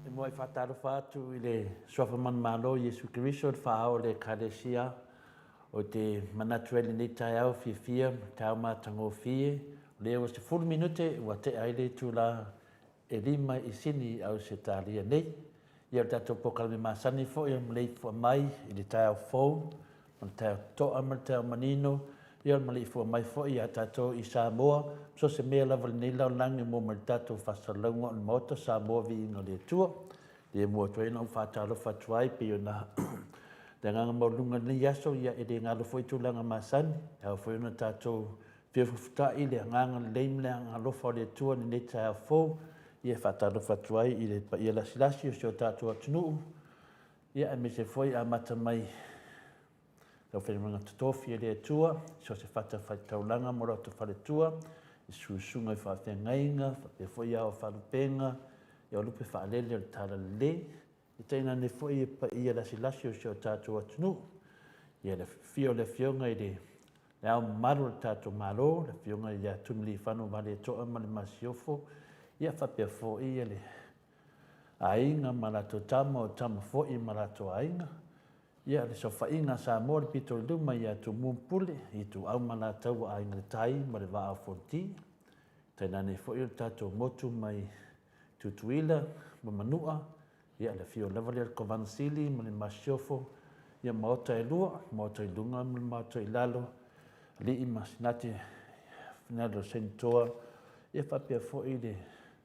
E muai faatalofa atu i le Suafa Manumalo o Iesu Keriso, le Faa-ao o le Ekalesia, o te manatu ai lenei taeao fiafia ma taeao matagofie, o lea ua 10 minute ua tea ai le itula e 5 i Sini i Ausetalia nei. Ia o le tatou polokalame masani foi o le maleifua mai i le taeao fou, ma le taeao totoa ma le taeao manino, ia o le maleifua mai foi ia tatou i Samoa, so se mea lava lenei lalolagi mo mai le tatou faasalalauga o le Maota Samoa Viiga o le Atua. Ia mua atu ai ona ou faatalofa atu ai pei ona le agaga maualuga i lenei aso, ia e le galo foi tulaga masani, e ao foi ona tatou feofoofotai le agaga lelei ma le agaga alofa o le Atua i lenei taeao fou. Ia e faatalofa atu ai i le paia lasilasi o si o tatou atunuu, ia aemaise foi amata mai lau faigamalaga totofi e le Atua, so o se fatafaitaulaga ma lo outou faletua, i susuga i faafeagaiga, faapea foi ao faalupega, ia o lupe faalele o le talalelei, e tainane foi e paia lasilasi o si o tatou atunuu. Ia le afio o le Afioga i le Le Ao Mamalu o le tatou Malo, le Afioga ia Tuimalealiifano Vaaleto'a ma le Masiofo, ia faapea foi le aiga ma latou tama, o tama foi ma latou aiga, ia le saofaiga a Samoa le pito i luma ia Tumua ma Pule, Ituau ma Alataua, Aiga i le Tai ma le Vaa o Fonoti, tainane foi o le tatou motu mai Tutuila ma Manua, Ia, le afio lava lea o le Kovana Sili ma le Masiofo, ia maota e lua, maota i luga ma le maota i lalo, alii ma sinate, finalo o Sainitoa, ia faapea foi le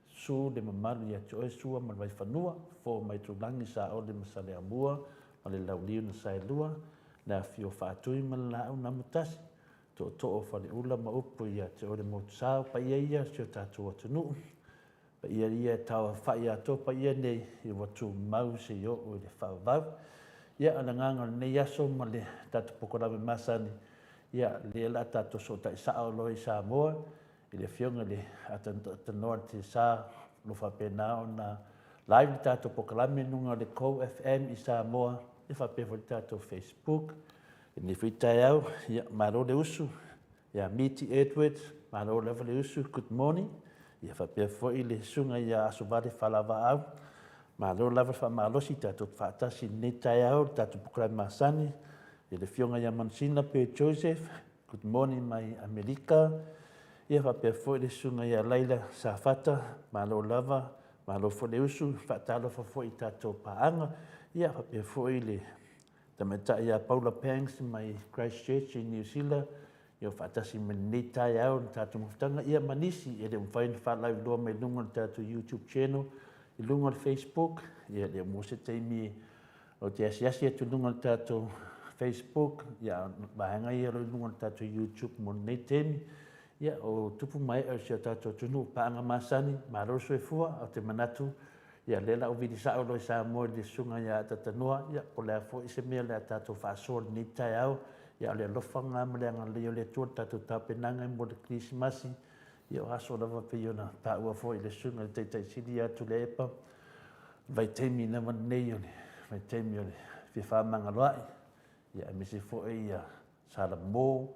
susu le mamalu ia te oe Sua ma le Vaifanua, Fofo ma Aitulagi, Saole ma Saleaaumua ma le Launiu na Saelua, le afio o Faatui ma le Laau na Amotasi, Tootoo o Faleula ma upu ia te oe le Motusa, o paia ia o si o tatou atunuu. Paia ia e tauaofai atoa paia nei ua tumau seia oo i le faavavau. Ia, o le agaga o lenei aso ma le tatou polokalame masani, ia, lea o le a tatou sootai sao loa i Samoa i le Afioga i le Atatanoa le Tiasa o lo o faapena ona live le tatou polokalame i luga o le Go FM i Samoa, ia faapea foi le tatou Facebook. I lenei foi taeao, ia, malo le usu ia Miti Edward, malo lava le usu, good morning. Ia faapea foi le susuga ia Asovale Falavaau, malo lava le faamalosi tatou te faatasi i lenei taeao le tatou polokalame masani. Ia le afioga ia Manusina Pe Joseph, good morning mai Amerika. Ia faapea foi le susuga ia Laila Safata, malo lava, malo foi le usu, faatalofa foi i tatou paaga. Ia faapea foi le Tamaitai ia Paula Banks mai Christchurch i Niu Sila, ia faatasi mai lenei taeao i le tatou mafutaga, ia ma nisi e le o mafai ona faalauiloa mai luga o le tatou YouTube channel, i luga o le Facebook, ia le o maua se taimi ou te asiasi atu i luga o le tatou Facebook, ia vaega ia o lo o i luga o le tatou YouTube mo lenei taimi. Ia, o tupu ma ee o si o tatou atunuu, paaga masani, malo le soifua, ou te manatu Ia, lea la ua vili sao loa i Samoa i le susuga ia Atatanoa, ia, po o le a foi se mea o le a tatou faasoa i lenei taeao, ia, o le alofa lena ma le agalelei o le Atua i le tatou tapenaga mo le Kerisimasi, ia, o aso lava pei ona taua foi e le susuga i le Taitai Sili ia Tuilaepa, o le vaitaimi lava lenei o le vaitaimi o le fia fefaamagaloa'i, ia, aemaise foi ia Salamo,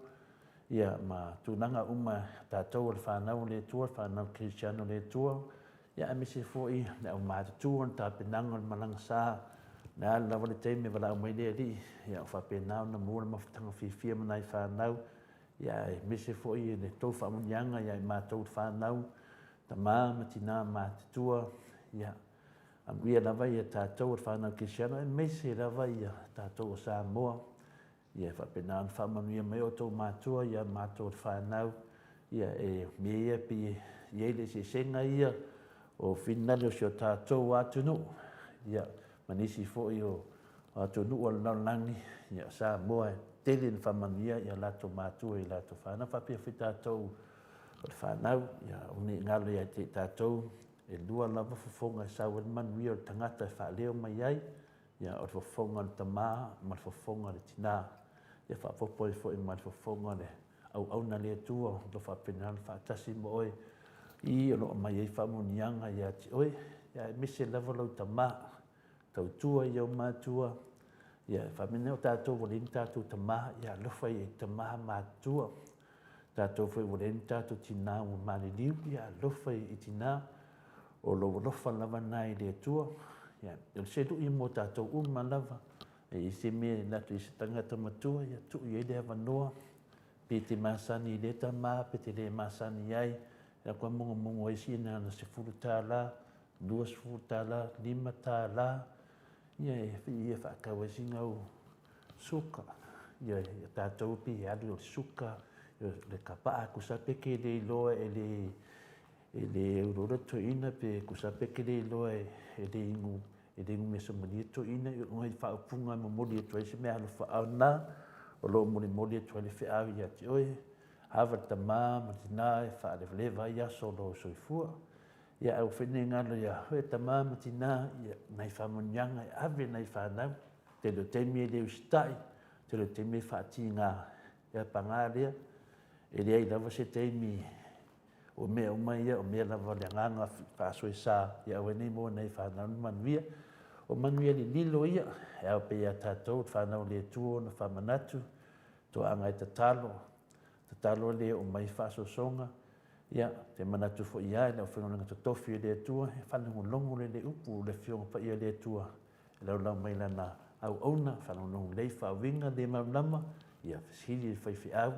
ia, ma tulaga uma tatou o le fanau a le Atua, le fanau kerisiano a le Atua, ia, aemaise foi le aumatutua, le tapenaga o le malaga sa, o le a lava le taimi e valaau mai le Alii, ia, o faapena ona maua le mafutaga fiafia ma nai fanau, ia, aemaise foi le tou faamanuiaga ia i matou le fanau, tama ma tina matutua, ia, amuia lava ia tatou o le fanau kerisiano, aemaise lava ia tatou o Samoa. Ia faapena ona faamanuia mai outou matua ia matou le fanau. Ia e mea ia pei e i ai le eseesega ia o finagalo o si o tatou atunuu ia ma nisi foi o atunuu o le lalolagi. Ia Samoa e tele ina faamanuia ia latou matua i latou fanau, faapea foi tatou o le fanau. Ia aua ne i galo ia te i tatou, e lua lava fofoga e sau ai le manuia o le tagata e faaleo mai ai. Ia, o le fofoga o le tama ma le fofoga o le tina. Ia faaopoopo ai foi ma le fofoga o le auauna a le Atua o lo o faapena ona faatasi ma oe i o lo o aumai ai faamanuiaga ia te oe, ia aemaise lava lou tama. Tautua i ou matua, ia faapena o tatou ua leai ni tatou tama, ia alofa i tama matutua. Tatou foi ua leai ni tatou tina ua maliliu, ia alofa i tina. O lou alofa lava lena i le Atua. Ia, o se lui mo tatou uma lava. E i ai se mea e alu atu i se tagata matua, ia tuu i ai le avanoa, pe te masani i lea tama, pe te le masani ai, e koe mogomogo ai sina na ona $10, $20, $5, ia e ia faatau ai sina au suka. Ia, ia tatou pei e alu o le suka, le kapaa, tusa pe ke le iloa e le e le ulaula toeaina pe tusa pe ke le iloa e le inu e le inu measamalie toeaina, o nai faaupuga e momoli atu ai se meaalofa na o lo o molimoli atu ai le feau ia te oe, ava le tama ma le tina e faalevaleva ai aso o lou soifua. Ia aua foi ne i galo ia oe tama ma tina, ia nai faamanuiaga e ave nai fanau, tele o taimi e le usitai, tele o taimi e faatiga, ia paga lea, e leai lava se taimi o mea uma ia, o mea lava o le agaga faasoesa, ia aua nei maua nai fanau ni manuia. O manuia lililo ia, e ao pea ia tatou le fanau a le Atua ona faamanatu, toaga e tatalo, tatalo le oo mai faasoasoga, ia, te manatu foi ia i le aufaigaluega totofi a le Atua, e faalogologo lelei upu le Afioga Paia a le Atua, e laulau mai lana auauna, faalogologo lelei faauiga le malamalama, ia fesili i le faifeau.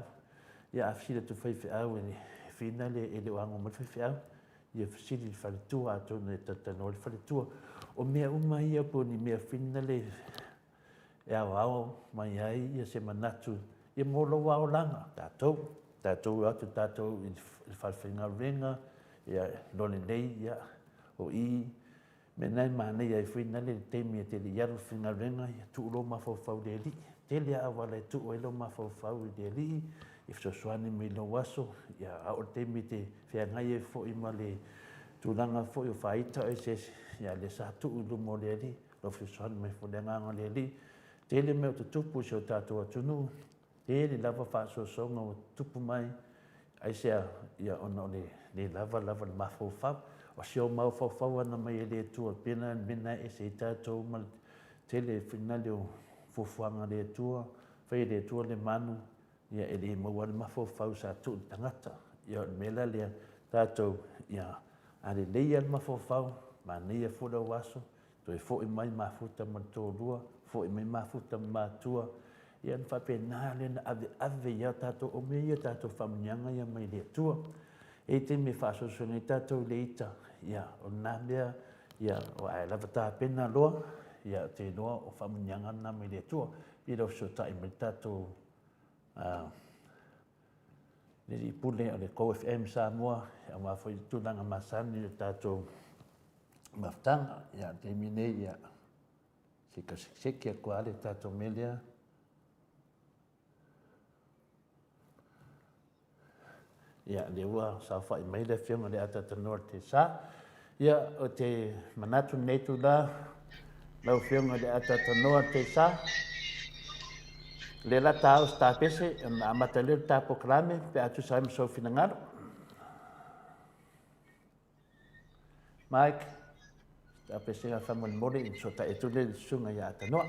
Ia a fesili atu i le faifeau e fina le e le o ago mai le faifeau, ia fesili i le faletua atonu e talatalanoa ai le faletua. O mea uma ia po o ni mea fina le e aoao mai ai ia se manatu ia mo lou aolaga, tatou, tatou o atu tatou i le falefaigaluega, ia iloa lelei ia o i mea na e manaia ai foi na le taimi e te le i alu i le faigaluega, ia tuu lou mafaufau i le Alii. Tele lava auala e tuu ai lou mafaufau i le Alii, e fesoasoani mai i lou aso, ia a oo i le taimi e te feagai ai foi ma le tulaga foi o faita o se isi, ia lea sa tuu i luma o le Alii, lou fesoasoani mai foi le agaga o le Alii. Tele mea o tutupu i si o tatou atunuu, tele lava faasoasoga ua tutupu mai, aisea? Ia ona o le le lava lava o le mafaufau. O si ou mafaufau ana mai e le Atua, pei la le mea lena e ese ai tatou ma le tele finagalo o fuafuaga a le Atua. Fai e le Atua le manu, ia e le maua le mafaufau sa tuu i le tagata. Ia o le mea la lea, tatou, ia a lelei lava le mafaufau, manaia foi lou aso, toe foi mai mafuta ma le toalua, foi mai mafuta ma matua, ia ona faapena lea ona aveave ai tatou, o mea ia o tatou faamanuiaga ia mai le Atua. E i ai taimi e faasoasoaina ai tatou i le ita, ia o lena mea, ia ae lava tapena loa, ia ou te iloa o faamanuiaga na mai le Atua. Pei o le fesootai mai le tatou le alii pule o le Go FM Samoa, aua foi le tulaga masani o le tatou mafutaga. Ia, o le taimi nei, ia, se i tau sekiseki atu lava le tatou mea lea. Ia, lea ua saofai mai le Afioga i le Atatanoa o le Tesa. Ia, ou te manatu i lenei itula, lau Afioga i le Atatanoa o le Tesa, o lea o le a ta ao se tapese, ona amata ai lea o le ta polokalame pe a tusa ai ma sou finagalo. Mike, se tapesega faamolemole i fesootai atu lea i le susuga ia Atanoa.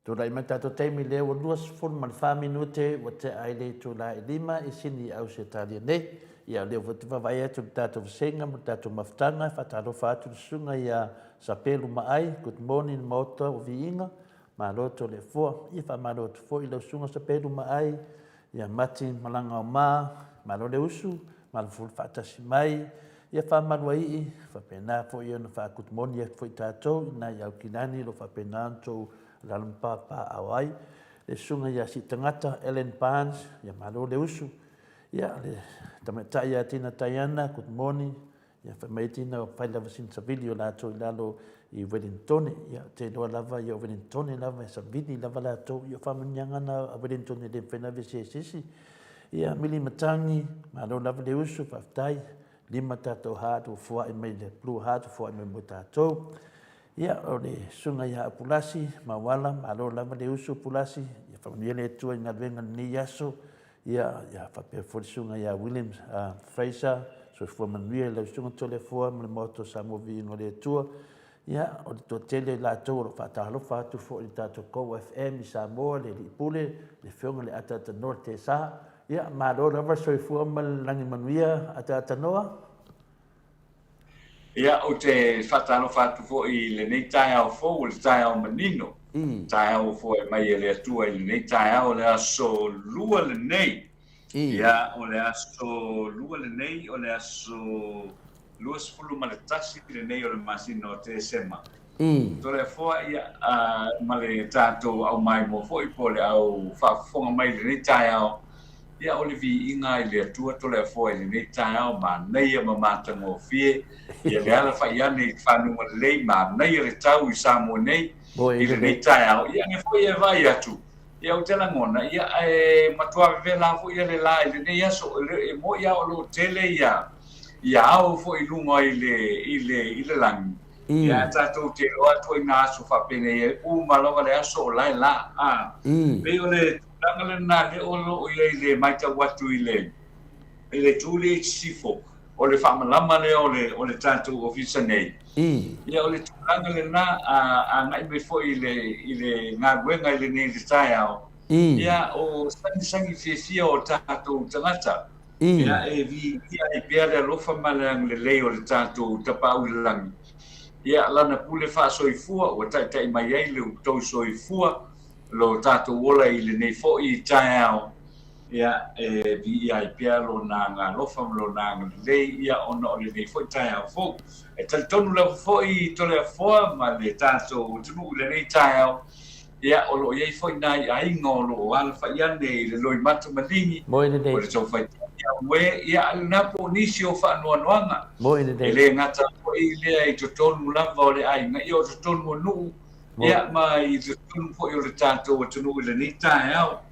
Tulai mai tatou taimi lea ua 24 minute ua tea ai le itula e 5 i Sini i Ausetalia nei. Ia o lea foi ou te vaavaai atu i le tatou vasega ma le tatou mafutaga, e faatalofa atu i le susuga ia Sapelu Maai, good morning i le Maota o Viiga, malo Toleafoa. Ia faamalo atu foi i lau susuga Sapelu Maai, ia Martin Malagaoma, malo le usu, malo foi le faatasi mai, ia Faamaluaii, faapena foi ona faa-good morning atu foi tatou i nai Aukilani o lo o faapena ona outou alaala ma papaaao ai. Le susuga ia Siitagata Ellen Barnes, ia malo le usu. Ia le tamaitai ia Tina Taiana, good morning. Ia fai mai Tina ua fai lava sina savili o latou i lalo i Wellingtone. Ia ou te iloa lava ia o Wellingtone lava e savili lava latou. Ia o faamanuiaga na a Wellingtone e le mafai ona aveese e se isi. Ia Mili Matangi, malo lava le usu, faafetai. Lima tatou heart ua foai mai le blue heart ua foai mai mo tatou. Ia o le susuga ia Pulasi Mauala, malo lava le usu Pulasi. Ia faamanuia le Atua i galuega i lenei aso. Ia, ia faapea foi le susuga ia William Fraser, soifua manuia i lau susuga Toleafoa ma le Maota o Samoa Viiga o le Atua. Ia, o le toatele i latou o lo o faatalofa atu foi i le tatou Go FM i Samoa, le Alii Pule, le Afioga i le Ataatanoa Tesa. Ia, malo lava le soifua ma le lagi manuia, Ataatanoa. Ia, ou te faatalofa atu foi i lenei taeao fou, o le taeao manino, taeao ua foai mai e le Atua i lenei taeao, o le aso lua lenei. Ia, o le aso lua lenei, o le aso 21 lenei o le masina o Tesema. Toleafoa, ia, ma le tatou aumaimoa foi po o le au faafofoga mai i lenei taeao, ia, o le viiga i le Atua Toleafoa i lenei taeao, manaia ma matagofie, ia le alafai ane i fanuga lelei, manaia le tau i Samoa nei i lenei taeao. Ia, lea foi e vaai atu, ia, ou te lagona, ia, e matua vevela foi ia le la i lenei aso, e moni lava o lo o tele ia, ia ao foi i luga i le, i le, i le lagi, Ia ae tatou te iloa atu ai nā aso faapenei e uma lava le aso o la e la. A, pei o le tulaga lena lea o lo o i ai le matau atu i le i le itu lea i sisifo, o le faamalama lea o le o le tatou ofisa nei. Ia o le tulaga lena a agai mai foi i le i le galuega i lenei le taeao, ia o sagisagi fiafia o tatou tagata. Ia e viia ai pea le alofa ma le agalelei o le tatou Tapaau i le Lagi. Ia Lana pule faasoifua ua taitai mai ai le tou soifua, lo tatou ola i lenei foi taeao. Ia e viia ai pea Lona agalofa ma Lona agalelei, ia ona o lenei foi taeao fou. E talitonu lava foi Toleafoa ma le tatou atunuu i lenei taeao, Ia, o lo o i ai foi nai aiga o lo o alafai ane i le loimata maligi, o le taufaitau auē, ia, a o lena po o nisi o faanoanoaga. E le gata foi lea i totonu lava o le aiga, ia o totonu o nuu, ia, ma i totonu foi o le tatou atunuu i lenei taeao.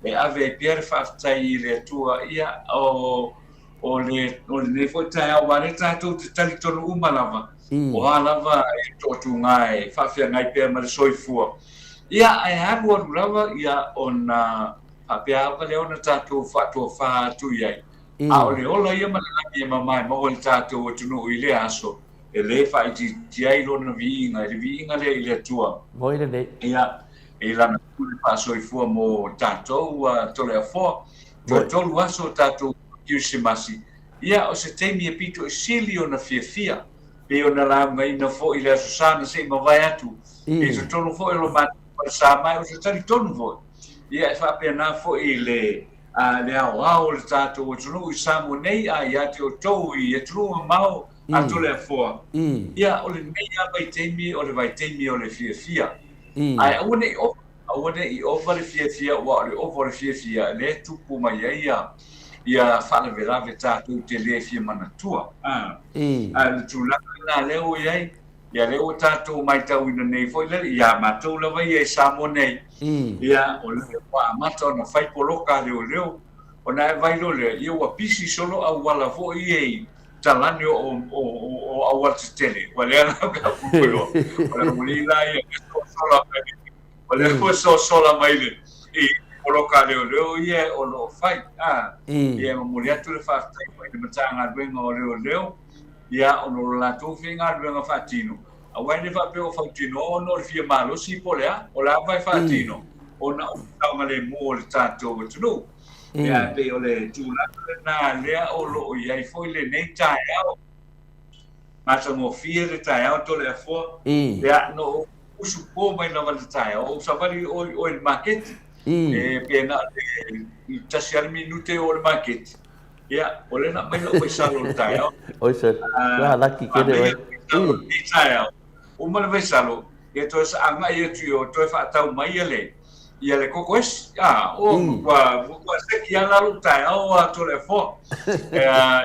E ave ai pea le faafetai i le Atua, ia, o, o le, o lenei foi taeao, aua o lea tatou te talitonu uma lava, o a lava e toatuga e faafeagai pea ma le soifua, ia, ae alualu lava, ia, ona faapea lava lea ona tatou faatofa atu i ai. A o le ola ia ma le lagi e mamae maua i le tatou atunuu i lea aso, e le faaitiitia ai lona viiga, i le viiga lea i le Atua. Moi lelei. Ia, i lana pule faasoifua mo tatou Toleafoa. Toe tolu aso o tatou Kerisimasi, ia, o se taimi e pito i sili ona fiafia, pei ona laugaina foi i le Aso Sa na se i mavae atu, i totonu foi o lo matou falesa ma ou te talitonu foi, ia, e faapena foi i le, le aoao o le tatou atunuu i Samoa nei, a ia te outou i atunuu mamao a Toleafoa, ia, o lenei lava vaitaimi o le vaitaimi o le fiafia. Ae aua ne i ova, aua ne i ova le fiafia, aua o le ova o le fiafia lea e tupu mai ai ia, ia faalavelave tatou te le fia manatua. A, a o le tulaga lena lea ua i ai, ia lea ua tatou matauina nei foi lele, ia matou lava ia i Samoa nei, ia o lea ua amata ona fai poloka a leoleo, ona e vaai loa lea, ia ua pisi solo auala foi ia i talane o aualatetele, ua lea la ka pupuloa, o le aualii la ia e sosola mai, o lea ua sosola mai le i poloka a leoleo ia o lo o fai. A, ia e momoli atu le faafetai foi i le Matagaluega o Leoleo, ia ona o le latou faigaluega faatino. Aua e le faapea ua fautinoa ona o le fia malosi po o le a, o le ava e faatino ona o le saogalemu o le tatou atunuu. Ia, e pei o le tulaga lena lea o lo o i ai foi lenei taeao. Matagofie le taeao Toleafoa. Ia, na ou usupo mai lava i le taeao, ou savali i o i le maketi. E pe na o le tasi lava le minute e o i le maketi. Ia, o lea na aumai lou vaisalo i le taeao. Oi se, ua laki tele oe. I taeao, uma le vaisalo, ia toe agai atu i o, toe faatau mai ia le, ia le koko esi. Ah, o, ua, ua seki lava la lou taeao a Toleafoa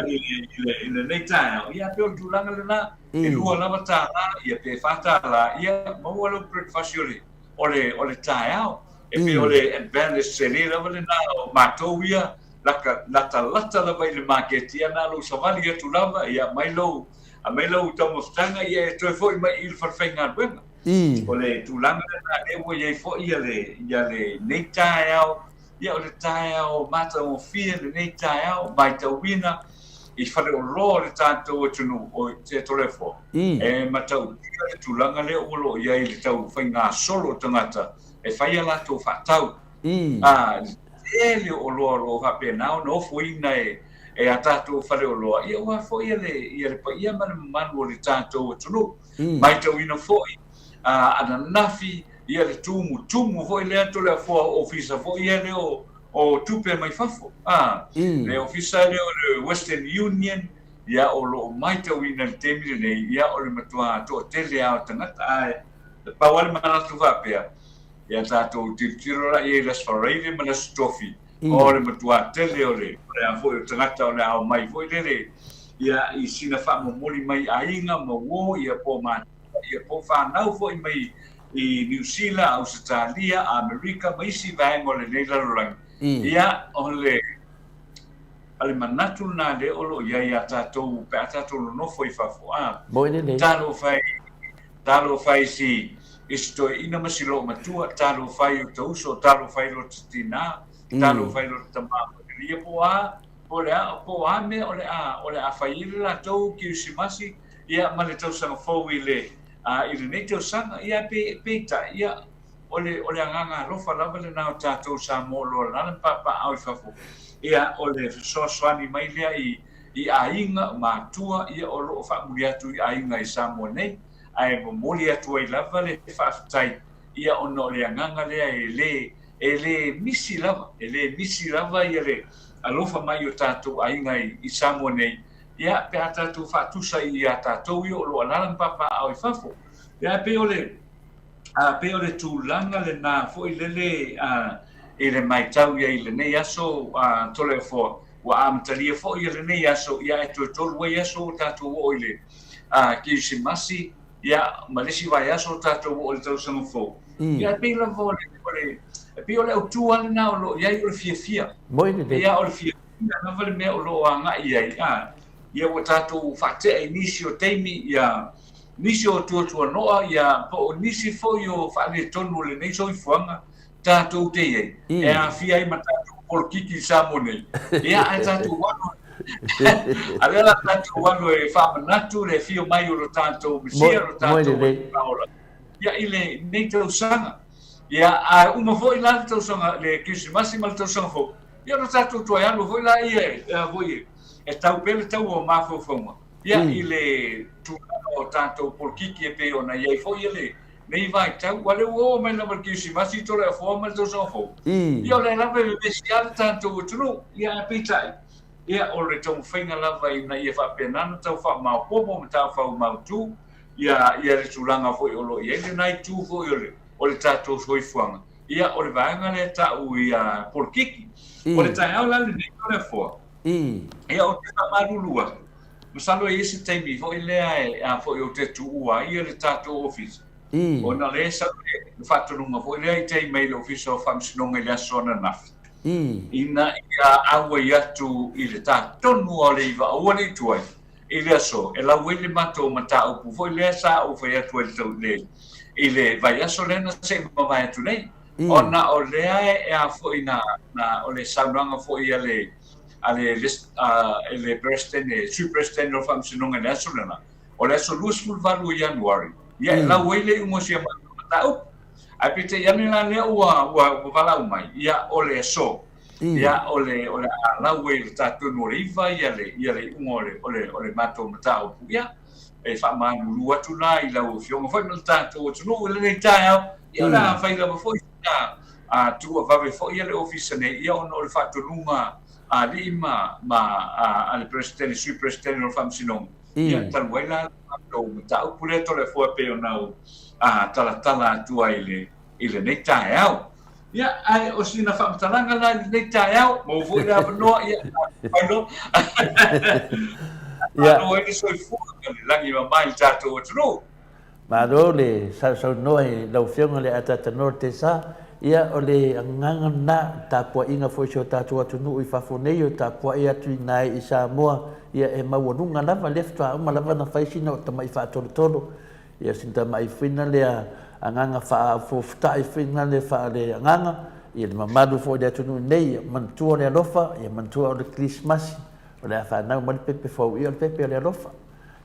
i, i, i lenei taeao. Ia, pei o le tulaga lena, e lua lava tālā, ia pe fā tālā, ia maua lau breakfast o le, o le, o le taeao. E pei o le advantage tele lava lena o matou ia, laka, latalata lava i le maketi, ia na lou savali atu lava, ia aumai lou, aumai lau taumafataga, ia e toe foi mai i le falefaigaluega. O le tulaga lena lea ua i ai foi ia le, ia lenei taeao, ia o le taeao matagofie lenei taeao, matauina i faleoloa o le tatou atunuu, o te Toleafoa, e matautia le tulaga lea ua lo o i ai i le tau faigasolo o tagata e fai a latou faatau. A, le tele o oloa o lo o faapena ona ofoina e, e a tatou faleoloa, ia aua foi ia le, ia le paia ma le mamalu o le tatou atunuu. Matauina foi, a, ananafi, ia le tumutumu foi lea Toleafoa ofisa foi ia lea o, o tupe mai fafo. A, le ofisa lea o le Western Union, ia o lo o matauina i le taimi lenei, ia o le matua toatele lava o tagata. Ae, pau lava le manatu faapea, Ia tatou tilotilo la i ai i le Aso Faraile ma le Aso Tofi, o le matua tele o le, o le a foi o tagata o le a omai foi lele, ia, i sina faamomoli mai aiga ma uo, ia po o matua, ia po o fanau foi mai i Niu Sila, Ausetalia, Amerika ma isi vaega o lenei lalolagi. Ia, o le, o le manatu lena lea o lo o i ai iā tatou pe a tatou nonofo i fafo, a, talofa e Talofa i si i si toeaina ma si loomatua, talofa i ota uso, talofa i lota tinā, talofa i lota tamā foi ia po o a, po o le a, po o a mea o le a, o le a fai ai le latou Kerisimasi, ia ma le tausaga fou i le, a, i lenei tausaga. Ia pe, peitai, ia, o le, o le agaga alofa lava lena o tatou Samoa o lo o alaala ma papaaao i fafo, ia, o le fesoasoani mai lea i, i aiga, matua, ia o lo o faamuli atu i aiga i Samoa nei, ae momoli atu ai lava le faafetai, ia ona o le agaga lea e le, e le misi lava, e le misi lava ia le alofa mai o tatou aiga i, i Samoa nei, ia pe a tatou faatusa i a tatou ia o lo o alaala ma papaaao i fafo. Ia ae pei o le, a pei o le tulaga lena foi lele a, i le matau i ai i lenei aso a Toleafoa, Ua amatalia foi ia lenei aso, ia ae toe tolu ai aso ua tatou oo i le Kerisimasi, ia ma le isi vaiaso ua tatou oo i le tausaga fou. Ia e pei lava o le, o le, e pei o le autu lava lena o lo o i ai o le fiafia. Moi lelei. Ia o le fiafia lava le mea o lo o agai i ai, a, ia ua tatou faatea i nisi o taimi, ia nisi o tuatuanoa, ia po o nisi foi o faaletonu o lenei soifuaga, tatou te i ai, e aafia ai ma tatou polokiki i Samoa nei. Ia, ae tatou alu, a lea la tatou alu e faamanatu le afio mai o lo tatou Mesia, lo tatou Ola, ia, i lenei tausaga. Ia, a uma foi la le tausaga, le Kerisimasi ma le tausaga fou, ia ona tatou toe alu foi laia e, foi e tau pea le taua o mafaufauga, ia, i le tulaga o tatou polokiki e pei ona i ai foi le Nei vaitau, ua lea ua oo mai lava le Kerisimasi, Toleafoa ma le tausaga fou. Ia o lea lava e vevesi lava le tatou atunuu. Ia ae peitai, ia o le taumafaiga lava ina ia faapena ona tau faamaopoopo ma tau faumautu ia ia le tulaga foi o lo o i ai lena itu foi o le o le tatou soifuaga. Ia o le vaega lea e tau ia polokiki. O le taeao la lenei Toleafoa, ia ou te faamalulu atu, Masalo e i ai se taimi foi lea e a foi ou te tuua ai le tatou ofisa. Ona o lea e sau le faatonuga foi lea i tai mai le Ofisa o Faamasinoga i le aso ananafi. Ina ia auai atu i le ta tonu lava o le iva aua ne i tuai i le aso e lau ai le matou mataupu foi lea sa ou fai atu ai i le i le vaiaso lea na se i mavae atu nei. Ona o lea e a foi na o le saunoaga foi a le a le, a, le Peresetene, Sui Peresetene o le Faamasinoga i le aso lena, o le aso 28 o Ianuari, Ia, e lau ai le iuga o si a matou mataupu. Ae peitai ane la lea ua, ua, ua valaau mai, ia, o le aso, ia, o le, o le a lau ai i le ta tonu o le 9 ia le, ia le iuga o le, o le, o le matou mataupu. Ia, e faamalulu atu la i lau Afioga foi ma le tatou atunuu i lenei taeao, ia, o le a fai lava foi sina a tuuavave foi ia le Ofisa nei, ia, ona o le faatonuga a alii ma, ma a, a le Peresetene, Sui Peresetene o le Faamasinoga, Ia, talu ai la le matou mataupu lea Toleafoa e pei ona ou talatala atu ai i le, i lenei taeao. Ia, ae o sina faamatalaga la i lenei taeao, maua foi le avanoa, ia, fai loa. Malo ai le soifua ma le lagi mama i le tatou atunuu. Malo le sausaunoa i lau Afioga le Atatanoa Tesa. Ia, o le agaga lena, tapuaiga foi i si o tatou atunuu i fafo nei, o tapuai atu i ina i Samoa, ia e maualuga lava lea faatoa uma lava ona fai sina o tamai faatolotolo, ia sina tamai foi na lea agaga faafofota'i foi na lea faaleagaga, ia le mamalu foi o le atunuu nei, ia manatua le alofa, ia manatua o le Kerisimasi, o le a fanau mai le pepe fou, ia o le pepe o le alofa.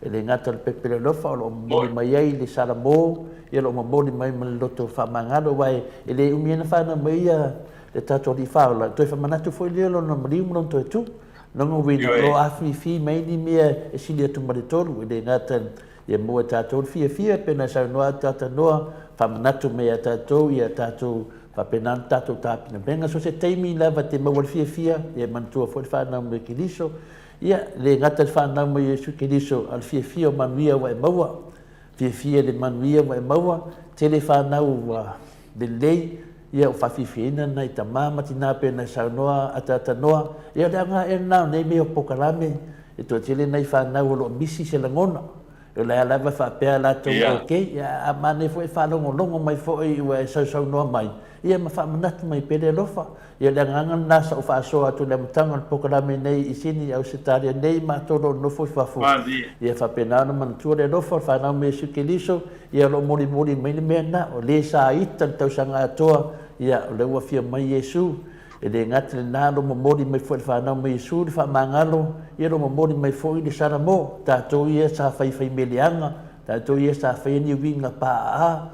E le gata o le pepe le alofa o lo o momoli mai ai le salamo, ia o lo o momoli mai ma le loto faamagalo, aua e le umi ai ona fanau mai ia le tatou Alii Faaola, toe faamanatu foi lea o lona maliu ma lona toe tu. Lona uiga, o lo o afifi mai ni mea e sili atu ma le tolu, e le gata ia maua e tatou le fiafia, pei ona saunoa atu Tata Noa, faamanatu mai ia tatou ia tatou faapena ona tatou tapenapena. So o se taimi lava e te maua le fiafia, ia manatua foi le fanau mai Keriso, Ia, le gata i le fanau mai o Iesu Keriso, a o le fiafia o manuia ua e maua. Fiafia i le manuia ua e maua, tele fanau ua lelei, ia ua faafiafiaina nai tama ma tina pei ona e saunoa ataatanoa. Ia o le aoga ea lena o nei mea o polokalame, e toatele nai fanau o lo o misi se lagona. O le a lava faapea latou ok, ia a manaia foi e faalogologo mai foi ua e sausaunoa mai, ia ma faamanatu mai pea le alofa. Ia o le agaga lena sa ou faasoa atu i le amataga o le polokalame nei i Sini, Ausetalia nei matou o lo o nofo i fafo. Ia faapena ona manatua le alofa o le fanau mai Iesu Keriso, ia o lo o molimoli mai le mea lena, o le sa ita le tausaga atoa, ia o lea ua afio mai Iesu. E le gata i lena, o lo o momoli mai foi e le fanau mai Iesu le faamagalo, ia o lo o momoli mai foi le salamo, tatou ia sa faifaimeleaga, tatou ia sa faia ni uiga paaā,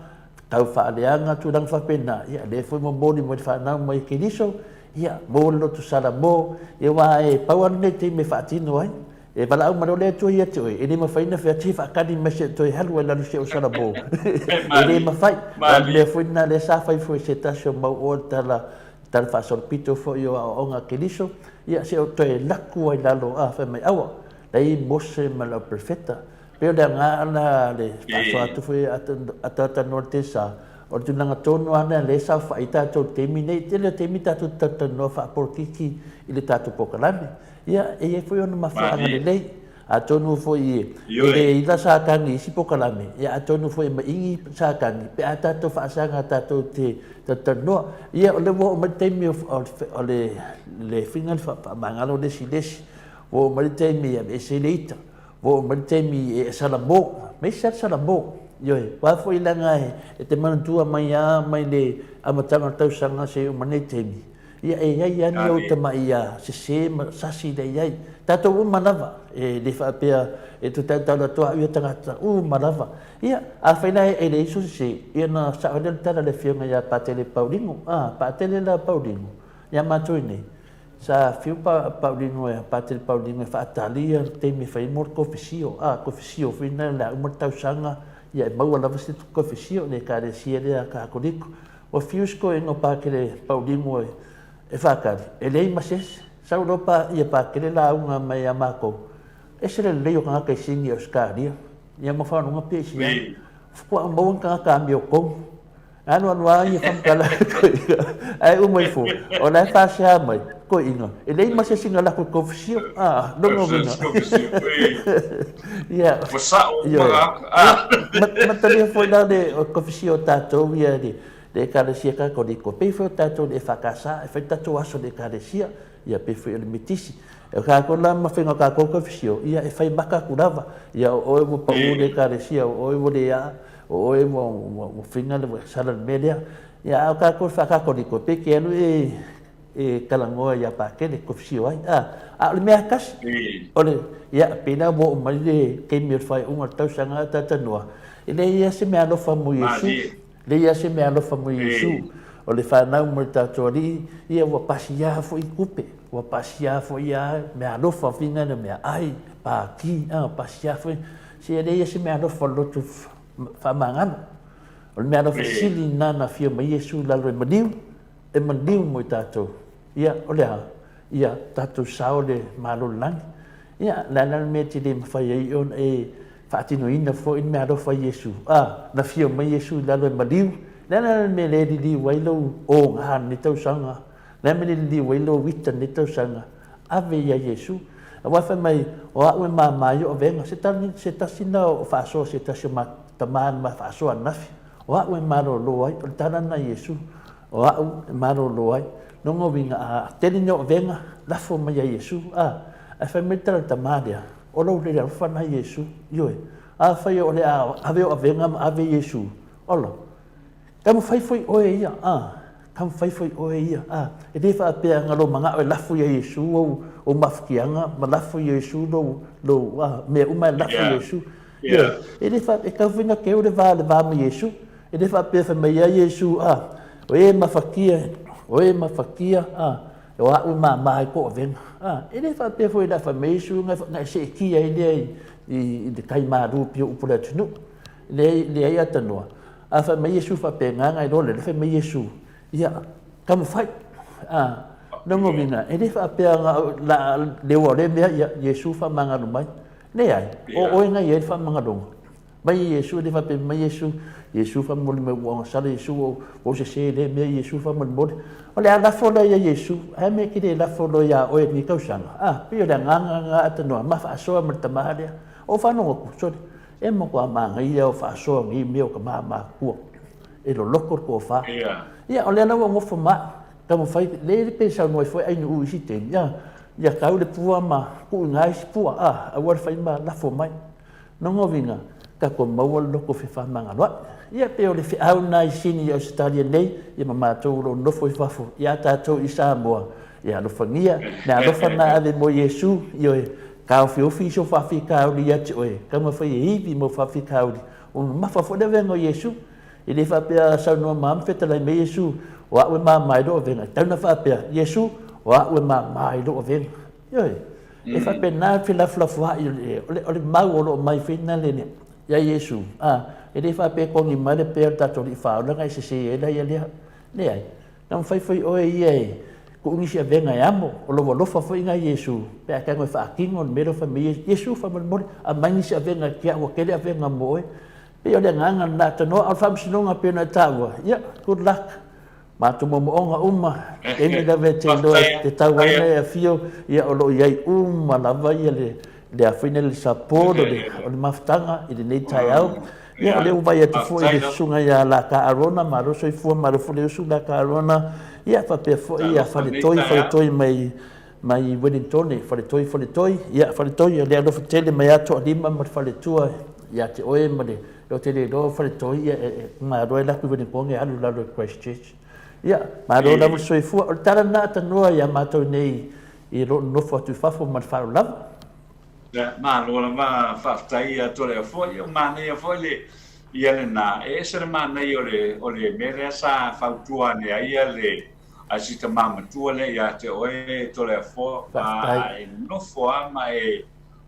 tau faaleaga, tulaga faapena, ia lea foi momoli mai le fanau mai Keriso, ia maua le loto salamo, ia aua e pau lava lenei taimi e faatino ai. E valaau mai loa le Atua ia te oe, e le mafai ona fai atu, se faatali mai se i toe alu ai i lalo se o salamo. E le mafai. O le mea foi lena lea sa fai foi e se tasi o mau oa le tala, tala faasolopito foi o aoaoga a Keriso, ia se o toe laku ai i lalo, a, fai mai, aua, leai Mose ma le au perofeta. Pei o le agaga la le faasoa atu foi ataatanoa le tesa, o le tulaga tonu lava lea lea e saofai ai tatou i le taimi nei. Tele o taimi tatou te talatalanoa faapolokiki i le tatou polokalame. Ia, e i ai foi ona mafuaaga lelei. Atonu foi e le ila sa tagi i isi polokalame, ia atonu foi e maigi sa tagi pe a tatou faasaga tatou te talatalanoa. Ia, o lea ua oo mai le taimi o le faiga le faamagalo le isi i le isi. Ua oo mai le taimi e aveese ai le ita. Ua oo mai le taimi e salamo, aemaise lava le salamo. Ioe, aua foi leaga e te manatua mai lava mai le amataga o le tausaga seia oo mai lenei taimi, ia e i ai lava ni ou tamai sese ma sasi lea e i ai. Tatou uma lava, e le faapea e toe tautalo atu au ia tagata uma lava. Ia, afai la e leai sou sese, ia ona sao ai lea o le tala a le Afioga ia Patele Paulino, a, Patele la Paulino, ia matou i inei, Sa fiu Paulino e Patele Paulino e faatali ia le taimi e fai ai mo le kofesio, a, kofesio foi lena o le a uma le tausaga, ia e maua lava se kofesio i le Ekalesia lea Katoliko. Ua fiu si toeaina o Patele Paulino e faatali, e leai ma se isi. Sau loa pa, ia Patele lauga mai ia matou, ese le lelei o tagata i Sini i Ausetalia, ia ma faalogo pea i Siama. Faatoa maua ni tagata amiotonu. Alualu lava ia faamatala toeaiina, ae uma ifo, o la e faasea mai toeaiina, e leai ma se isi na lako i kofisio, a, lona uiga. Ia, Ua sao uma ia, ma talia foi la le kofisio o tatou ia le Ekalesia Katoliko, pei foi o tatou le EFKS, e fai tatou aso i le Ekalesia, ia pei foi o le Metisi. O tatou la ma faiga o tatou kofisio, ia e fai maka atu lava, ia o oe ua pau le Ekalesia, o oe ua le aa, O oe ua, ua, ua faiga le, ua sala le mea lea. Ia, a o tatou e faakatoliko, pei e te alu e, e talanoa ia Pakele, kofisio ai. A, a o le mea tasi, o le, ia, pei la ua oo mai le taimi o le faaiuga o le tausaga a talatalanoa, E leai lava se meaalofa mo Iesu, leai lava se meaalofa mo Iesu. O le fanau mo le tatou Alii, ia ua pasia foi tupe, ua pasia foi a meaalofa fina le meaai, pati, a pasia foi. Se e leai lava se meaalofa o le loto faamagalo. O le meaalofa sili lena na afio mai Iesu i lalo e maliu, e maliu mo i tatou. Ia, o le a? Ia tatou sao le Malo o le lagi. Ia, o le a la le mea e te le mafai ai ona e faatinoina foi le meaalofa a Iesu? A, na afio mai Iesu i lalo e maliu. O le a la le mea lea e liliu ai lou oga i lenei tausaga? O le a le mea lea e liliu ai lou ita i lenei tausaga? Ave ia Iesu. Aua fai mai, o au e mama ai ou avega. Se tali, se tasi lena o faasoa se tasi o ma tama na ma faasoa ananafi. O au e malolo ai. O le tala lena a Iesu. O au e malolo ai. Lona uiga, a tele ni ou avega, lafo mai ia Iesu. A, ae fai mai le tala a le tama lea, o lou lele alofa lena Iesu. Ioe. Afai o le a ave ou avega ma ave Iesu, ola, Taumafai foi oe ia, a, taumafai foi oe ia, a. E le faapea na lou manao e lafo ia Iesu ou, ou mafutiaga ma lafo ia Iesu lou, lou, a, mea uma e lafo ia Iesu. Yeah. E le fa, e tau foi na keu le va, le va ma Iesu. E le faapea fai mai ia Iesu, a, o e mafatia, o e mafatia, a, o a'u e māmā ai kou avega. A, e le faapea foi le a fai mai Iesu na, na e seetia ai lea i, i, i le tai malu pei o upu o le atunuu. Leai, leai a tanoa. A fai mai Iesu faapena, na iloa lele fai mai Iesu, ia, taumafai. A, lona uiga, e le faapea na la leua o lea mea, ia, Iesu faamagalo mai. Leai, o oe na i ai le faamagaloga. Mai Iesu, e le faapea mai Iesu, Iesu faamolemole mai ua ogasala Iesu, ua ou sese i lea mea, Iesu faamolemole. O le a lafo loa ia Iesu, ae a mea e te le lafo loa ia oe i lenei tausaga? A, pei o le agaga lena a tanoa, ma faasoa ma le tama lea. O faalogo atu, sole, E matua manaia o faasoa nei mea o ka mamatua e loloto le tofa. Ia, o lea la ua nofo ma au, taumafai, le pe saunoa ai foi Ainuu i isi taimi, ia, ia tau le pua ma tuu i ina isi pua, a, aua le fai ma lafo mai. Lona uiga, tatou maua le loto fefaamagaloa'i. Ia, pei o le feau lena i Sini i Ausetalia nei, ia ma matou o lo o nofo i fafo, ia tatou i Samoa, ia alofagia, le alofa lena ave mo Iesu, ioe, Taofiofi i so faafitauli ia te oe, taumafai e ivi mau faafitauli, ua mamafa foi le avega o Iesu. E le faapea saunoa ma ma fetalai mai Iesu, o a'u e mama i lou avega. E tatau ona faapea, Iesu, o a'u e mama i lou avega. Ioe. E faapena le felafolafoa'i o le, o le, o le mau o lo o mai foi lena ia Iesu. A, e le faapea e togi mai le pea o le tatou Alii Faaola na e sese ai la ia lea. Leai. Taumafai foi oe ia e tuu nisi avega e amo, o lou alofa foi lena i Iesu, pe a tago e faatino le mea lea o fai mai Iesu, faamolemole, aumai nisi avega te au, ua tele avega mo oe. Pei o le agaga lena, tanoa, a o le faamasinoga pei ona e taua, ia, good luck. Matou moomooga uma, taimi lava e te iloa e te tau ai ona e afio, ia o lo o i ai uma lava ia le, le a foi nei le support o le, o le mafutaga i lenei taeao. Ia, o lea ua vaai atu foi i le susuga ia Laka Arona, malo soifua, malo foi le usu Laka Arona. Ia, faapea foi ia Faletoi, Faletoi mai mai Wellingtone, Faletoi, Faletoi. Ia, Faletoi, o le alofa tele mai a Toalima ma le faletua ia te oe ma le, ou te le iloa Faletoi, ia, e, e, malo e laku i Wellingtone, alu i lalo i Christchurch. Ia, malo lava le soifua. O le tala lena a tanoa ia matou nei i lo nofo atu i fafo ma le faaaloalo lava. Ia, malo lava, faafetai ia Toleafoa. Ia, manaia foi le, ia lena, e ese le manaia o le, o le mea lea sa fautua ane ai ia le, a si tama matua lea ia te oe Toleafoa, a e nofo lava ma e,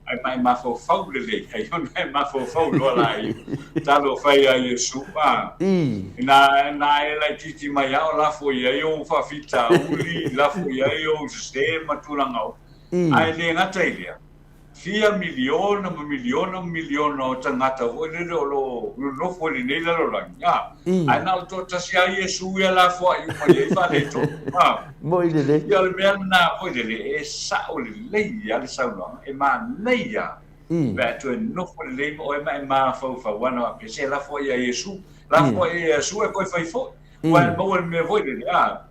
ai ma e mafaufau lelei, ai ona e mafaufau loa la i talofa ia Iesu, a, ina, ina e laitiiti mai lava o lafo i ai ou faafitauli, lafo i ai ou sese ma tulaga uma. Ae le gata i lea, fia miliona ma miliona ma miliona o tagata foi lele o lo o nonofo i lenei lalolagi, a, ae na o le toatasi lava Iesu ia lafoai uma i ai faaletonu, a. Moi lelei. Ia o le mea lena foi lele, e sao lelei lava le saunoaga, e manaia pe a toe nofo lelei ma oe ma e mafaufau ana faapea, se lafoai ia Iesu, lafoai ia Iesu e toe fai foi. Aua e maua le mea foi lele, a,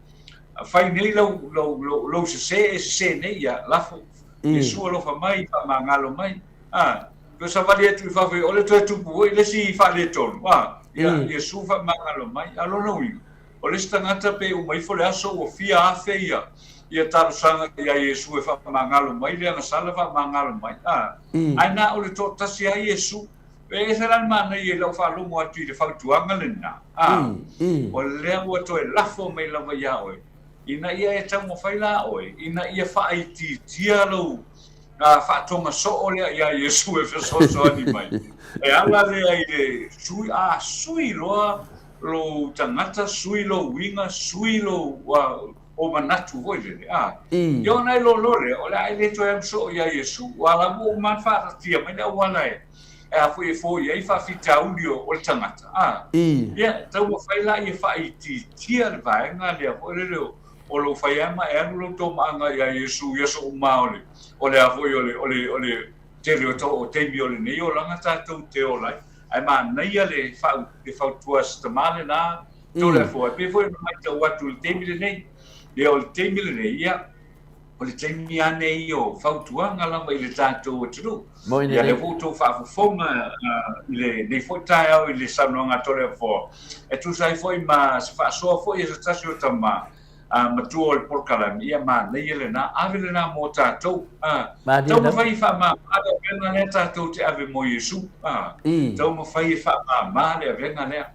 Fai nei lau, lau, lau, lou sese, e sese nei, ia, lafo, Iesu alofa mai, faamagalo mai. A, toe savali atu i fafo, o le toe tupu foi le isi faaletonu, a, ia, Iesu faamagalo mai. A lona uiga, o le isi tagata pe uma ifo le aso ua fia afe ia, ia talosaga ia Iesu e faamagalo mai le agasala faamagalo mai. A, ae na o le toatasi lava Iesu. E ese la le manaia i lau faalogo atu i le fautuaga lena, a, o lea ua toe lafo mai lava iā oe, ina ia e taumafai la oe ina ia faaitiitia lou faatoga soo lea iā Iesu e fesoasoani mai. E ala lea i le sui, a sui loa lou tagata, sui lou uiga, sui lou o manatu foi lele, a. Ia ona e loa lea, o le a e le toe alu soo iā Iesu, ua ala ua uma ona faatatia mai le auala e e a foi e foia ai faafitauli o le tagata, a. Ia, taumafai la ia faaitiitia le vaega lea foi lele o lou fai lava ma e alu lou tomaaga iā Iesu i aso uma o le, o le a foi o le, o le, o le tele o, o taimi o lenei olaga tatou te ola ai. Ae manaia le, le fautua a si tamā lena, Toleafoa, e pei foi ona matau atu i le taimi lenei. Ia, o le taimi lenei, ia, o le taimi lava nei o fautuaga lava i le tatou atunuu. Ia, lea foi ua outou faafofoga i lenei foi taeao i le saunoaga a Toleafoa, e tusa ai foi ma se faasoa foi a se tasi o tama matua o le polokalame, ia manaia lena, ave lena mo tatou. Taumafai e faamama le avega lea tatou te ave mo Iesu. Taumafai e faamama le avega lea,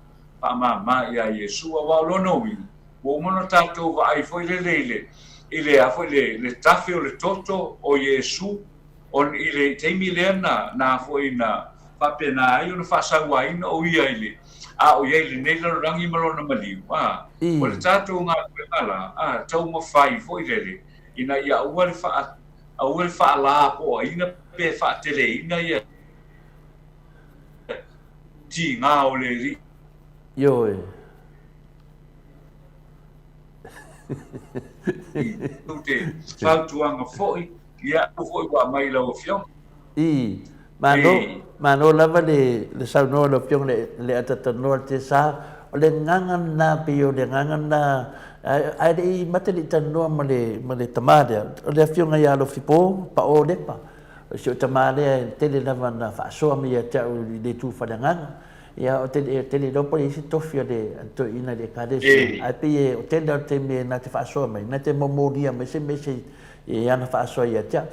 faamama iā Iesu, aua o lona uiga, Ua uma ona tatou vaai foi lele i le, i le a foi le, le tafe o le toto o Iesu, on, i le taimi lea na, na foi na faapena ai ona faasauaina o ia i le, a o i ai i lenei lalolagi ma lona maliu, a, o le tatou galuega la, a, taumafai foi lele, ina ia aua le faa, aua le faalapoaina pe faateleina ia tiga o le Alii. Ioe. Tou te fautuaga foi, ia au foi ua aumai i lau Afioga. Ii, Malo, malo lava le, le saunoa lau Afioga le, le atatanoa le tesa. O le agaga lena, pei o le agaga lena, ae le i mate le i talanoa ma le, ma le tama lea, o le Afioga ia Alofipo Pao Lepa. O si ou tama lea e tele lava na faasoa mai ia te au i le itu faaleagaga. Ia, ou te ou te le iloa po o i ai se tofi a le toeaina i le Ekalesia, ae pei e, o tele lava o taimi na te faasoa mai, na te momolia mai se mea se i ana faasoa ia te au.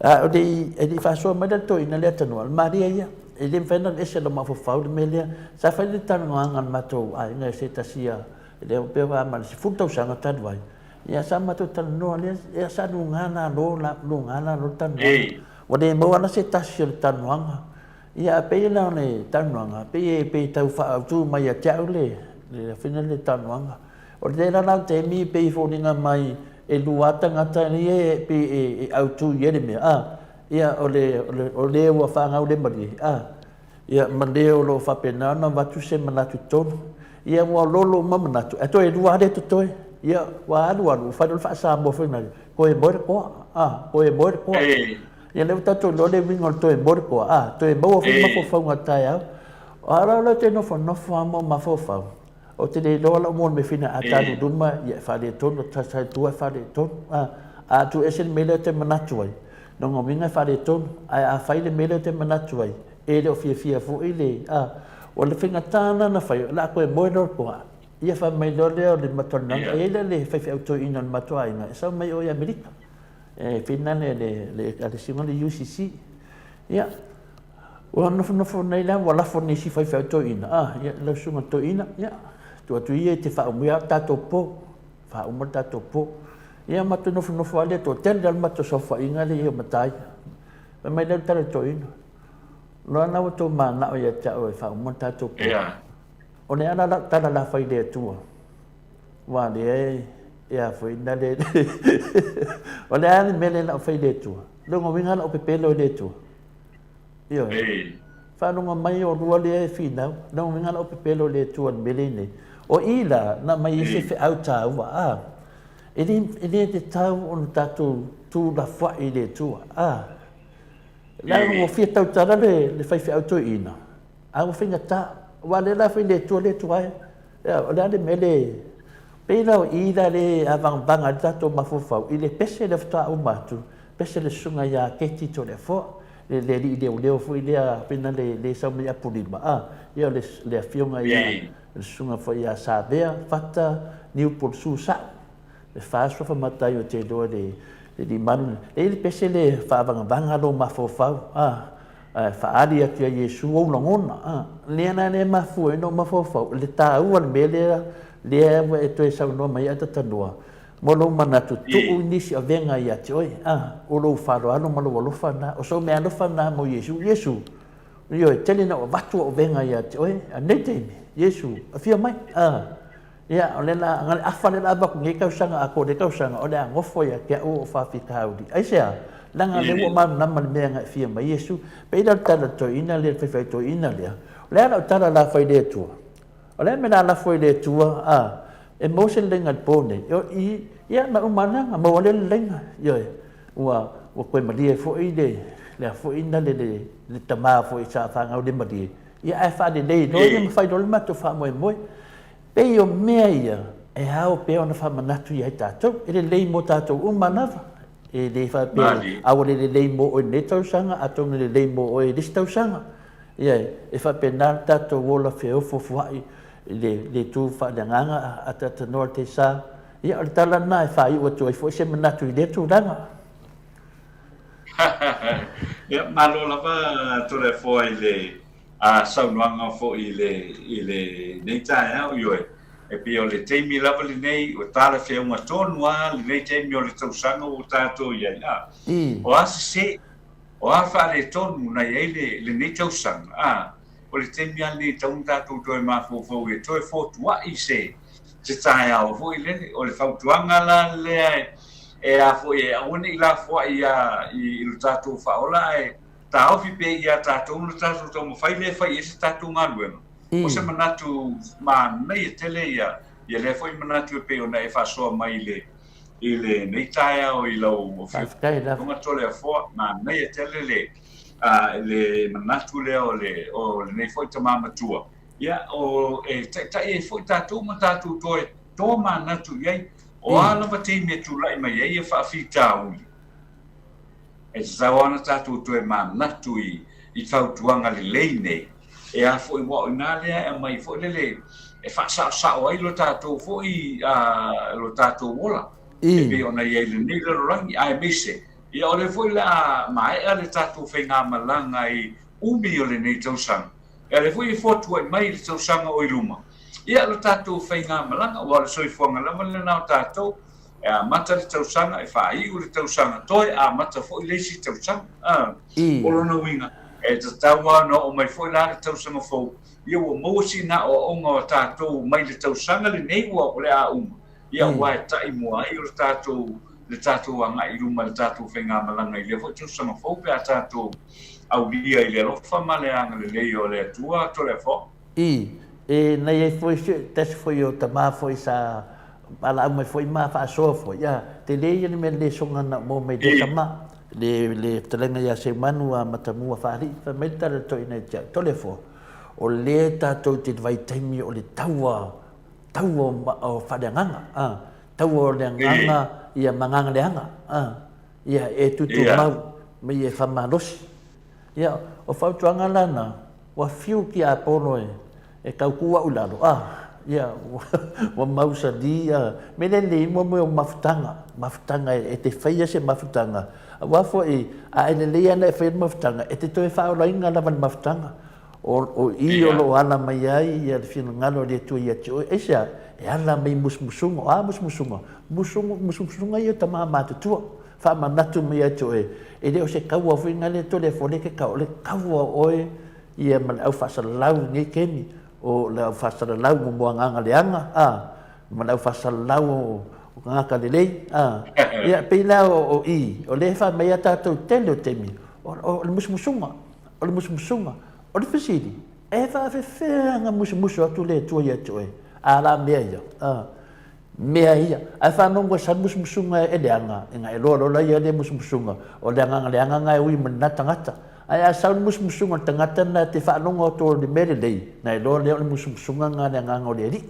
A o le i, e le i faasoa mai la le toeaina lea talu, o le malie ia, e le mafai ona alu ese lou mafaufau le mea lea. Sa fai le talanoaga a le matou aiga i se tasi a, lea pei ua ma le 10 tausaga talu ai, ia sa matou talanoa lea, ia sa luga lalo, luga lalo le talanoaga. Ua le maua la se tasi o le talanoaga. Ia, pei la o le talanoaga, pei e pei tau faaautu mai ia te au le le fina le talanoaga. O le la la taimi pei foliga mai e lua tagata ia e pei e, e autu i ai le mea, a, ia o le, o le, o le ua fanau le malie, a, ia ma le o lo o faapena ona avatu se manatu i totonu. Ia ua lolo uma manatu, ae toe lua lava lea totoe. Ia ua alu alu, ua fai loa le faa-Samoa foi lea, toe moe le toa, a, toe moe le toa. Ia lea ua tatou iloa le uiga o le toe moe le toa, a, toe maua foi le mafaufauga o le taeao. A o lau te nofonofo lava ma mafaufau, ou te le iloa lau mo le mea fina a talu luma, ia e faaletonu, a talu tua e faaletonu. A, a tuu ese le mea lea ou te manatu ai, lona uiga e faaletonu. Ae a fai le mea lea ou te manatu ai, e le o fiafia foi le, a, o le faigata lena na fai, o le a toe moe loa le toa. Ia fai mai loa lea o le matou e i ai lea le faifeau toeaina o le matou aiga, e sau mai o i Amerika. E whina le, le, le ekalesia ma le UCC. Ia, ua nofonofo nei la, ua lafo nei si faifeau toeaina. Ah, ia, lau susuga toeaina, ia, tuu atu ia i te faaumuia le tatou po. Faauma le tatou po. Ia, matou nofonofo lava lea, toatele lava le matou saofaiga lea i o matai. Fai mai lea o le tala i le toeaina. Loa la ua tou manao ia te au e faauma le tatou po. O le a la lau tala la fai i le Atua? Aua lea e a foi na le O le a le mea lea lau fai i le Atua? Lona uiga lau pepelo i le Atua. Ioe. Faalogo mai o lua lea e finau. Lona uiga lau pepelo i le Atua i le mea lea nei. O i la, na aumai ai se feau taua, a. E le, e le tatau ona tatou tuulafoai i le Atua, a. Leaga ua fia tautala le, le faifeau toeaina, a ua faigata. Aua o lea la e fai i le Atua le Atua e. O le a le mea le... Pei la o i la le avagavaga ai le tatou mafaufau i le pese lea faatoa uma atu, pese le susuga ia Keti Toleafoa, le, le alii leoleo foi lea, pei le, le sau mai Apolima, a, ia o le, le afioga ia, le susuga foi ia Savea Fata Newport Susau, le fa suafa matai o te iloa le, le limalu. E i ai le pese le faavagavaga lou mafaufau, a. Ae faaali atu ia Iesu ou lagona, a, lea la lea e mafua ai ona ou mafaufau, le taua o le mea lea, lea ua e toe saunoa mai ai Atatanoa, mo lou manatu, tuu i nisi avega ia te oe, a, o lou faaaloalo ma lou alofa lena, o sou meaalofa lena mo Iesu. Iesu, ioe, tele ina ou avatu au avega ia te oe, a o lenei taimi, Iesu, afio mai, a. Ia, o le la, na le afa lea o le a avatu nei tausaga atoa i lenei tausaga, o le a nofo ia te au o faafitauli. Aisea? Leaga o lea ua malamalama le mea na e fia mai Iesu. Pei la o le tala a le toeaina lea, le faifai toeaina lea, o le a lau tala o le a fai i le Atua? O le a le mea o le a lafo i le Atua, a, e maua se leleiga i le po nei? I, ia, na uma lava, na maua lea leleiga. Ioe, ua, ua toe malie foi le, le a foi na le, le, le tama foi sa fanau le malie, ia ae faalelei loa ia ma fai loa le matou faamoemoe. Pei o mea ia e ao pea ona faamanatu ia i tatou. E lelei mo tatou uma lava. E le faapea a ua le lelei mo oe i lenei tausaga, atonu e lelei mo oe i le isi tausaga. Ia, e faapena le tatou ola feofofoa'i i le le itu faaleagaga a Atatanoa le Teisa. Ia, o le tala lena e faaiu atu ai foi se manatu i lea tulaga. Ia, malo lava Toleafoa i le A saunoaga foi i le, i lenei taeao, ioe, e pei o le taimi lava lenei, ua talafeauga tonu lava lenei taimi o le tausaga ua tatou i ai, a. O a sese, o a faaletonu na i ai le, lenei tausaga, a, o le taimi lava lenei e tatau ona tatou toe mafaufau e toe fotuai se, se taeao foi lele. O le fautuaga la lea e, e a foi e aua ne i lafoai i, i lo tatou faaola, ae Taofi pea ia tatou ona tatou taumafai lea e fai i ai se tatou galuega. O se manatu manaia tele ia, ia lea foi manatu e pei ona e faasoa mai i le, i lenei taeao i lau Afioga Toleafoa. Manaia tele le, le manatu lea o le, o lenei foi tama matua. Ia, o, e taitai ai foi tatou ma tatou toe tomanatu i ai. O a lava taimi e tulai mai ai ia faafitauli, E tatau lava ona tatou toe manatu i fautuaga lelei nei, e a foi aua o i ina lea e aumai foi lele e faasaosao ai lo tatou foi lo tatou ola e pei ona i ai i lenei lalolagi, aemaise ia o lea foi o le a maea le tatou faigamalaga i umi o lenei tausaga, ia o lea foi e fotuai mai le tausaga o i luma, ia lo tatou faigamalaga, aua o le soifuaga lava lena o tatou. E amata le tausaga, e faaiu le tausaga, toe amata foi le isi tausaga. A, o lona uiga, e tatau lava ona oo mai foi la le tausaga fou, ia ua maua sina aoaoga o tatou mai le tausaga lenei ua o le a uma, ia aua e taimua ai o le tatou le tatou agai i luma i le tatou faigamalaga i lea foi tausaga fou pe a tatou aulia i le alofa ma le agalelei o le Atua Toleafoa. I, e na i ai foi se tasi foi o tama foi sa valaau mai foi ma faasoa foi, a, tele ia le mea le soga na maua mai lea tama, le, le fetalaiga ia Seumanu a Matamua Faalii, fai mai le tala a le toeaina ia te au, Toleafoa, o lea tatou te vaitaimi o le taua, taua o faaleagaga, a, taua o le agaga ia ma agaga leaga, a, ia e tutumau ma ia e faamalosi. Ia, o fautuaga la na, ua fiu tiapolo e, e tau tuu au i lalo, a, ia, ua mausali, a, me lelei mo mea o mafutaga, mafutaga e te faia se mafutaga, aua foi, a e lelei ana e faia le mafutaga, e te toe faaolaina lava le mafutaga. O, o i o lo o ala mai ai ia le finagalo o le Atua ia te oe. Aisea? E ala mai musumusuga. O a musumusuga? Musumu, musumusuga ia o tama matutua. Faamanatu mai ia te oe, e le o se kaua foi na le Toleafoa lea e te kau, o le kaua o oe ia ma le au faasalalau i nei taimi, o le au faasalalau mo mo agaga leaga, a, ma le au faasalalau o, o tagata lelei, a. Ia, pei la o, o i, o lea e fai mai a tatou tele o taimi, o, o le musumusuga, o le musumusuga, o le fesili, e faafefea ona musumusu atu le Atua ia te oe, a la mea ia, a. Mea ia. Ae faanogo e sau musumusuga e leaga, ina e loa loa la ia lea musumusuga, o le agaga leaga na e ui ma lena tagata. Ae a sau le musumusuga o le tagata na te faalogo atu o le mea lelei, na e loa lea o le musumusuga na le agaga o le Alii.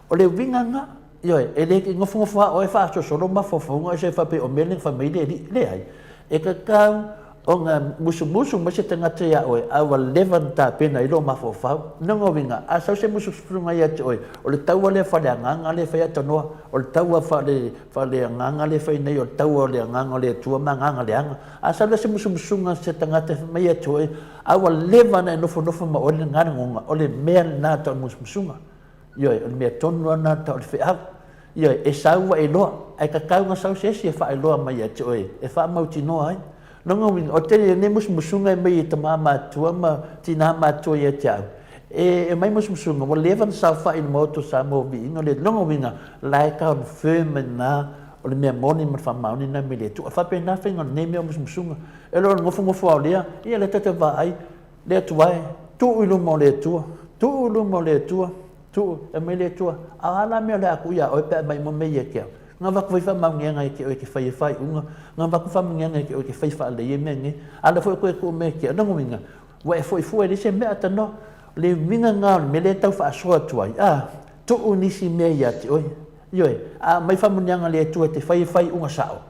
O le uiga na, ioe, e le nofonofo lava oe faasolosolo mafaufauga e se faapea o mea lea na fai mai le Alii. Leai. E tatau. Ona musumusu mai se tagata iā oe, a ua leva ona tapena ai lou mafaufau. Lona uiga, a sau se musumusuga ia te oe, o le taua lea faaleagaga lea e fai atanoa, o le taua faale, faaleagaga lea e fai nei, o le taua o le agaga o le Atua ma agaga leaga. A sau la se musumusuga a se tagata e fai mai ia te oe, a ua leva ona e nofonofo ma oe lena lagona, o le mea lena tau o le musumusuga. Ioe, o le mea tonu lava lena tau o le feau. Ioe, e sau ua e iloa, ae tatau ona sau se isi e faailoa mai ia te oe e faamautinoa ai. Lona uiga, o le tele o nei musumusuga e aumai e tama matutua ma tina matutua ia te au, e aumai musumusuga ua leva ona saofai i le Maota o Samoa o viiga o le Lona uiga, la e confirm ai ina o le mea moni ma le faamaoni lena mai le Atua. E faapena faiga o lenei mea o musumusuga. E le o le nofonofo lava o lea, ia lea tatou te vaai, Le Atua e, tuu i luma o le Atua, tuu i luma o le Atua, tuu, e aumai le Atua, a o a la mea o le a tuu iā oe pe a aumai uma mea ia te au? Na avatu foi faamaoniaga ia te oe e te faia faaiuga, na avatu faamaoniaga ia te oe e te fai faalelei ai mea nei, a o lea foi ua toe tuu mea ia te au. Lona uiga, ua e foi fua e leai se mea a tanoa. O le uiga lena o le mea lea e tau faasoa atu ai, a, tuu nisi mea ia te oe. Ioe, a aumai faamaoniaga a le Atua e te fai ai faaiuga sao,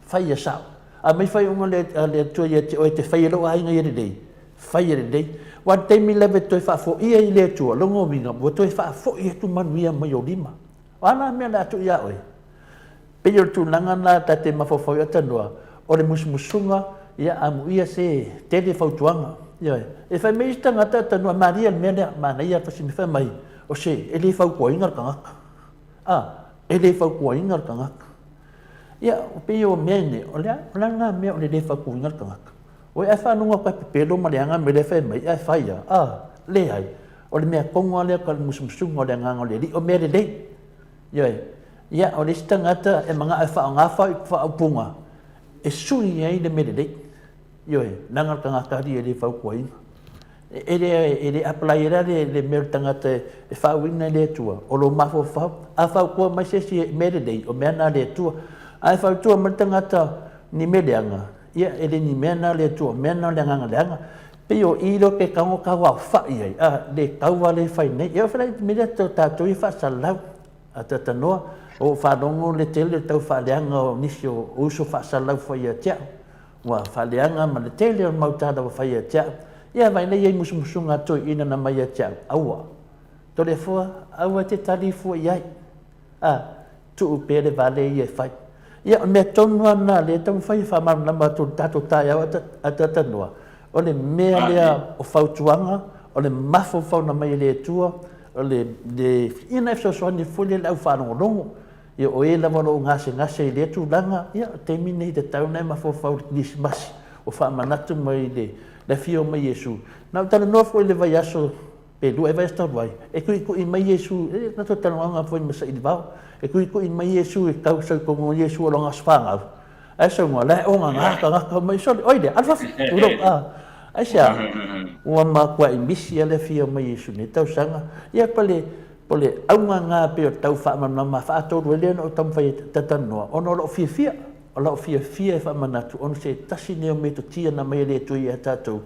Fai ia sao. A mai faaiuga a le Atua ia te oe e te fai e lou aiga ia lelei, fai ia lelei. Aua o le taimi lava e toe faafoia ai le Atua, lona uiga, ua toe faafoi atu manuia mai ou lima. O a la mea o le a tuu ia oe? Pei o le tulaga lena ta te mafaufau ai tanoa, o le musumusuga, ia amuia se tele fautuaga. Ioe. E fai mai isi tagata tanoa, malie le mea lea, manaia le fai mai, o se, e le fautuaina le tagata. A, e le fautuaina le tagata. Ia, pei o mea nei, o le a, o le a lena mea o le le fautuaina le tagata? Oi, ae faalogo atu e pepelo ma leaga le mea lea e fai mai, ae fai lava, a, leai. O le mea tonu lava lea o le musumusuga o le agaga o le Alii, o mea lelei. Ioe. Ia, o le isi tagata e manao e faaaoga faaupuga e sui ai le mea lelei. Ioe, leaga le tagata alii e le fautuaina. E le, e le apply ai la le, le mea o le tagata e faauiina e le Atua, o lou mafaufau. A fautua mai se isi mea lelei, o mea na a le Atua. Ae fautua mai le tagata ni mea leaga, ia e le ni mea na a le Atua, o mea na o le agaga leaga. Pei o i lea o ke tago tau aofai ai, a, le taua lea e fai nei. Ia o fela i mea lea tatou ia faasalalau, a tatanoa, o faalogo le tele o le tau faaleaga o nisi o uso faasalalau foi ia te au. Ua faaleaga ma le tele o le mau tala ua fai ia te au. Ia vaai nei i musumusuga a toeaiina na mai ia te au. Aua. Toleafoa, aua e te tali fua i ai. A, tuu pea le vale ia e fai. Ia, o le mea tonu lava lena lea e taumafai e faamalamalama atu i le tatou taeao a tatanoa, o le mea lea o fautuaga, o le mafaufau na mai e le Atua, o le, le, ia na e fesoasoani foi lea i le au faalogologo. Ia, o e lava o lo o gasegase i lea tulaga, ia, o le taimi lenei e tatau ona e mafaufau i le Kerisimasi, ua faamanatu mai le, le afio mai Iesu. Na ou talanoa foi i le vaiaso, pe lua ea vaiaso talu ai, e tuitui mai Iesu, e na toe talanoaga foi ma Sailivao, e tuitui mai Iesu e tau sau i totonu o Iesu o lona aso fanau. Ae saunoa, la e ogaga tagata mai, sole, oi lea, alu fafo, tulou, a. Aisea? Ua matuai misi lava le afio mai Iesu i lenei tausaga. Ia, pa le, O le auga lena pei o le tau faamalamalama faatolu ai lea na ou taumafai ai e talatalanoa, ona o lou fiafia, o lou fiafia e faamanatu ona se tasi lenei o metotia na aumai e le Atua ia tatou,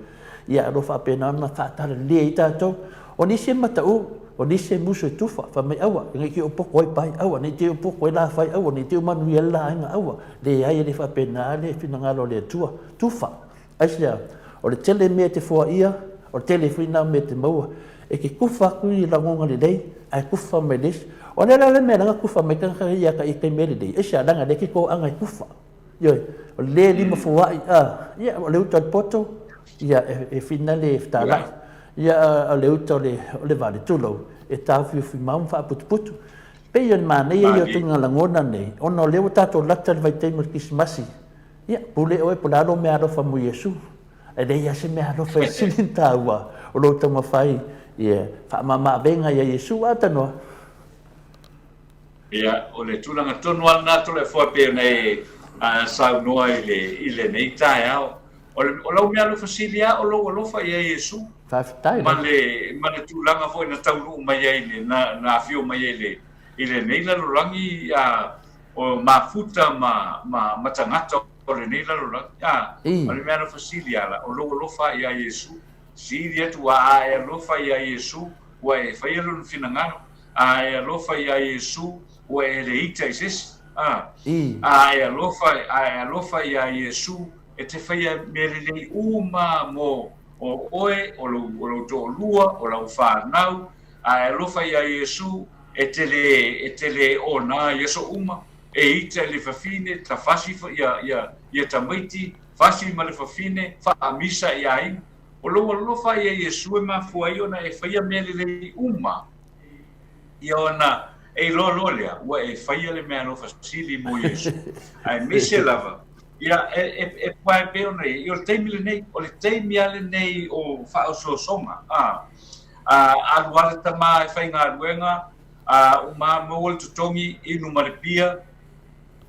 ia o lo o faapena ona faatalale ai tatou. O nisi e mataʻu, o nisi e musu e tufa, fai mai, aua, ne i te i ua poto ai pai, aua, ne i te i ua poto ai lafai, aua, ne i te i ua manuia ai le laina, aua. Leai, e le faapena le finagalo o le Atua. Tufa. Aisea? O le tele mea e te foaia, o le tele foi na mea e te maua. E te kufa atu i lagona lelei, ae kufa mai le isi. O le ala le mea leaga kufa mai tagata ia ka i mea lelei. Aisea? Leaga lea ke toaga e kufa. Ioe, o le lima foai, a, ia, o le uta o le poto, ia, e whina le fetalai. Ia, o le uta o le, o le vale, tulou, e taofiofi mau ma faaputuputu. Pei o le manaia ia o tuiga lagona nei, ona o lea ua tatou lata i le vaitaimi o le Kerisimasi, Ia, pule oe po o le a lou meaalofa mo Iesu. E leai lava se meaalofa e sili ona taua o lou taumafai ia faamama-avega ia Iesu. A tanoa. Ia, o le tulaga tonu lava lena Toleafoa e pei ona e saunoa i le, i lenei taeao. O, le, o lau meaalofa sili lava o lou alofa ia Iesu. Faafetai. Ma le, ma le tulaga foi na taunuu mai ai, le, na, na afio mai ai le, i lenei lalolagi, a, o mafuta ma, ma, ma tagata o lenei lalolagi. A, o le mea alofa sili ala, o lou alofa ia Iesu. Sili atu ua a e alofa ia Iesu, ua e faia lona finagalo. A e alofa ia Iesu, ua e le ita i se isi. A, a e alofa, a e alofa ia Iesu, E te faia mea lelei uma mo o oe, o lou, o lou toalua, o lau fanau, a e alofa iā Iesu, e te lē, e te lē ona i aso uma, e ita i le fafine, tafasi ia, ia, ia tamaiti, fasi ma le fafine, faamisa i aiga. O lou alofa iā Iesu e mafua ai ona e faia mea lelei uma. Ia ona e iloa loa lea, ua e faia le meaalofa sili mo Iesu. Aemaise lava, ia, e, e, e pae pei ona i ai, o le taimi lenei, o le taimi lava lenei o faaosoosoga, a, a alu lava le tama e faigaluega, a uma maua le totogi, inu ma le pia,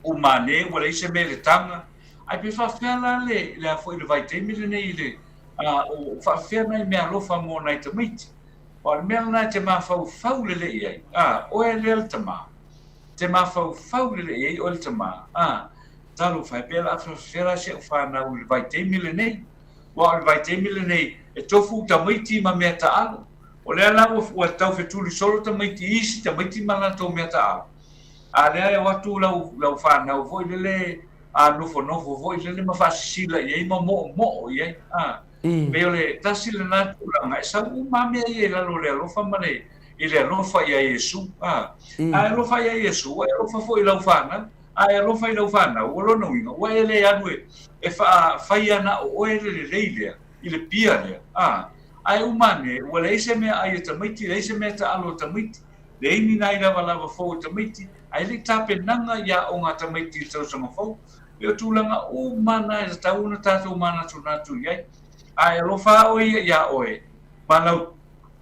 uma ane ua leai se mea i le taga. Ae pe faafefea la le, le a foi le vaitaimi lenei i le, a, o faafefea nai meaalofa mo nai tamaiti? Aua o le mea lena e te mafaufau lelei i ai, a, oe lea le tama, te mafaufau lelei i ai oe le tama, a, talofa e, pe o le a faafefea la si au fanau i le vaitaimi lenei? Aua o le vaitaimi lenei e tofu tamaiti ma mea taalo. O lea la ua, ua tau fetuli solo tamaiti i isi tamaiti ma latou mea taalo. A lea e o atu lau, lau fanau foi lele a nofonofo foi lele ma faasisila i ai ma moomoo i ai, a. Pei o le tasi lena tulaga e sau uma lava mea ia i lalo o le alofa ma le, i le alofa iā Iesu. A, a e alofa iā Iesu, ua e alofa foi i lau fanau. A e alofa i lau fanau, o lona uiga, ua e le alu e, e faafaia na o oe le lelei lea, i le pia lea. A, ae uma ane, ua leai se mea ai a tamaiti, leai se mea taalo a tamaiti, leai ni nai lavalava fou a tamaiti, ae le i tapenaga i aoga a tamaiti i le tausaga fou. E o tulaga uma na e tatau ona tatou manatunatu i ai. A e alofa lava oe ia iā oe, ma lau,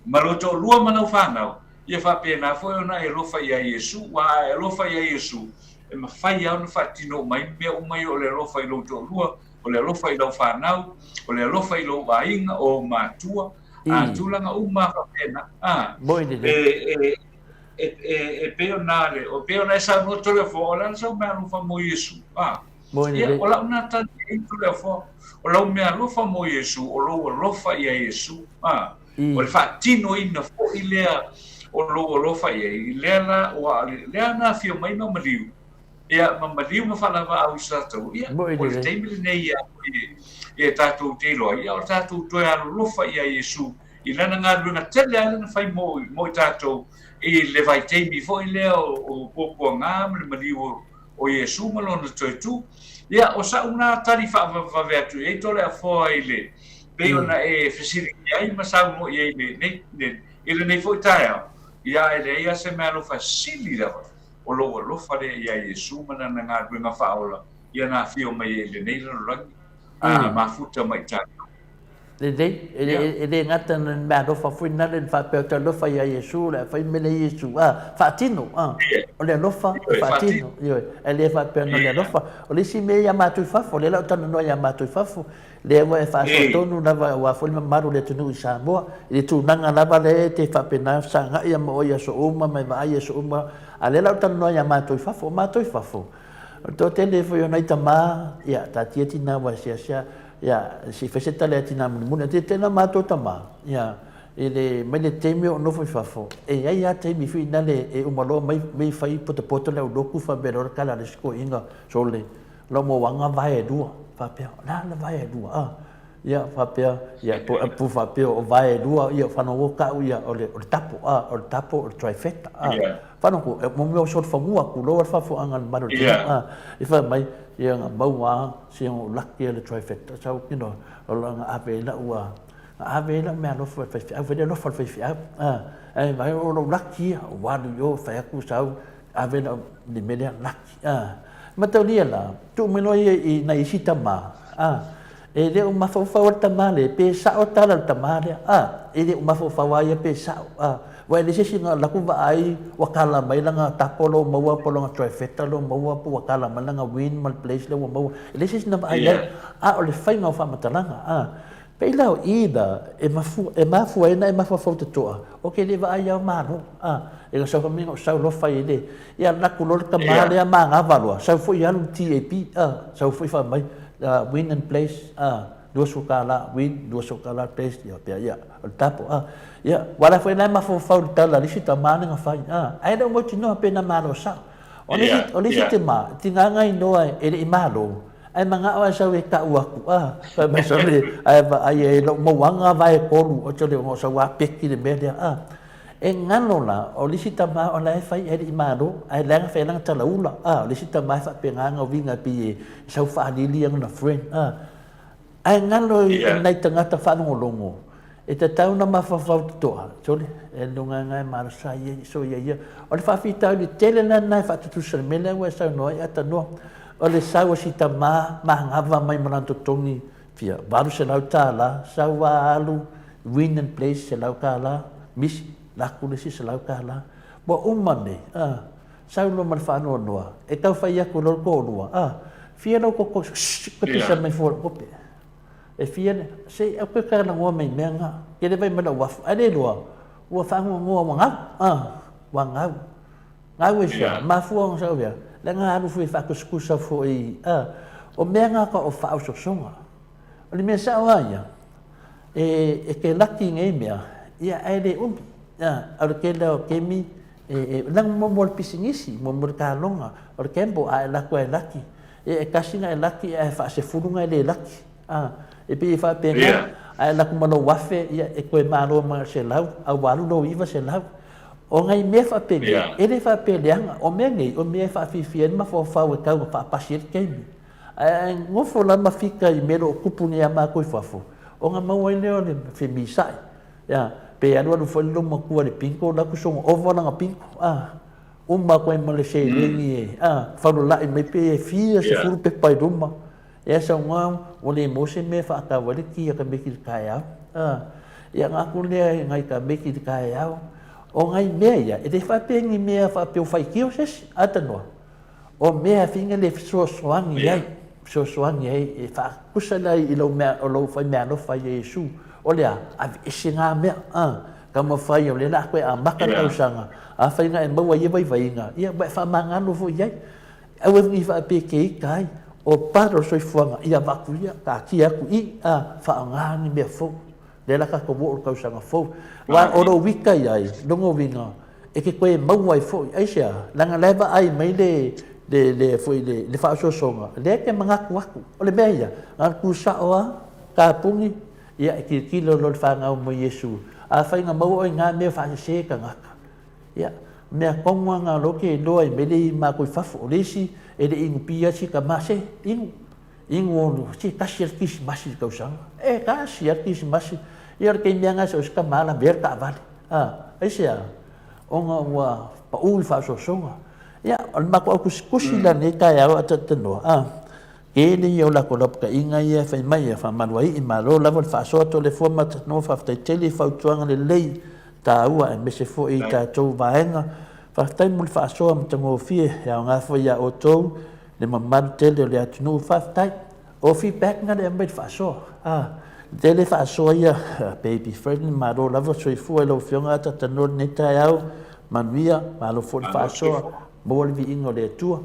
ma lou toalua ma lau fanau, ia faapena foi ona e alofa iā Iesu. Aua a e alofa iā Iesu, e mafai lava ona faatino uma ai mea uma ia o le alofa i lou toalua, o le alofa i lau fanau, o le alofa i lou aiga, o ou matua, a tulaga uma lava faapena. A, e, e, e, e, e pei ona le, o pei ona e saunoa Toleafoa, o le a le sau meaalofa mo Iesu? A, ia, o lau na tali i ai Toleafoa, o lau meaalofa mo Iesu, o lou alofa ia Iesu. A, o le faatinoina foi lea o lou alofa i ai, lea la, ua, lea na afio mai ma maliu, ia, ma maliu ma faalavaau i Sataua, ia, o le taimi lenei ia, e tatou te iloa ai, ia, o le tatou toe alolofa ia Iesu, i lana galuega tele lava lea na fai mo, mo i tatou i le vaitaimi foi lea o, o puapuaga ma le maliu o, o Iesu ma lona toe tu. Ia, o sa'u na tali faavavevave atu i ai Toleafoa i le, pei ona e fesiligia ai ma saunoa i ai i lenei, i lenei foi taeao, ia, e leai lava se meaalofa sili lava o lou alofa lea iā Iesu ma lana galuega faaola ia na afio mai ai i lenei lalolagi, a mafuta ma i tatou. Lelei, e le, e le gata na le mea alofa foi na le faapea o te alofa ia Iesu, le a fai mele Iesu, a, faatino, a, o le alofa e faatino, ioe, ae le faapea na le alofa. O le isi mea ia matou i fafo, lea la ou talanoa ia matou i fafo, lea ua e faasoa tonu lava aua foi le mamalu o le atunuu i Samoa, i le tulaga lava lea e te faapena fesagai ia ma oe i aso uma ma e vaai i aso uma, a lea la ou talanoa ia matou i fafo, o matou i fafo, o le toatele foi o nai tama, ia, taatia tina ua seasea, Ia, se i fai se tala ia tina mulimuli. Te tena matou tama, ia, i le, mai le taimi o nofo i fafo, e iai a taimi foi nale e uma loa mai, mai fai potopoto le au loku faapea loa le tala a le isi toeaina, sole, lau mauaga vae e lua, faapea, o le a le vae e lua, a? Ia, faapea, ia, po, po faapea o vae e lua, ia, whanau o kau, ia, o le, o le tapo, a, o le tapo, o le trifecta, a. Yeah. Whanau, e, mo mea o solofanua, kuloa le fafoanga le malu, yeah. a, i wha mai, ia, nga maua, Sia o laki le trifecta sau you know o la nga ave la ua nga ave la mea alofa le faifeau fai le alofa le faifeau a ai vai o lo laki o walu yo fai aku sau ave la le mea lea laki a mataulia la tuu mai loa ia i nai isi tama a e le o mafaufau le tama lea pe sao tala le tama lea a e le o mafaufau a ia pe sao a Ua e leai se isi na alu atu vaai ua kala mai lana tapo lo maua po lona trifecta lo maua po ua kala mai lana win ma le place lea ua maua. E leai se isi na vaai ai. A o le faiga o faamatalaga, a. Pei la o i la, e mafua, e mafua ai na e mafaufau totoa, ok, le vaai lava o Malo, a. E na sau fai mai na sau loa fai ai le, ia alu atu loa le tama lea manava loa, sau foi alu le TAP, a, sau foi fai mai, win and place, a. 20 kālā win, 20 kālā place, ia pea, ia, o le tapo, a. Ia, ua la foi la e mafaufau i le tala a le isi tama lea na fai, a. Ae le o mautinoa pe na malo sao. O le isi, o le isi tama, tiga na inoa e le i malo, Ae manao ae sau e tau atu, a, fai mai sole, ae vaai ai lou mauaga vae tolu, o sole ona o sau apeki le mea lea, a. E galo la, o le isi tama o la e fai ae le i malo, ae leaga fai ai lana talaula, a, o le isi tama e faapena ona uiga pei e sau faalili lana friend, a. Ae galo i nai tagata faalogologo, e tatau ona mafaufau totoa, sole, e luga e malosa ia, so ia ia. O le faafitauli tele la lena e faatutusa i le mea lea ua e saunoa ai Atanoa, o le sau a si tama manava mai ma lana totogi fia $800, sau a alu win and place $100, misi, laku le isi $100. Ua uma nei, a, sau loa ma le faanoanoa, e tau fai atu loa le toalua, a, fia lou toto, shh, pisa mai fua lou tupe. E fia le, se i au toe talanoa mai i mea na, ke le vai mai lau afu, ae le iloa, ua faanoanoa ua gau, a, ua gau. Gau e sia, mafua ona sau ea, leaga alu foi e faatusatusa foi, a, o mea na tau o faaososoga. O le mea sao lava ia, e, e te laki i nei mea, ia ae le umi. A, o le tele o taimi, e, e, leaga mo, mo le pisinisi, mo, mo le taloga, o le gamble, a e alu atu lava e laki, Ia e tasi na e laki ae faasefulu na e le laki. A, e pei e faapena, yeah. A e alu atu ma lou afe, ia e toe malo mai o le selau, a ua alu lou 900. O nai mea faapenei, yeah. E le faapea leaga, o mea nei, o mea e faafiafia ai le mafaufau e tau ina faapasi ai le taimi. Ae nofo la ma fika i mea o lo o tupu nei ia matou i fafo, ona maua ai lea o le femisa'i. Ia, pe alualu foi le loomatua i le bingo, o la e soona ova lana bingo. A, Uma atu ai ma le seleni e, a, faulala'i mai pe e fia sefulu pepa i luma. Ea saunoa ua le maua se mea e faatau ai le ti a tamaiti i le taeao. A, ia ona atu lea i nai tamaiti i le taeao. O nai mea ia, e le faapea ni mea faapea ua faitio se isi, atanoa. O mea e fia le fesoasoani ai, fesoasoani ai e faatusa la i lou mea, o lou faimeaalofa ia Iesu. O le a? Aveese na mea, a, taumafai o lea o le a toe amata le tausaga, afai na e maua ia vaivaiga, ia ua e faamagalo foi i ai. Aua ne i faapea e te ita ai, o part o le soifuaga, ia avatu ia, taatia atu i, a, faaaoga ni mea fou. Lea la tatou oo i le tausaga fou. Aua o lou ita i ai, lona uiga, e te toe maua ai foi. Aisea? Leaga la e vaai mai le, le, le, foi le, le faaosoosoga, lea e te manatu atu. O le mea ia, na ona tusao lava, tapuni, ia e tilotilo loa i le fanau mai Iesu. Afai na maua oe i na mea faasese tagata, ia, mea tonu lava na loa te iloa i mea lea i matou i fafo. O le isi, e le i inu pia si tama, se, inu. Inu ono, se tasi lava le kerisimasi i le tausaga. E tasi lava le kerisimasi. Ia o le taimi lava lena sau ai si tama lavea le taavale. A, aisea? Ona ua pau i faaosoosoga. Ia, o le matou autusitusi la i lenei taeao a talanoa, a, tele ia o latou lapataiga ia e fai mai, ia faamaluaii, malo lava le faasoa Toleafoa ma Talanoa, faafetai tele i fautuaga lelei, taua aemaise foi i tatou vaega. Faafetai mo le faasoa matagofie, e aoga foi ia outou le mamalu tele o le atunuu, faafetai. O feedback na le aumai le faasoa. Ah, tele faasoa ia baby friendly, malo lava soifua i lau Afioga Ata Tanoa lenei taeao, manuia, malo foi le faasoa, maua le viiga o le Atua.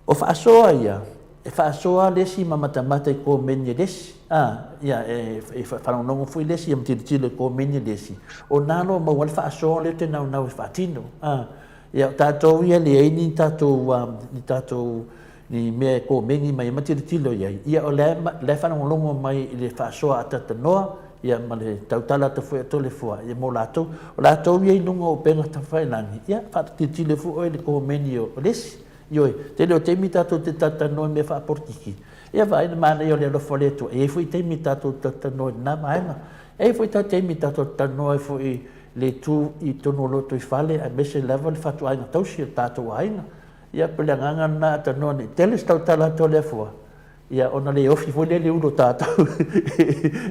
O faasoa ia, e faasoa le isi ma matamata i komeni e le isi. Ah, ia, e, e faalogologo foi le isi ma tilotilo i komeni e le isi. O na loa maua le faasoa lea te naunau e faatino. Ah, Ia, o tatou ia e leai ni tatou, ni tatou, ni mea e komeni mai ai ma tilotilo i ai, ia o la e, la e faalogologo mai i le faasoa a Tatanoa, ia ma le tautala atu foi a Toleafoa, ia mo latou. O latou ia i luga o upega tafailagi, ia faatilotilo foi oe i le komeni o le isi. Ioe, tele o taimi tatou te talatalanoa i mea faapolokiki, ia vaai le manaia o le alofa o le Atua, e i ai foi taimi tatou te talatalanoa i lena vaega. E i ai foi taimi tatou te talanoa ai foi le tu i totonu o lotoifale aemaise lava le fatuaiga tausi o le tatou aiga. Ia pei o le agaga lena a tanoa nei tele se tautala atu a le afua, ia ona le ofi foi lea le ulu o tatou.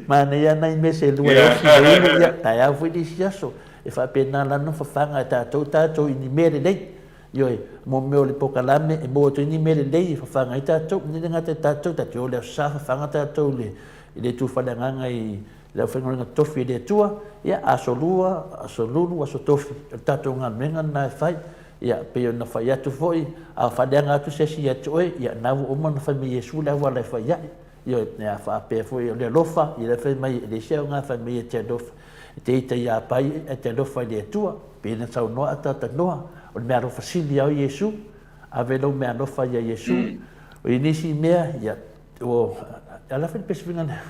Manaia nai mea se lua e ofi le ulu, ia taeao foi le isi aso. E faapena la ona fafaga e tatou tatou i ni mea lelei. Ioe, mo mea o le polokalame e maua atu ai ni mea lelei e fafaga ai tatou. E le gata i tatou, tatou te o i le Aso Sa fafaga tatou i le itu faaleagaga i Le aufaigaluega tofi e le Atua, ia, aso lua, aso lulu, aso tofi, o le tatou galuega lena e fai. Ia, pei ona fai atu foi, a faaleaga atu se isi ia te oe, ia, na ua uma ona fai mai e Iesu le auala e fai ai. Ioe, a faapea foi o le alofa, ia lea fai mai, e leai se aoga e fai mai e te alofa, e te ita ia Pai, e te alofa i le Atua. Pei ona saunoa Atatanoa, o le meaalofa sili lava o Iesu. Ave lou meaalofa ia Iesu. O i nisi mea, ia, ua, ala foi le pesefina lea,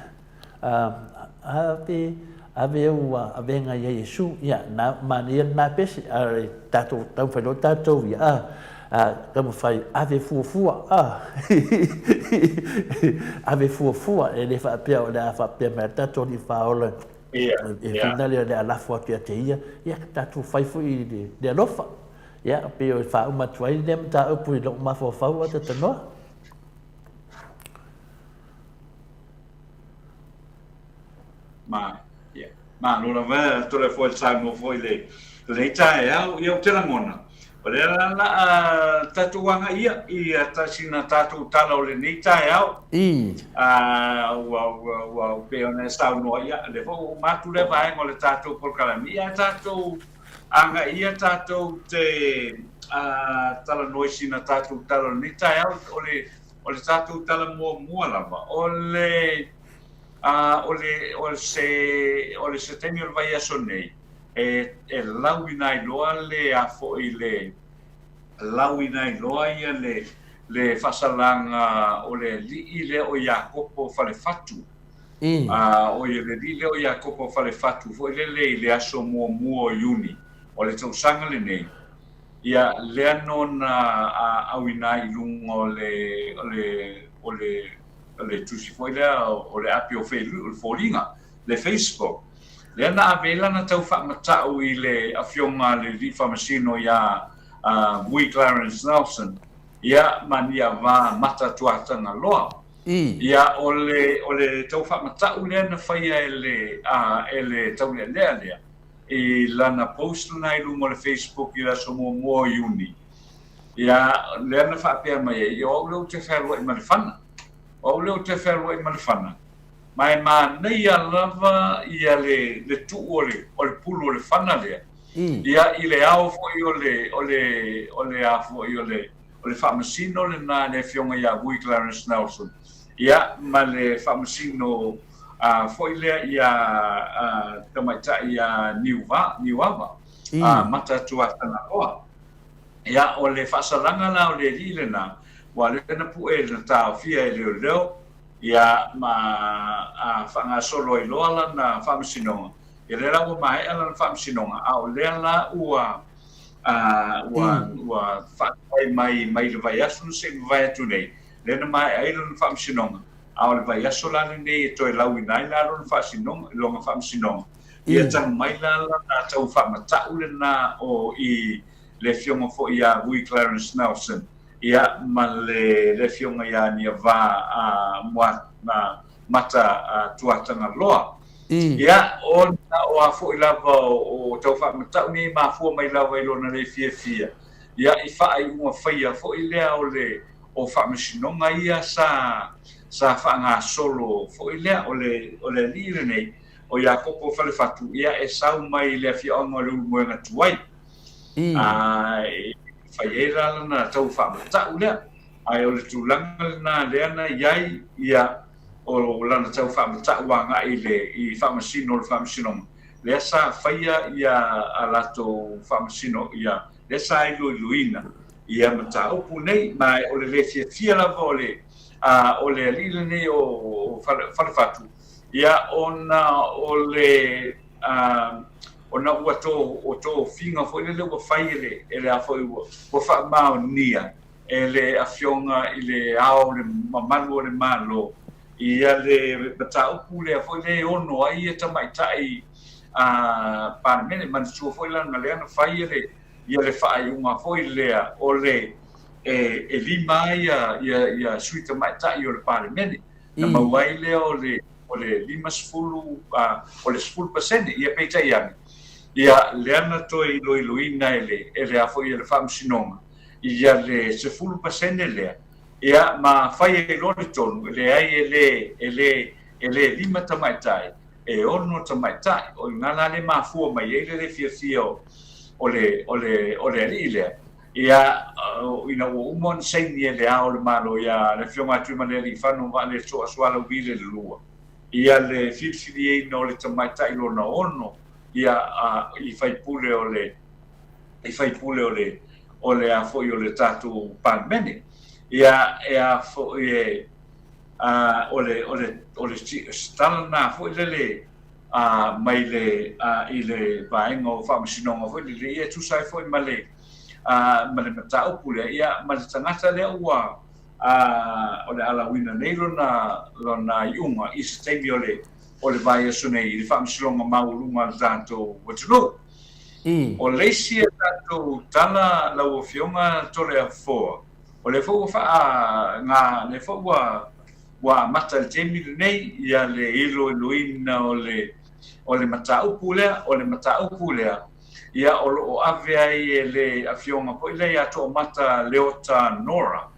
a pe ave au avega ia Iesu, ia, na, manaia lena pese, a o le tatou taumafai loa tatou ia, a, a, taumafai ave fuafua, a, ave fuafua, e le faapea o le a faapea mai a tatou Alii Faaola, e finale o le a lafo atu ia te ia, ia, tatou fai foi i le alofa. Ia, pei o e faauma atu ai lea mataupu i lou mafaufau a Tatanoa. Ma, ia, malo lava Toleafoa i le saunoa foi i le, lenei taeao. Ia, ou te lagona, o lea la o le a tatou agai ia i sina tatou tala o lenei taeao. I. Ua, ua, ua pei ona e saunoa, ia, o lea foi ua uma atu lea vaega o le tatou polokalame. Ia, tatou Agai ia tatou te talanoa i sina tatou tala o lenei taeao, o le, o le tatou tala muamua lava, o le, o le, o se, o le se taimi o le vaiaso nei, e, e lauina ai loa le a foi le, lauina ai loa ia le, le faasalaga o le alii lea o Iakopo Falefatu. A, ʻo ia le alii lea o Iakopo Falefatu foi lele i le aso muamua o Iuni o le tausaga lenei, ia, lea nō na auina ai i luga o le, o le, o le, o le tusi foi lea o le api o o le foliga, le Facebook, lea na ave ai lana tau faamata'u i le afioga a le alii faamasino iā Vui Clarence Nelson, ia, ma Niavā Mata Tuatagaloa. Ia, o le, o le tau faamata'u lea na faia e le, a, e le taulealea lea, i lana post lena i luga o le Facebook i le aso muamua o Iuni, ia, lea na faapea mai ai, ia, o au lea ou te fealuai ma le fana. O au lea ou te fealuai ma le fana, ma e manaia lava ia le, le tuu o le, o le pulu o le fana lea, ia, i le ao foi o le, o le, o le a foi o le, O le faamasino lena a le Afioga ia Vui Clarence Nelson, ia, ma le faamasino foi lea ia tamaitai ia Niuva, Niuava, Mata Tuatagaloa. Ia, o le faasalaga la o le alii lena, ua lea na pue na taofia e leoleo, ia, ma faagasolo ai loa lana faamasinoga. Ia, lea la ua maea lana faamasinoga, a o lea la ua ua, ua faatuai mai, mai le vaiaso na se i mavae atu nei, lea na maea ai lona faamasinoga, a o le vaiaso la lenei e toe lauina ai la lona faasinoga, lona faamasinoga. Ia talu mai la lana tau faamata'u lena o i le afioga foi ia Vui Clarence Nelson, ia ma le, le afioga ia Niavā a Moa, ma Mata Tuatagaloa. Ia, ona o a foi lava o tau faamata'u nei e mafua mai lava i lona le fiafia, ia, i faaiuga faia foi lea o le o faamasinoga ia sa sa faagasolo foi lea, o le o le alii lenei, o Iakopo Falefatu, ia, e sau mai i le afioaga o Leulumoega tuai, a e fai ai la lana tau faamata'u lea. Ae o le tulaga lena lea na i ai, ia, o lana tau faamata'u agai i le i faamasino o le faamasinoga, lea sa faia ia a latou faamasino, ia, lea sa iloiloina ia mataupu nei, ma o le le fiafia lava o le, a, o le alii lenei o Falefatu, ia, ona o le, a, ona ua to, o tofiga foi lele ua fai e le, e le a foi ua, ua faamaonia e le Afioga i le Ao o le Mamalu o le Malo ia le mataupu lea foi lea e ono ai ia tamaitai Palemene. Manatua foi lana lea na fai ia ia le faaiuga foi lea o le e lima ai ia sui tamaitai o le Palemene. Na maua ai lea o le o le 50 o le 10%. Ia peitai ane, ia lea na toe iloiloina e le e le a foi e le Faamasinoga ia le 10% lea, ia, ma fai ai loa le tonu, e leai, e le, e le, e le lima tamaitai, e ono tamaitai. O i ina la le mafua mai ai le le fiafia o, o le, o le, o le alii lea, ia, ina ua uma ona saini e le Ao o le Malo ia le Afioga ia Tuimalealiifano Vaaletoa Sualauvi le Lua, ia le filifiliina o le tamaitai lona ono, ia, i faipule o le, i faipule o le, o le a foi o le tatou Palemene. Ia, e a foi e, a, o le, o le, o le, se tala lena foi lele, a, mai le, a, i le vaega o Faamasinoga foi lele, ia e tusa ai foi ma le, a, ma le mataupu lea, ia, ma le tagata lea ua, a, o le a lauina nei lona, lona iuga i se taimi o le, o le vaiaso nei i le Faamasinoga Maualuga a le tatou atunuu. O le isi a tatou tala lau Afioga Toleafoa, o lea foi ua faa, ga, lea foi ua, ua amata i le taimi lenei ia le iloiloina o le, o le mataupu lea, o le mataupu lea, ia o lo o ave ai e le Afioga foi lea ia Toomata Leota Nora,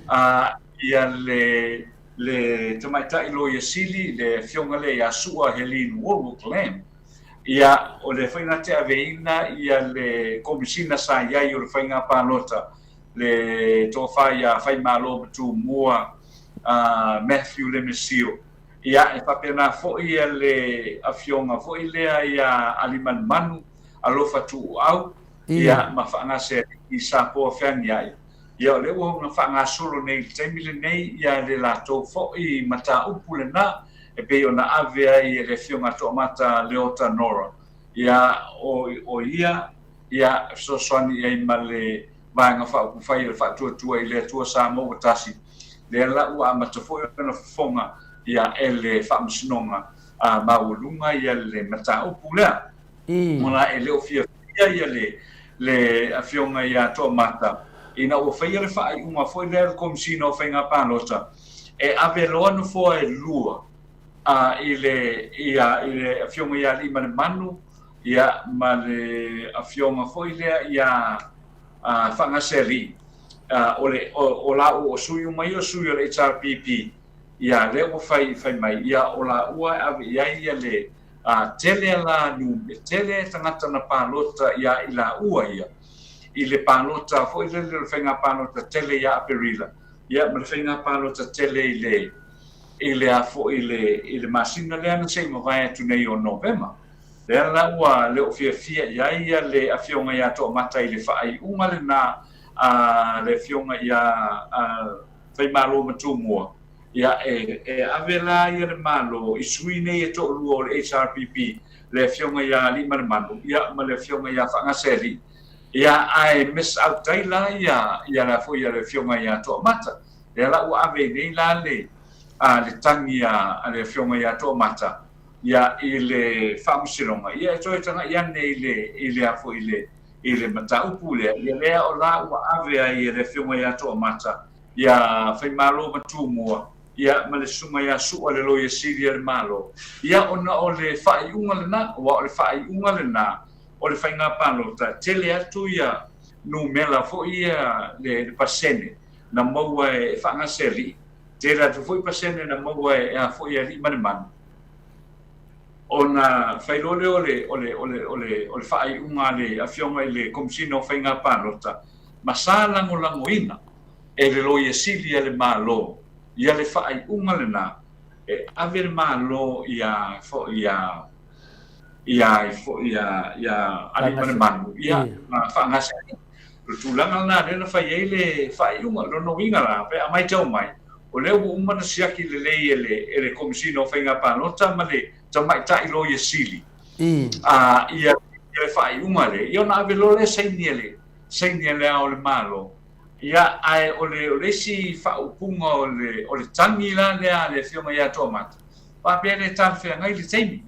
a, ia le, le Tamaitai Loia Sili, le Afioga lea ia Sua Helene Warwick Lamb, Ia, o lea foi na te aveina ia le Komesina sa i ai o le Faiga Palota, le Tofa ia Faimalo ma Tumua Matthew Lemesio. Ia, e faapena foi ia le Afioga foi lea ia Aliimalemanu Alofa Tuuau, ia, ma Faagasealii Sapoa Feagiai. Ia, o lea ua ona faagasolo nei i le taimi lenei ia le latou foi mataupu lena, e pei ona ave ai e le Afioga a Toamata Leota Nora, ia, o, o ia, ia, e fesoasoani i ai ma le Vaega Faaupufai o le Faatuatua i le Atua Samoa ua Tasi, lea la ua amata foi ona fofoga, ia, e le Faamasinoga a Maualuga ia le mataupu lea. Ona e le o fiafia ia le, le Afioga ia Toamata, ina ua faia le faaiuga foi lea a le Komesina o Faiga Palota, e ave loa nofoa e lua a, i le, ia, i le Afioga ia Aliimalemanu, ia, ma le Afioga foi lea ia a, Faagasealii, a, o le, o, o laua, o sui uma ia o sui o le HRPP, ia, lea ua fai, fai mai, ia, o laua e ave i ai ia le, A tele la nu, e tele tagata na palota iā i laua ia, i le palota foi lele o le faiga palota tele iā Aperila, ia ma le faiga palota tele i le, i le a foi i le, i le masina lea na se i mavae atu nei o Novema. Lea la ua le o fiafia i ai ia le Afioga ia Toamata i le faaiuga lena a le Afioga ia Faimalo ma Tumua, Ia, e, e ave la ia le Malo i sui nei e toalua o le HRPP, le Afioga ia Aliimalemanu, ia, ma le Afioga ia Faagasealii, ia, ae miss out ai la ia, ia la foi ia le Afioga ia Toamata. Lea la ua ave ai nei la le, a, le tagi a, a le Afioga ia Toamata, ia, i le Faamasinoga, ia, e toe tagai ane i le, i le a foi i le, i le mataupu lea, ia lea o la ua ave ai e le Afioga ia Toamata, ia Faimalo ma Tumua, ia, ma le Susuga ia Sua le Loia Sili a le Malo, ia, ona o le faaiuga lena, aua o le faaiuga lena o le faiga palota, e tele atu ia numera foi ia le, le pasene na maua e Faagasealii, tele atu foi pasene na maua e, e a foi e Aliimalemanu, ona fai loa lea o le, o le, o le, o le, o le faaiuga a le Afioga i le Komesina o Faiga Palota, ma sa lagolagoina e le Loia Sili a le Malo ia le faaiuga lena e ave le Malo ia foi ia ia foi ia ia Aliimalemanu ia faagase ai. O le tulaga lena lea na fai ai le faaiuga. O lona uiga la, pe a maitau mai, o lea ua uma ona siaki lelei e le e le Komesina o Faiga Palota ma le Tamaitai Loia Sili a ia le faaiuga lea, ia ona ave loa lea saini e le saini a Le Ao o le Malo, ia, ae o le, o le isi faaupuga o le, o le tagi la lea a le Afioga ia Toamata, faapea e le talafeagai le taimi.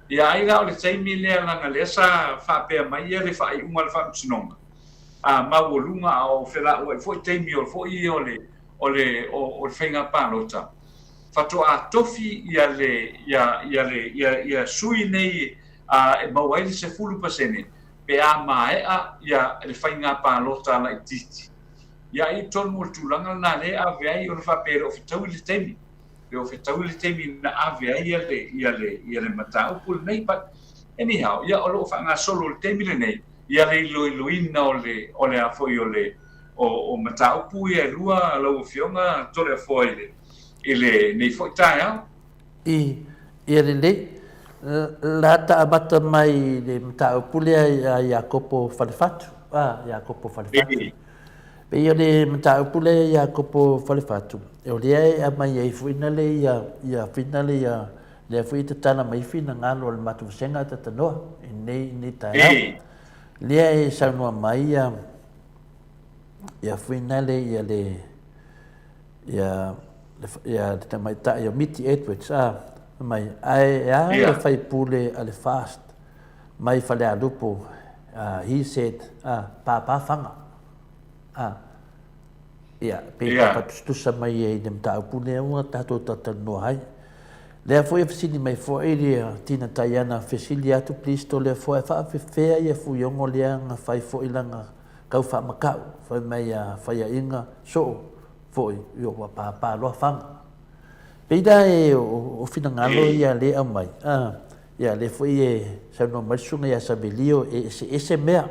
Ia, ai la o le taimi lea leaga lea sa faapea mai ia le faaiuga a le Faamasinoga, a maualuga a o felauai foi taimi o foi ia o le, o le, o, o le faiga palota, faatoa tofi ia le, ia, ia le, ia, ia sui nei a, e maua ai le 10% pe a maea ia le faiga palota laitiiti. Ia ai tonu o le tulaga lena lea e ave ai ona faapea e le o fetaui le taimi. Le o fetaui le taimi na ave ai ia le, ia le, ia le mataupu lenei. But anyhow, ia o lo o faagasolo i le taimi lenei ia le iloiloina o le, o le a foi o le, o, o mataupu ia e lua lau Afioga Toleafoa i le, i lenei foi taeao. I ia lelei, la ta amata mai i le mataupu lea ia Iakopo Falefatu, a, Iakopo Falefatu. Pei o le mataupu lea ia Kopo Falefatu, o lea e aumai ai foi na le ia, ia fina le ia, lea foi e tatala mai finagalo o le matou vasega a Tatanoa i lenei, lenei taeao. Lea e saunoa mai ia, ia fuina le ia le, ia, ia le tamaitai o Miti Edwards, a, mai, ae e a le faipule a le FAST mai Falealupo, he said, a, pāpā fana. A, ia, pei yeah. faatusatusa mai ai i le mataupu lea ua tatou talatalanoa ai. Lea foi e fesili mai foi le Tina Taiana, fesili atu please Toleafoa e faafefea ia Fuiono lea na fai foi lana kau faamakau, fai mai a faiaina soo foi, io ua pāpā loa fana. Pei la e o finagalo ia le aumai, a, ia lea foi e saunoa mai le susuga ia Savelio e eseese mea.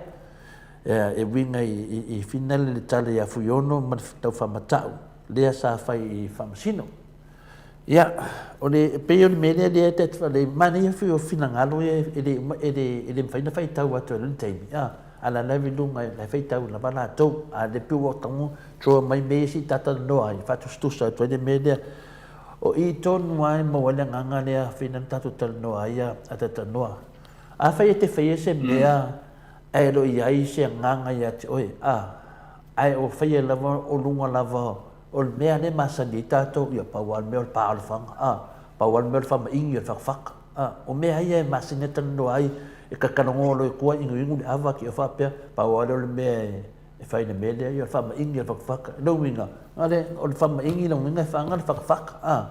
E uiga i finale le tala ia Fuiono ma le taufaamatau lea sa fai i Faamasino. Ia, o le, pei o le mea lea lea e te le manaia foi o finagalo ia e le uma, e le, e le mafai ona faitau atu e le taimi, a, a la la i luga e faitau lava latou, a le pei ua tago draw mai mea ia se i talanoa ai, faatusatusa atu ai le mea lea. O i tonu lava e maua ai le agaga lea fina na tatou talanoa ai a talanoa. Afai e te faia se mea Ae le o i ai se agaga ia te oe, a, ae o faia lava o luga lava o le mea lea e masani ai tatou, ia, pau lava le mea o le pa o le faga, a, pau lava le mea o le faamaigi o le fakafaka, a, o mea ia e masani a talanoa ai, e kakalogoa loa i tua inuinu le ava ke o faapea, pau lava lea o le mea e fai i le mea lea, ia o le faamaigi o le fakafaka. O lona uiga, o le faamaigi lona uiga e faga le fakafaka, a.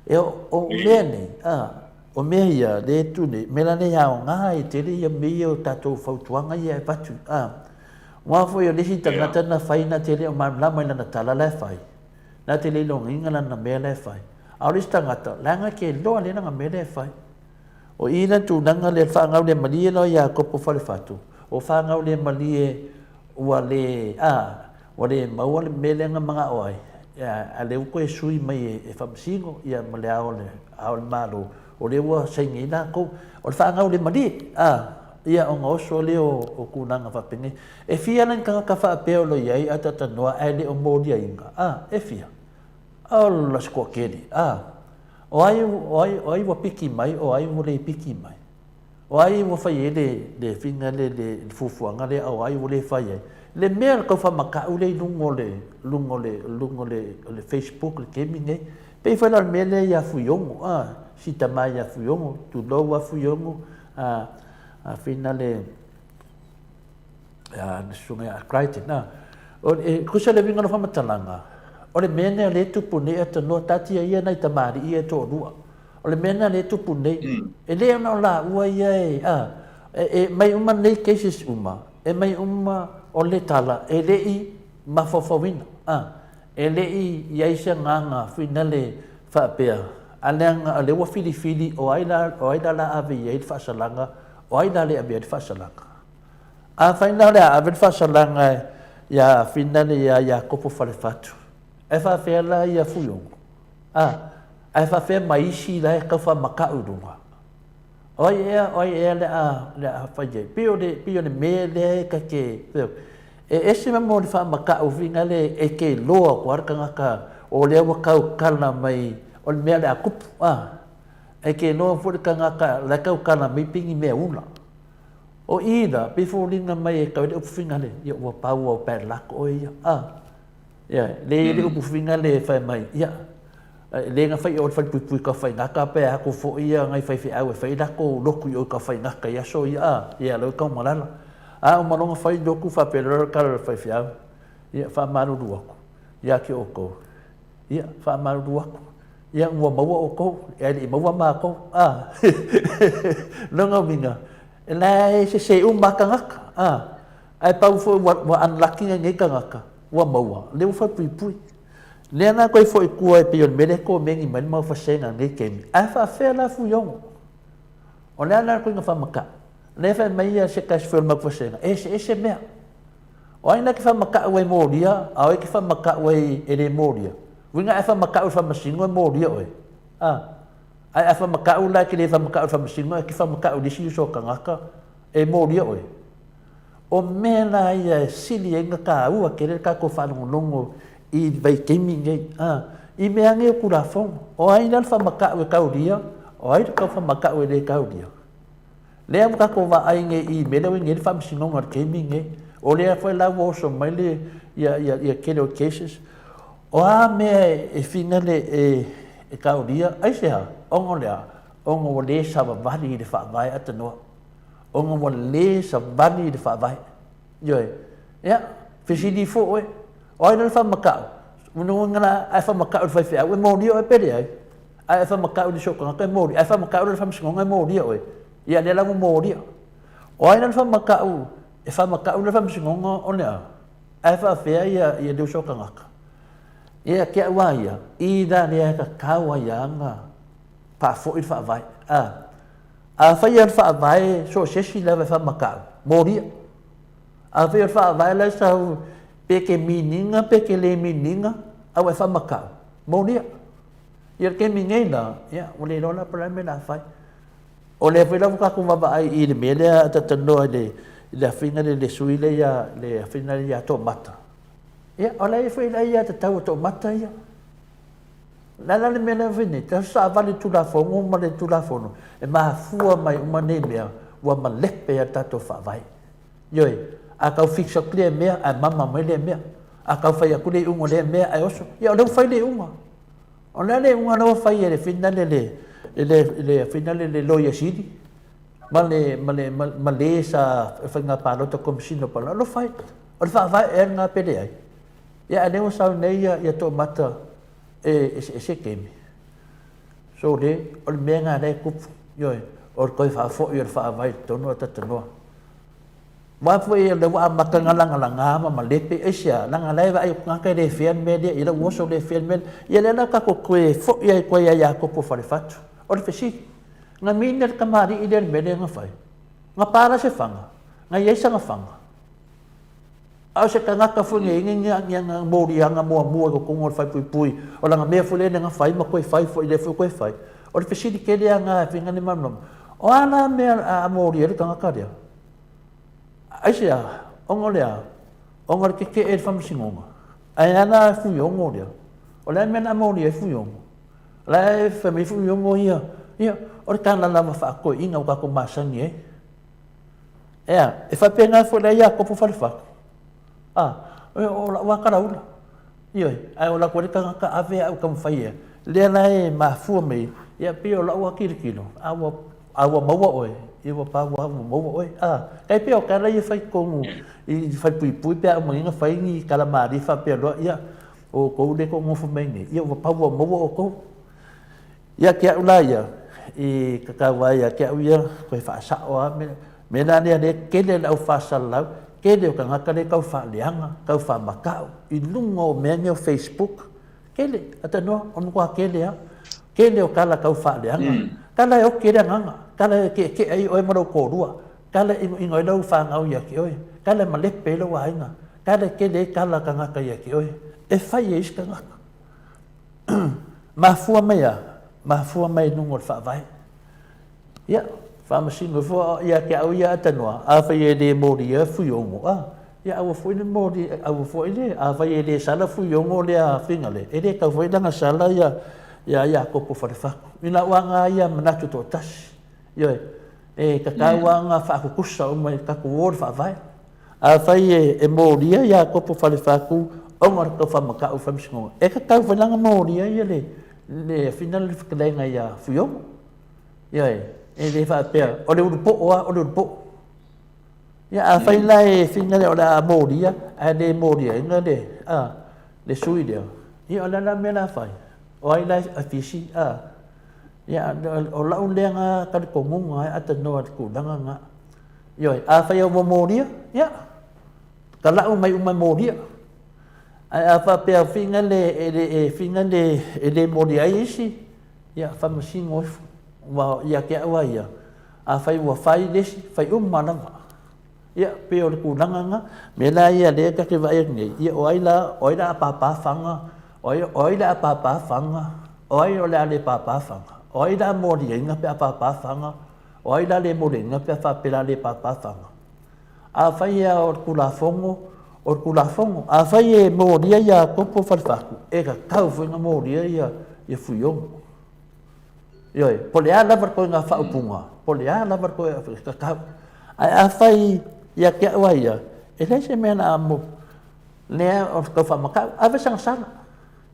E o, o mea nei, a, O mea ia, lea e tu nei, mea la lea e aoga ai tele ia mea ia o tatou fautuaga ia e avatu, a. Aua foi o le isi tagata na fai na te le o malamalama i lana tala la e fai, na te le ilogaina lana mea la e fai. A o le isi tagata, leaga ke iloa lea lana mea la e fai. O i la tulaga lea, faagaulemalie loa ia Kopo Falefatu, o faagaulemalie ua le, a, Ua le maua le mea lea na manao ai, a lea ua toe sui mai e Faamasino ia ma le Ao o le Malo, o lea ua saini ai latou. O le faagaulemalie, a, ia ona oso lea o tulaga faapenei. E fia la ni tagata faapea o lo o i ai a talanoa ae le o moliaina, a, e fia? Ola se toatele, a. O ai, o ai, o ai ua piki mai, o ai ua le piki mai. O ai ua fai ai le, le figa lea, le, le fuafuaga lea, a o ai ua le fai ai. Le mea o le tau faamatau lea i luga o le, luga o le, luga o le, o le Facebook i le taimi lenei. Pei foi la o le mea lea ia Fuiono, a, si tama ia Fuiono, tulou lava Fuiono, a, a fina le, a, le susuga ia Crichton, a. O, e, tusa le uiga o le faamatalaga, o le mea lea o lea e tupu nei a tanoa, taatia ia nai tamalii ia e toalua. O le mea lena lea e tupu nei. E le ona o laua ia e, a, e, e mai uma nei cases uma, e mai uma o le tala e le i mafaufauina, a, e le i i ai se agaga finale faapea, a leaga o lea ua filifili o ai la, o ai la la ave i ai le faasalaga, o ai la le ave i ai le faasalaga. Afai la o le a ave le faasalaga ia finale ia Iakopo Falefatu, e faapefea la ia Fuiono? A, ae faapefea ma isi la e tau faamatau i luga? O ai ea, o ai ea le a, le a fai ai? Pei o le, pei o le mea lea e ta te, e ese ma mo le faamatau fina le e te iloa atu lava le tagata o lea ua tautala mai o le mea o le a tupu, a. E te iloa foi le tagata la e tautala mai pei ni mea ula. O i la, pei e foliga mai e tau ai le upu fina le, ia ua pau au bad luck oe ia, a. Ia, le i le upu fina le fai mai, ia, le na fai o le falepuipui Tafaigata pe a atu foi ia nai faifeau e fai latou lotu i o i Tafaigata i aso ia, a, ia lea ua tau malala. A uma loa ona fai lotu faapea loa le tala a le faifeau, ia, faamalulu atu ia te outou, ia, faamalulu atu, ia, ua maua outou, ae le i maua matou, a. Lona uiga, la e sese uma lava tagata, a. Ae pau foi ua, ua unlucky nei tagata, ua maua, lea ua falepuipui. Lea la koe foi tua e pei o le mea lea e komeni mai le mau fasega nei taimi, ae faafefea la Fuiono? O le a la le koina faamatau? Lea fai mai ia se tasi foi o le mau fasega, e eseese mea. O ai la ke faamatau ai molia, a o ai ke faamatau ai e le molia? Uiga a e faamatau i le faamasino e molia oe. A, ae a faamatau la e te le faamatau i le faamasino, ae te faamatau i le isi uso tagata, e molia oe. O mea la ia e sili ai ona taua tele le tatou faalogologo i le vaitaimi lenei, a, i mea nei o Tulafono. O ai la le faamatau e taulia, o ai le tau faamatau e le taulia? Lea ua tatou vaai nei i mea lea ua i ai nei le Faamasinoga i le taimi lenei. O lea foi la ua oso mai le, ia, ia, ia tele o cases. O a mea e finagalo e, e taulia, aisea? Ona o le a? Ona ua le savavali i le Faavae atanoa. Ona ua le savali i le Faavae. Ioe. Ia, fesili ifo oe, o ai la le faamatau? Lona uiga la, a e faamatau i le faifeau, e molia oe pe leai? A e faamatau i le isi tagata, e molia. A e faamatau la i le Faamasinoga, e molia oe. Ia, lea la ua molia. O ai la le faamatau, e faamatau la le Faamasinoga o le a? Ae faafefea ia, ia le uso a tagata? Ia, te au a ia, i la lea e tatau ai lava ona faafoi le Faavae. A, afai lava o le Faavae so o se isi lava e faamatau, molia. Afai o le Faavae la e sau pe ke miniga pe ke le miniga, a ua e faamatau, molia. Ia le taimi nei la, ia, ua le iloa la po o le a le mea o le a fai. O lea foi la ua tatou vaavaai i le mea lea ta talanoa i le, i le afioga lea i le sui lea ia, le afioga lea ia Toomata. Ia, o la e foi le aiatatau a Toomata ia. O le a la le mea lea e fai nei? Tatou savali i le Tulafono ma le Tulafono e mafua mai uma nei mea ua malepe ai le tatou Faavae. Ioe, a tau fix atu lea mea ae mama mai lea mea. A tau fai atu le iuga o lea mea ae oso. Ia o lea ua fai le iuga. O le a le iuga lea ua fai e le finale le le le finale le Loia Sili ma le ma le ma le sa faiga palota Komesina o Palota. O lo fai. O le faavae ea lena pe leai. Ia a lea ua sau nei ia ia Toomata e eseese taimi. So le o le mea lena lea e tupu. Ioe, o le toe faafoi o le faavae i totonu o talanoa. Aua foi o lea ua amata ona lagalaga ma malepe, aisea? Leaga la e vaai atu tagata e le fair le mea lea, ia ua oso le fair le mea lea. Ia lea la tatou toe foi ai koe ia Iakopo Falefatu. O le fesili, na mean e le tamalii lea le mea lea na fai? Na pa la se faga? Na i ai sana faga? A o se tagata foi na i ai ni ana moliaga muamua i totonu o le faaipuipui, o lana mea foi lea na fai ma toe fai foi, lea foi toe fai. O le fesili tele lava lena e fia malamalama, o a la mea a molia ai le tagata lea? Aisea? Ona o le a? Ona o le tetee i le faamasinoga. Ae a la Fuiono lea? O le a le mea na molia ai Fuiono? O la e fai mai Fuiono ia, ia, o le tala lava faatoeaina ua tatou masani ai. Ea, e faapena foi la Iakopo Falefatu. A, o lau lava kalaula. Ioe, ae o latou le tagata ave au taumafai ea. Lea la e mafua mai, ia pei o lau lava tilotilo, a ua, a ua maua oe, ia ua pau lava ua maua oe. A, tai pei o tala ia e fai i totonu i falepuipui pe a uma nei ona fai ni tala malie faapea loa, ia, o outou lea e toanofo mai nei, ia ua pau ua maua outou. Ia te au la ia, i tatau ai ia te au ia, toe faasao lava mea. Mea la lea lea tele le au faasalalau, tele o tagata lea tau faaleaga, tau faamatau i luga o mea nei o Facebook. Tele, atanoa, o le matua tele lava. Tele o tala tau faaleaga. Tala e oti ai le agaga, tala e keekee ai oe ma lou toalua, tala e inoino ai lau fanau ia te oe, tala e malepe ai lou aiga, tala e tele ai tala a tagata ia te oe, e fai e isi tagata. Mafua mai a? Mafua mai i luga o le Faavae. Ia, faamasino ifo ia te au ia Atanoa, afai e le molia Fuiono, a, ia aua foi le moli, aua foi le, afai e le sala Fuiono lea Figale, e le tatau foi la ona sala ia, ia Iakopo Falefatu. I lau lava ia manatu toatasi, ioe, e tatau lava ona faakukusa uma i le tatou o i le Faavae. Afai e molia Iakopo Falefatu ona o le tau faamatau i faamasinoga, e tatau foi la ona molia ia le, le afina le fetalaiga ia Fuiono. Ioe, e le faapea, o le ulupoo lava, o le ulupoo. Ia, afai la e fina lea o le a molia, ae le moliaina le, a, le sui lea, ia o le a la le mea o le a fai? O ai la e fisi, a? Ia, o lau lea na talitonuga e atanoa i le tulaga lena. Ioe, afai ua molia, ia, talau mai uma e molia. Ae a faapea fina le, e le, e fina le, e le molia ai isi, ia, faamasino ifo. Ua, ia te au lava ia, afai ua fai le isi, fai uma lava. Ia, pei o le tulaga lena. Mea la ia lea ta te vaai atu nei, ia o ai la, o ai la a pāpā fana, o ai, o ai la a pāpā fana, o ai o le a le pāpā fana, o ai la a moliaina pe a pāpā fana, O ai la le moliaina pe a faapea la le pāpā fana? Afai e o le Tulafono, o le Tulafono. Afai e molia Iakopo Falefatu, e tatau foi ona molia ia ia Fuiono. Ioe, po o le a lava le ituaiga faaupuga, po o le a lava le ituaiga, e tatau. Ae afai ia te au a ia, e leai se mea na mo, lea o le tau faamatau, ave sana sala.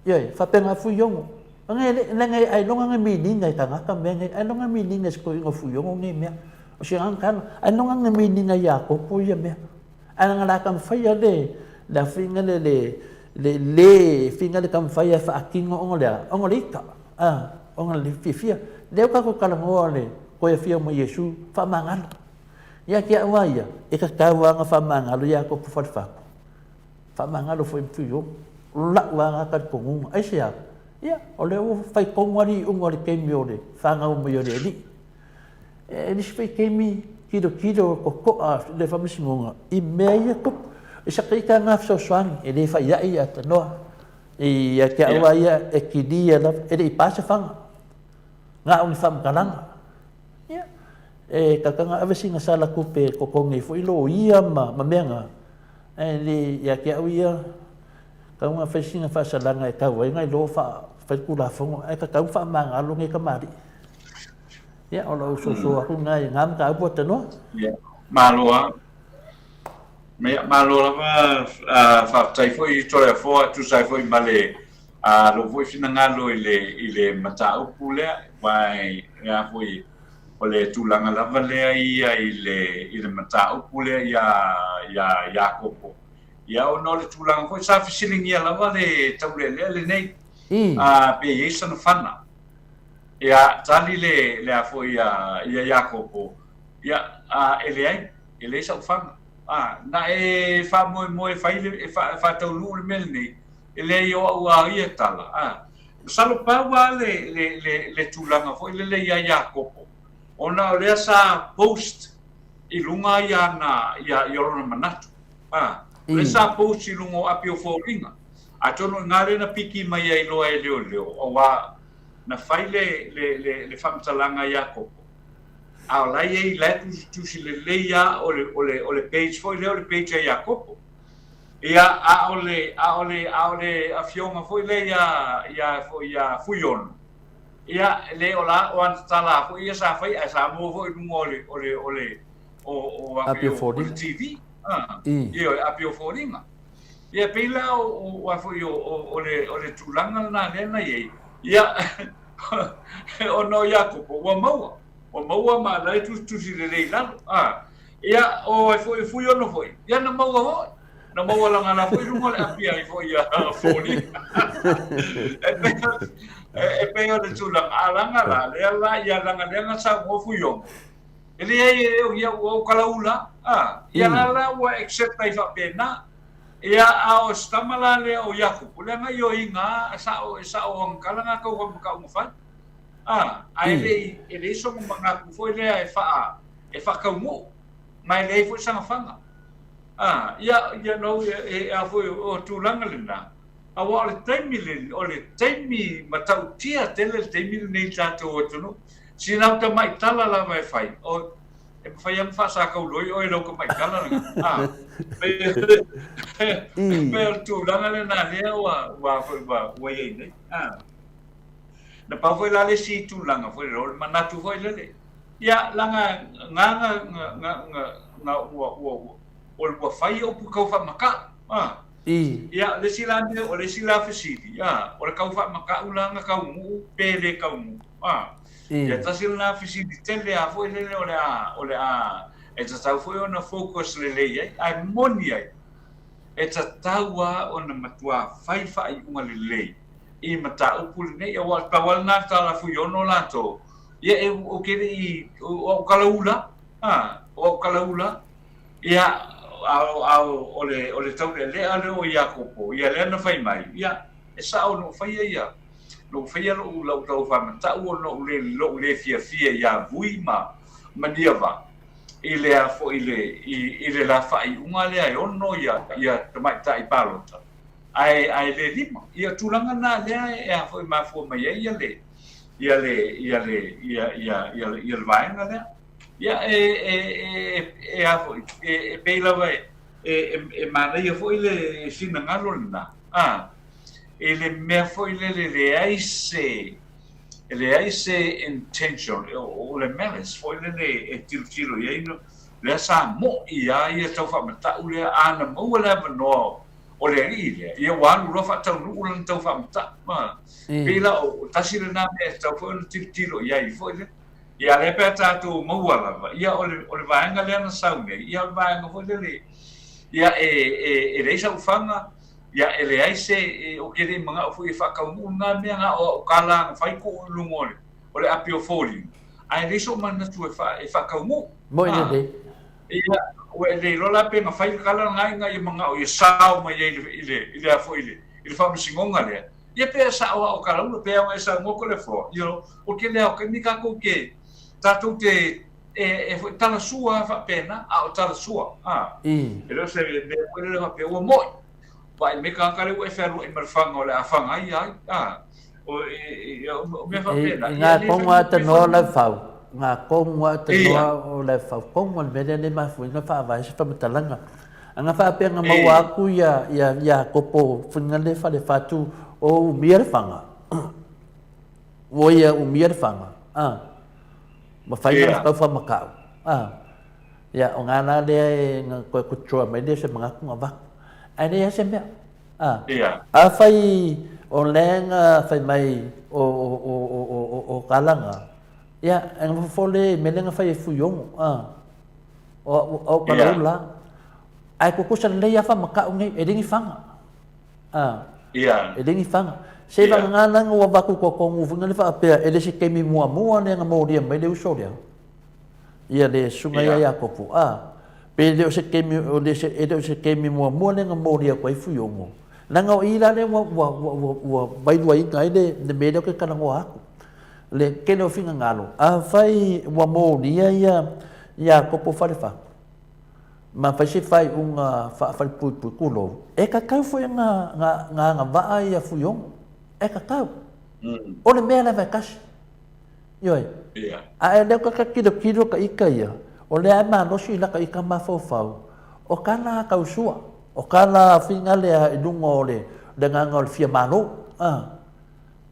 Ioe, faapena Fuiono. Leaga ailoga na miliga e tagata mea nei, ailoga na miliga e si toeaina o Fuiono nei mea. O si agaga tala, ailoga na miliga ia Iakopo ia mea. Ae leaga o le a taumafai lava le le afiga le le le le figa le taumafai e faatino ona o le a? Ona o le ita, a, ona o le fiafia. Lea ua tatou talanoa le toe afio mai Iesu faamagalo. Ia te au lava ia, e tatau lava ona faamagalo Iakopo Falefatu. Faamagalo foi ma Fuiono. O la'u lava lena talitonuga. Aisea? Ia, o lea ua fai tonu lava le iuga o le taimi o le fanau mai o le Alii. E nisi foi taimi tilotilo toto'a le Faamasinoga i mea ia tupu. E saka ita na fesoasoani, e le faia'i ae tanoa. Ia te au lava ia e kilia lava, e le i pa se faga, na o ni faamatalaga. Ia, e tatau ona ave sina sala tupe e totogi ai foi loia ma mea na, ae le ia te au ia, tatau ona fai sina faasalaga e tau ai ona iloa fai le Tulafono, ae tatau ona faamagalo nei tamalii. Ia, o lou soso atu lena i na mataupu a tanoa. Ia, malo lava. Ia, malo lava, faafetai foi Toleafoa e tusa ai foi ma le lou foi finagalo i le i le mataupu lea, aua e a foi o le tulaga lava lea ia i le i le mataupu lea ia ia Iakopo. Ia ona o le tulaga foi sa fesiligia lava le taulealea lenei, pe i ai sana fana. Ia, tali le, le a foi ia, ia Iakopo, ia, a, e leai, e leai sa'u faga. A, na e faamoemoe e fai le, e fa, faataunuu le mea lenei, e leai o a'u a ia tala. A, masalo pau a le, le, le, le tulaga foi lele ia Iakopo, ona o lea sa post i luga ia ana, ia, ia lona manatu. A, o lea sa post i luga o api o foliga. Atonu i ina lea na piki mai ai loa e leoleo, auā na fai le, le, le, le faamatalaga a Iakopo, a o la e i ai, la e tusitusi lelei lava o le, o le, o le page foi lea o le page a Iakopo. Ia, a o le, a o le, a o le afioga foi lea ia, ia, foi ia Fuiono, ia, le o la, o ana tala foi ia sa fai, ae sa maua foi i luga o le, o le, o le, o, o, o, o le TV. Ah, ioe, api o foliga. Ia, pei la o, o, foi o, o, o, le, o le tulaga lena lea na i ai. Ia, ona o Iakopo, ua maua. Ua maua ma la e tusitusi lelei i lalo. Ah, ia, o ai foi, Fuiono foi. Ia, na maua foi. Na maua langa la foi luga o le api ai foi ia foliga. E pei, e pei o le tulaga, a langa la, lea la, ia langa lea na saunoa Fuiono. E leai, e o ia ua ou kalaula, a, ia la la ua accept ai faapena. Ia, a o si tama la lea o Iakopo, leaga i o iga a sa'o, e sa'o agakala nga kau faamakaʻu na fai. A, a e le'i, e leai sona manatu foi lea e faa, e faataunuu, ma e leai foi sana faga. A, ia, ia no, e, e, a foi, o tulaga lena, aua o le taimi le, o le taimi matautia tele le taimi lenei i le tatou atunuu. Sina au tamaitala lava e fai, o, e mafai lava ona faasakauloi oe i lau tamaitala lena. A, pei o le tulaga lena lea ua, ua, ua, ua i ai nei. A, na pau foi la le isi tulaga foi lele, o le manatu foi lele, ia, leaga, nga, nga, nga, nga, nga, ua, ua, ua, ua fai upu tau faamaka'u. A, ia, o le isi la mea, o le isi la fesili, a, o le tau faamaka'u la na taunuu pe le taunuu. A, ia tasi lena fesili tele a foi lele o le a, o le a, e tatau foi ona focus lelei ai, ae moni ai, e tatau lava ona matua fai faaiuga lelei i mataupu lenei, aua pau lava lena tala Fuiono latou, ia e, ou te le i, o au kalaula, a, o au kalaula, ia, a, a, o le, o le taulealea lea o Iakopo, ia lea na fai mai, ia, e sao na ou faia ia, Na ou faia lou lau tau faamatau ona ou le lou le fiafia ia Vui ma ma Niava i le a foi le i i le la faaiuga lea e ono ia ia tamaitai palota ae ae le lima. Ia tulaga na lea e a foi mafua mai ai ia le ia le ia le ia ia ia ia le vaega lea. Ia, e, e, e, e a foi, e, e pei lava e, e, e, e manaia foi le finagalo lena, a, i le mea foi lele leai se, e leai se intention, o le malice foi lele e tilotilo i ai, lea sa mo'i a ia tau faamata'u lea, a na maua le avanoa o le alii lea, ia ua alu loa faataunuu lana tau faamata'u, a. Pei la o tasi lena mea e tatau foi ona tilotilo i ai foi lea. Ia lea pe a tatou maua lava, ia o le, o le vaega lea na sau nei, ia o le vaega foi lele, ia e, e, e leai sau faga, ia e leai se, e, ou te le i manao foi e faataunuu lena mea, na o au tala na fai tuu i luga o le, o le api o foliga, ae leai sou manatu e, fa, e faataunuu. Moi lelei. Ia, ua e le iloa la pe na fai le tala lena ina ia manao ia sao mai ai i le, i le, i le a foi i le, i le faamasinoga lea. Ia pe sao a o kalaula pe ao e saunoa ko le foa, you know, o ke lea o ke ni kākou ke, tātou te, e, e foi tala sua faapena, a o tala sua, a. E le o se mea foi lele faapea ua mo'i. Vaai mai tagata lea ua e fealuai ma le faga o le a faga ai ai, a. O, e, e, o mea faapena. I ngā kongo a te noa o lau whau. Ngā kongo a te noa o lau whau. Kongo le mea lea nei mafuina whaavae se whamatalanga. Anga whaapea nga maua aku ia, ia, ia kopo whinga le whale whatu o umia le whanga. O ia umia le whanga. Ah. Ma whainga yeah. tau whamakau. Ah. Ia, o ngā nā lea e nga koe kutua mai lea se mangaku nga vaku. Ai lea se mea. Ah. Yeah. A whai o lea whai mai o, o, o, o, o, o, o kalanga. Ia, e nga fofole me lenga whai e fuiongo. Ah. O, o, o kalaula. Yeah. Ai kukusa lelei afa makau nei e lengi fanga. Ah. Yeah. E lengi fanga. Se yeah. vanga ngana ua vaku ko kongu funga le faapea e le se kemi mua mua le nga molia mai le uso lea. Ia le sunga ia Iakopo. Ah. Pe le o se kemi o le se e le o se kemi mua mua le nga molia ko ai fuiongo. Nanga o ila le ua ua ua ua, ua vailua inga ai le le me le o ke kalangoa aku. Le kele o fingangalo. A fai ua molia ia Iakopo fale faku. Ma fai se faaiuga faafalepuipui kulou, e kakau foi nga, nga, nga agavaa ia Fuiogo. E kakau. O le mea lava e kasi. Ioe. Yeah. A e leo ka kilokilo ka ika ia, o lea e malosi i laka ika mafaufau, o ka la kausua, o ka la finga lea i luga o le, le agaga o le fia malo. Ah.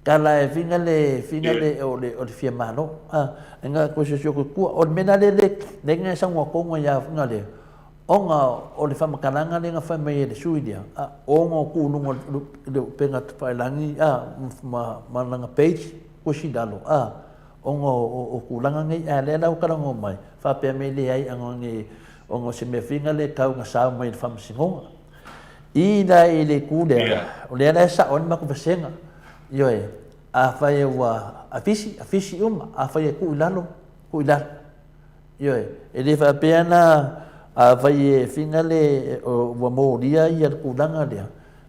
Ka la e finga le, finga le, o le, o le fia malo. Ah. E nga ko se ko kua, o le mena le le, le nga sa ngua konga ia finga le, onga o le whamakalanga le nga whai mai e le sui lea, ah, o nga ku lunga le upenga te whaelangi, ah, ma, ma langa page, kusi lalo, ah, onga o, o, o kulanga ngai, ah, le lau kalango mai, whapea me le ai anga nge, onga o se mea finga le kau nga sao mai le whamasingonga. I la i le ku lea, o lea la e sao ai le matou vasega, ioe, afai e ua afisi, afisi uma, afai e tuu i lalo, tuu i lalo. Ioe, e le faapea na afai e finga le, ua molia ia le tulaga lea,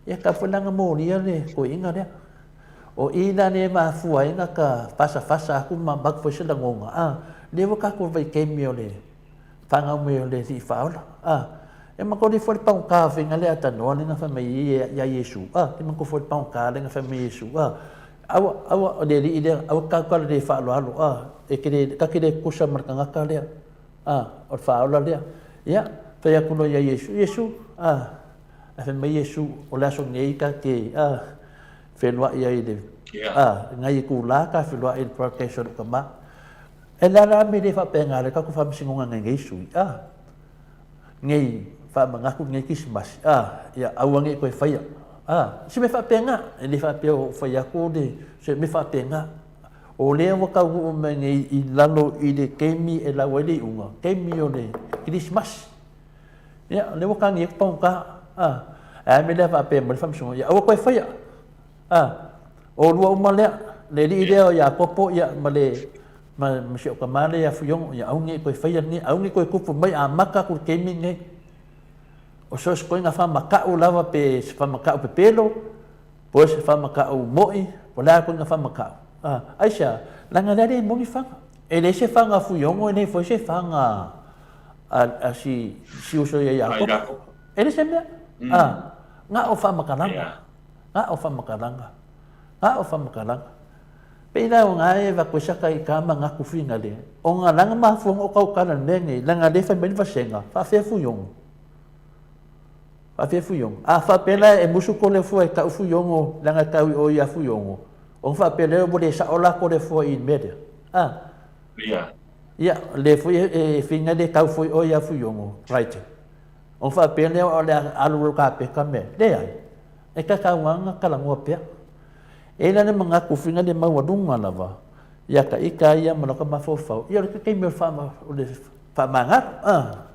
ia tau foi la na molia le toeaina lea. O i la lea e mafua ai na ka fasafasa atu ma avatu foi se lagona, a, lea ua tatou vaitaimi o le Whanau mai o le Alii Whaola. A, e matou le fai le pagota faiga lea tanoa le na fai mai ia Iesu. A, e matou fai le pagota le na fai mai Iesu. A, aua, aua, o le Alii lea, aua tau kala le whaaloalo. A, e ke le, ka ke le kusa ma le tagata lea. A, o le Whaola lea. Ia, fai atu loa ia Iesu, Iesu, a, a fai mai Iesu, o le aso nei ka te, a, whenua ia i le, a, ngai e kūlā ka whenua i le paradise o le kama. E le ala me le faapea le tatou faamasinoga nei nei sui a nei faamanatu nei kisimasi a ia aua nei toe faia a se mea faapena e le faapea o fai atu le se mea faapena o lea ua taunuu mai nei i lalo i le taimi e lau ai le iuga taimi o le kerisimasi ia lea ua tagi atu pagota a ae a mea lea faapea mai le faamasinoga ia aua toe faia A, o lua uma lea, le alii lea o Iakopo, ia, ma le, ma, ma si ou tama lea ia Fuiono, ia aua ne i toe faia lenei, aua ne i toe tupu mai amata atu i le taimi lenei. O so o se koina faamata'u lava pe se faamata'u pepelo, po o se faamata'u mo'i, po o le a koina faamata'u. A, aisea, leaga lea le moni faga. E leai se faga a Fuiono, e leai foi se faga a, a si, si uso ia Iakopo. E leai se mea. A, na o faamatalaga. Na o faamatalaga. Na o faamatalaga. Pei la o nga e va koe saka i ka ma nga kufinga le. O nga langa mafuanga o kau kala le mea nei, langa le fai mai le vasega, faafea Fuiono. Faafea Fuiono. A faapea la e musu Toleafoa e tau Fuiono leaga e tau i o ia Fuiono, ona faapea lea ua le sao la Toleafoa i le mea lea. A. Ia. Ia, le foi e finga le tau foi o ia Fuiono, right. Ona faapea lea o le a alu lo kapeta mea. Leai. E tatau lava ona talanoa pea. E i ai la le manatu finga le maualuga lava ia ka ita ia ma lota mafaufau, ia o le taimi o le faamagalo, a.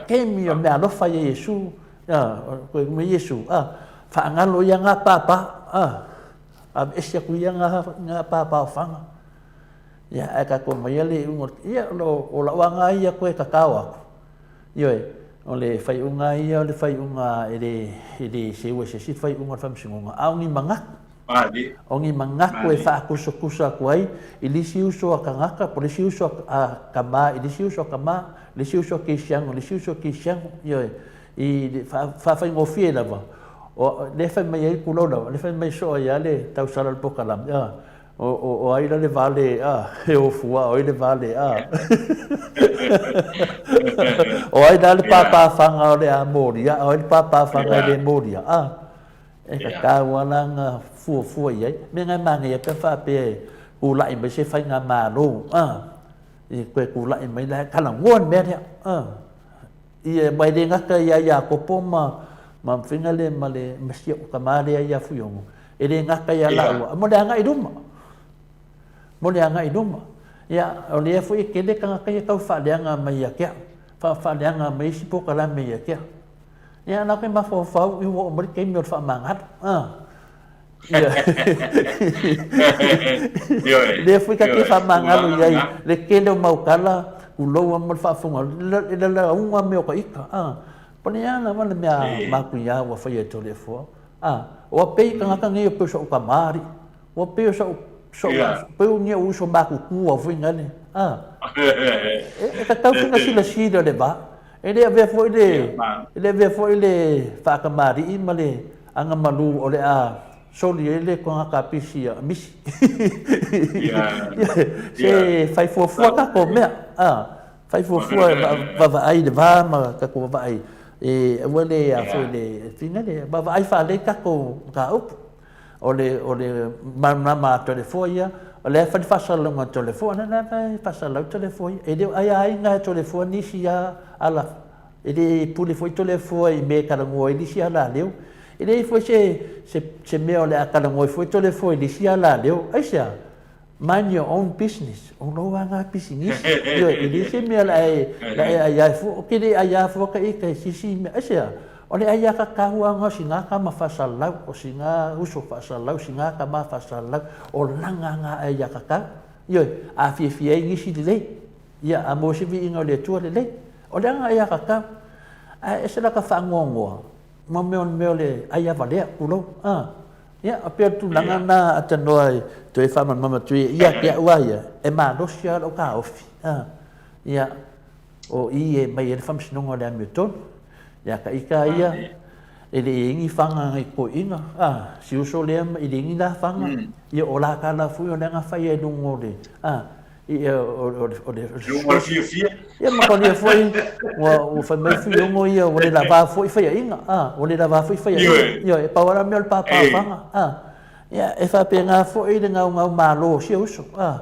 Taimi o le meaalofa ia Iesu, a, koe mai Iesu, a, faagalo ia nga papa, a, aveese atu ia nga, nga papa o faga. Ia, ae tatou aumaia le iuga, ia, o lau aga ia koe tatao atu. Ioe, o le faaiuga ia o le faaiuga e le, e le seua e se isi le faaiuga o le Faamasinoga, a o ni manatu. Malie. O ni manatu e faakusakusa atu ai i le isi uso a tagata po o le isi uso a tama i le isi uso a tama, le isi uso a kerisiano i le isi uso a kerisiano, ioe, i le faafaigofie lava. O lea e fai mai ai, tulou lava, o lea e fai mai soo ai lava le tausala o le polokalame, a. O ai la le vale a e o fua, o ai le vale a. O ai la le pāpāwhanga o le a molia, o ai le pāpāwhanga e le molia a. E tatau lava la ona fuafua i ai. Mea na e manaia pe a faapea e tulai mai se faigamalo a, e toe tulai mai la e talanoa le mea lea a. Ia, aua e le gata ia Iakopo ma ma faiga lea ma le ma si ou tama lea ia Fuiono, e le gata ia lāua, mo le agai i luma. Mo le agai i luma. Ia, o lea foi e tele tagata ia tau faaleaga mai ia te au, faaleaga mai isi polokalame ia te au. Ia, na ou te mafaufau ua oo mai le taimi o le faamagalo. Ah. Lea foi ta te faamagalo i ai le tele o mau tala, tulou lava ma le faafofoga, e lalauga mea o ka ita. Po o le a lava le mea matuia ua faia e Toleafoa. Ua pei tagata nei pei o so'u tama alii. Ua pei o so'u, so'u, pei o ni ou uso matutua foi nale. E tatau foi ona silasila le va. E le avea foi le, e le avea foi le faatamalii ma le agamalu o le a soli ai le tagata pisi a misi. Se fai fuafua tatou mea, a, fai fuafua vaavaai i le va ma tatou vaavaai e aua le a foi le fina le vaavaai faalelei tatou mataupu. O le o le malamalama a Toleafoa ia, o lea e fai le faasalalauga a Toleafoa, o lea lava e faasalalau Toleafoa ia. E le o aiaina e Toleafoa nisi ala, e le pule foi Toleafoa i mea e talanoa ai nisi alaleo. E leai foi se, se, se mea o le a talanoa ai foi Toleafoa i nisi alaleo. Aisea? Mind your own business, o lou lava pisinisi. Ioe, e leai se mea la e, la e aia ai fua, ou te le aia fua ka ita i se isi mea. Aisea? O le aia tatau lava o sina tama faasalalau, o sina uso faasalalau, sina tama faasalalau, o lana na aia tatau. Ioe, a fiafia ai nisi lelei, ia, a maua se viiga o le Atua lelei. O le aga aia tatau. Ae ese la ka faanoanoa, ma mea o le mea o le aia valea, tulou, a. Ia, e pei o le tulaga lena a tanoa e toe faamalamalama atu ai ia te au lava ia, e malosi lava lou taofi. Ia, o i e aumai ai le faamasinoga o le amiotonu. Ia ka ita ia, e le i ai ni faga a nai toeaiina, a, si uso lea e leai ni la faga, ia o la tala foi o lea na fai ai i luga o le, a, Ia, o le, o le, Luga o le fiafia. Ia, ma talia foi, ua, ua fai mai Fuiono ia, ua le lava foi faiaina, a, ua le lava foi faiaina. Ioe, e pau lava la mea o le pāpāfaga, a. Ia, e faapena foi le gaugau malo o si uso, a.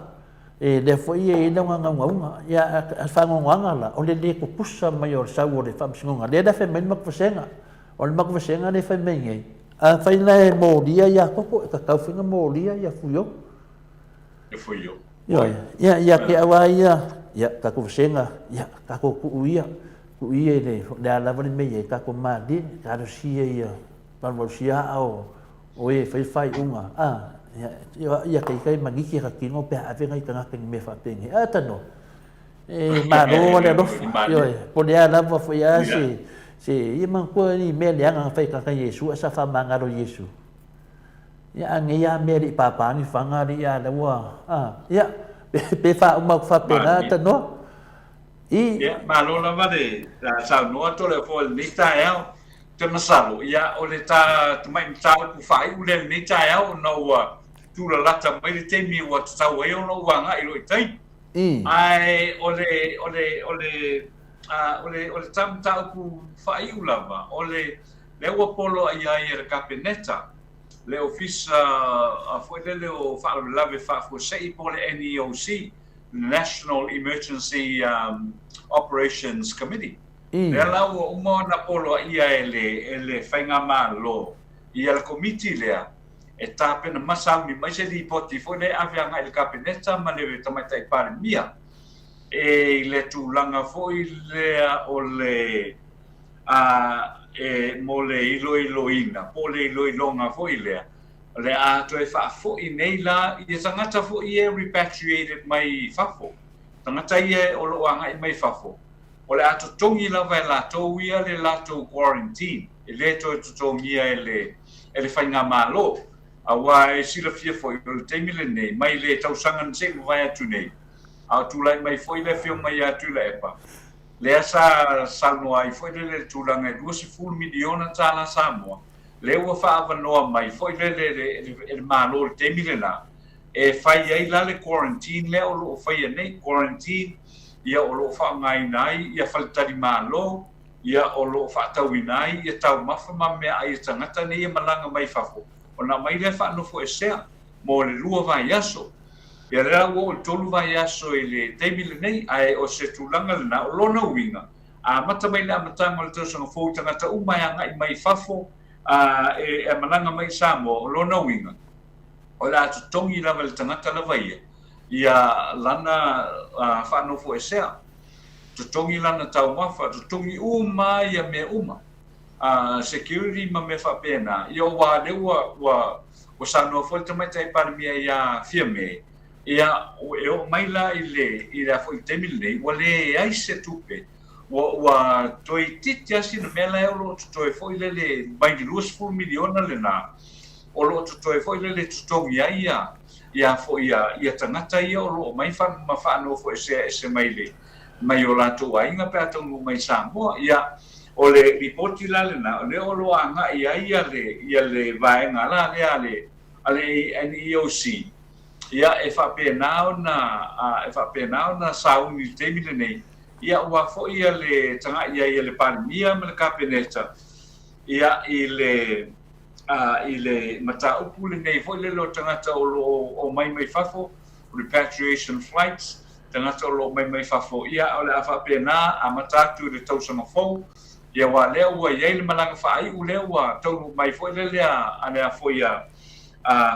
E lea foi e i ai lona gaugauga. Ia, a le faanoanoaga la, o le le tutusa mai o le sau o le faamasinoga, lea la e fai mai le matou vasega. O le matou vasega lea e fai mai nei, afai la e molia Iakopo, e tatau foi ona molia ia Fuiono. E Fuiono. Ioe, ia, ia te au lava ia, ia, tatou vasega, ia, tatou tuu ia, tuu ia i le, le a lava le mea e i ai, tatou malilie, talosia ia, valuvalusia aa o, o e fai le faaiuga, a, ia, ia te ita e maniti ka kino pe a ave nai tagata i ni mea faapenei. A tanoa, e malo lava le alofa, ioe, po o le a lava foi a se, se, ia manatua ni mea leaga na fai e tagata i Iesu, ae sa faamagalo e Iesu. Ia, a nei lava mea e le i pāpā ni faga alii a lea ua, a, ia, pe faauma atu faapena tanoa. I. Ia, malo lava le saunoa Toleafoa i lenei taeao. Ou te masalo, ia, o le ta tamai mataupu faaiu lea i lenei taeao ona ua. tulalata mai le taimi ua tatau ai ona ou agai loa i tai. Ae o le, o le, o le, o le, o le ta mataupu faaiu lava, o le, lea ua poloai ai e le Kapeneta le Ofisa foi lele o Faalavelave Faafuasei po o le NEOC, National Emergency Operations Committee. Lea la ua uma ona poloaia e le, e le Faigamalo ia le Komiti lea e tapena ma sauni mai se lipoti foi lea e ave agai i le Kapeneta ma le Tamaitai Palemia e i le tulaga foi lea o le a e mo le iloiloina po o le iloiloga foi lea o le a toe faafoi nei la ia tagata foi ia e repatriated mai fafo, tagata ia o lo o agai mai fafo, o le a totogi lava e latou ia le latou quarantine, e le toe totogia e le e le faigamalo. Aua e silafia foi, o le taimi lenei, mai le tausaga na se i mavae atu nei, a o tulai mai foi le Afioga ia Tuilaepa, lea sa saunoa ai foi lele i le tulaga e $20 miliona tala Samoa, lea ua faaavanoa mai foi lele e le Malo i le taimi lena, e fai ai la le quarantine lea o lo o faia nei, quarantine, ia o lo o faaaogaina ai ia faletalimalo, ia o lo o faatauina ai ia taumafa ma meaai a tagata nei e malaga mai fafo, ona aumai lea faanofoesea mo le lua vaiaso. Ia lea ua oo i le tolu vaiaso i le taimi lenei, ae o se tulaga lena, o lona uiga, amata mai le amataga o le tausaga fou i tagata uma e agai mai fafo, a, e, e malaga mai i Samoa, o lona uiga, o le a totogi lava e le tagata lava ia, ia lana faanofoesea, totogi lana taumafa, totogi uma ia mea uma, security ma mea faapena. Ia aua lea ua, ua, ua saunoa foi le Tamaitai Palemia ia Fiame, ia e oo mai la i le, i le a foi i le taimi lenei, ua leai se tupe, ua, ua toeitiiti lava sina mea la e o lo o totoe foi lele mai le $20 miliona lena, o lo o totoe foi lele e totogi ai ia, ia foi ia, ia tagata ia o lo o omai fa, ma faanofoesea ese mai le, mai o latou aiga pe a taunuu mai i Samoa. Ia, o le lipoti la lena, o lea o lo o agai ai ia le, ia le vaega la lea a le, a le NEOC, ia e faapena ona, e faapena ona sauni i le taimi lenei, ia aua foi ia le tagai ai a le Palemia ma le Kapeneta, ia i le, i le mataupu lenei foi lele o tagata o lo o omai mai fafo, repatriation flights, tagata o lo o omai mai fafo, ia o le a faapena amata atu i le tausaga fou, ia aua lea ua i ai le malaga faaiu lea ua taunuu mai foi lele a le a foi a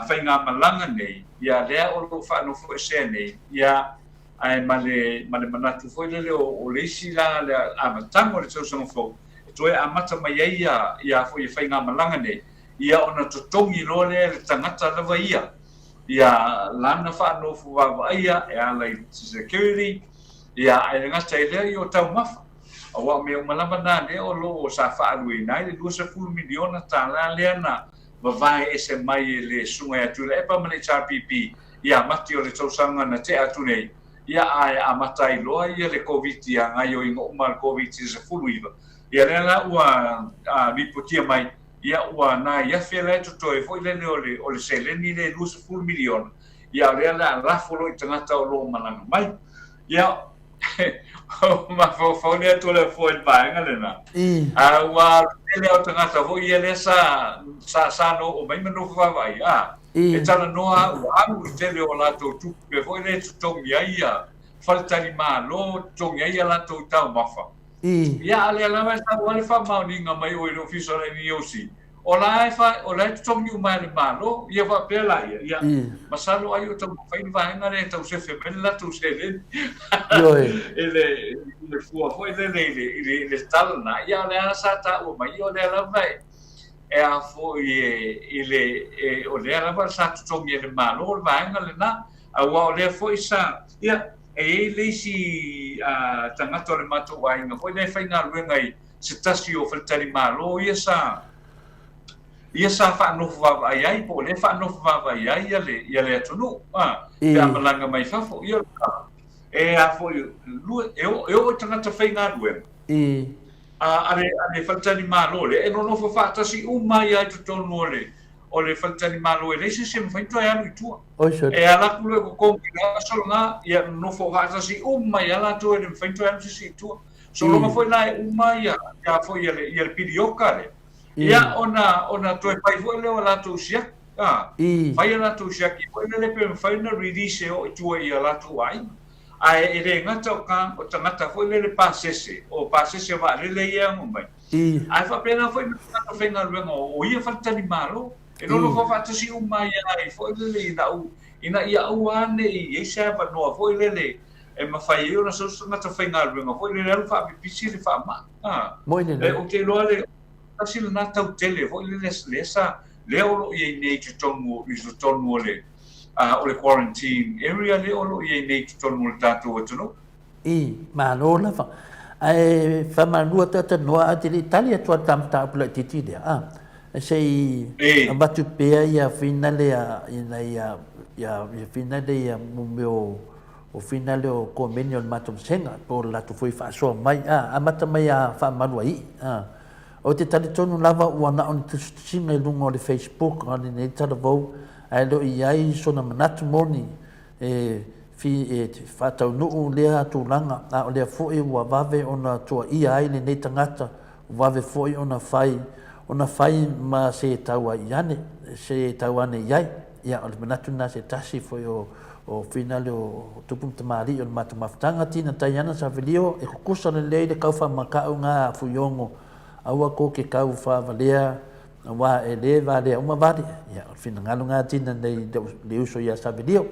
faigamalaga nei, ia lea o lo o faanofoesea nei, ia ae ma le ma le manatu foi lele o le isi la le amataga o le tausaga fou, e toe amata mai ai ia ia foi faigamalaga nei, ia ona totogi loa lea e le tagata lava ia, ia lana faanofo vaavaaia e ala i security, ia ae le gata i lea ia o taumafa. Aua o mea uma lava na lea o lo o sa faaaluina ai le $20 miliona tala lea na vavae ese mai e le Susuga ia Tuilaepa ma le HRPP ia Mati o le tausaga na tea atu nei, ia ae amata ai loa ia le Koviti ia gaioiga uma a le Koviti 19. Ia lea la ua lipotia mai, ia ua nai afe la e totoe foi lele o le o le seleni lea e 20 miliona, ia o lea o le a lafo loa i tagata o lo o malaga mai. Ia mafaufau lea Toleafoa i le vaega lena. Aua o le tele o tagata foi ia lea sa sa sa noo mai ma nofo vaavaai, a, e talanoa ua alu le tele o latou tupe foi lea e totogi ai ia faletalimalo, totogi ai a latou taumafa. Ia, a o lea lava e sau lava le faamaoniga mai o i le Ofisa o le NEOC, o la e fa, o la e totogi uma e le Malo. Ia faapea laia, ia, masalo ai o taumafai le vaega lea e tau sefe mai le latou seleni. Ioe. I le, i le fua foi lele i le, i le, i le tala lena. Ia, o lea lava sa taua mai, ia o lea lava e, e a foi e, i le, e, o lea lava sa totogi e le Malo le vaega lena, aua o lea foi sa, ia, E i ai le isi tagata o le matou aiga foi lea e faigaluega i se tasi o faletalimalo ia sa ia sa faanofo vaavaai ai po o lea e faanofo vaavaai ai ia le ia le atunuu a pe a malaga mai fafo. Ia e a foi lua e oo e oo i tagata faigaluega a a le a le faletalimalo lea e nonofo faatasi uma ai lava i totonu o le. o le faletalimalo e leai se isi e mafai ona toe alu i tua. E ala atu loa i totonu i le aso lena, ia nonofo faatasi uma ai lava latou e le mafai ona toe alu se isi i tua. Sologa foi la e uma ia ia foi ia le ia le piliota lea, ia ona ona toe fai foi lea o latou siaki, a, fai a latou siaki foi lele pe mafai ona release e oo i tua i a latou aiga. Ae e le gata o ka o tagata foi lele pasese, o pasese vaalele ia e ago mai, ae faapena foi ma tagata faigaluega o ia faletalimalo, e nonofo faatasi uma ai lava foi lele ina ina ia aua ne i i ai se avanoa foi lele e mafai ai ona sau se tagata faigaluega foi lele alu faapipisi le faamai. A, ou te iloa le tasi lena tautele foi lele lea sa lea o lo o i ai nei i totonu i totonu o le o le quarantine area lea o lo o i ai nei i totonu o le tatou atunuu. I, malo lava. Ae faamalulu atu talanoa ae te le i tali atu lava i le ta mataupu laitiiti lea, a. Se i avatu pea ia finale a ina ia ia finale ia mo mea o finale o komeni o le matou vasega po o le latou foi faasoa mai, a, amata mai ia Faamaluaii, a. Ou te talitonu lava ua na o ni tusitusiga i luga o le Facebook a lenei talavou ae le o i ai sona manatu moni e e faataunuu lea tulaga, a o lea foi ua vave ona tuuaia ai lenei tagata, ua vave foi ona fai ona fai ma se tauai ane, se tau ane i ai. Ia, o le manatu lena se tasi foi o o finale o tupu ma tamalii o le matou mafutaga, Tina Taiana Savelio, e kukusa lelei le kau faamakau nga a Fuiono, aua ko ke kau faavalea aua e le valea uma vale. Ia, o le finagalo nga Tina nei le uso ia Savelio.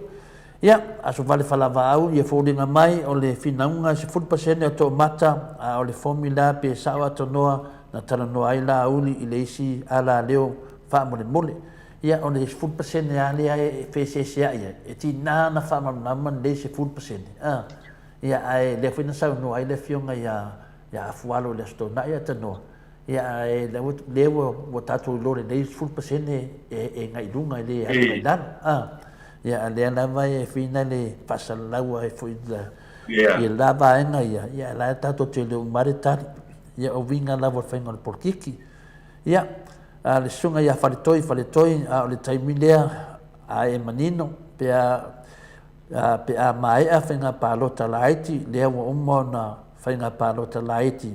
Ia, aso vale falavaau ia foliga mai o le finauga 10% o toomata, a o le formula pe sao atonoa na talanoa ai Laauli i le isi alaleo faamolemole. Ia, o le 10% lava lea e feeseeseai ai, e tiga ona faamalamalama lenei 10%. A, ia, ae lea foi na saunoa ai le Afioga ia, ia Afualo i le Aso Toonai a tanoa, ia, ae lea ua, ua tatou iloa lenei 10% e, e agai i luga, e le alu i lalo. A, ia, a lea lava e fina le faasalalau ai foi i la vaega ia, ia, la e tatou te le uma le tali. Ia, o uiga lava o le faiga o le polokiki. Ia, a le susuga ia Faletoi, Faletoi, a o le taimi lea, a e manino, pe a, a, pe a maea faiga palota laiti, lea ua uma ona faiga palota laiti,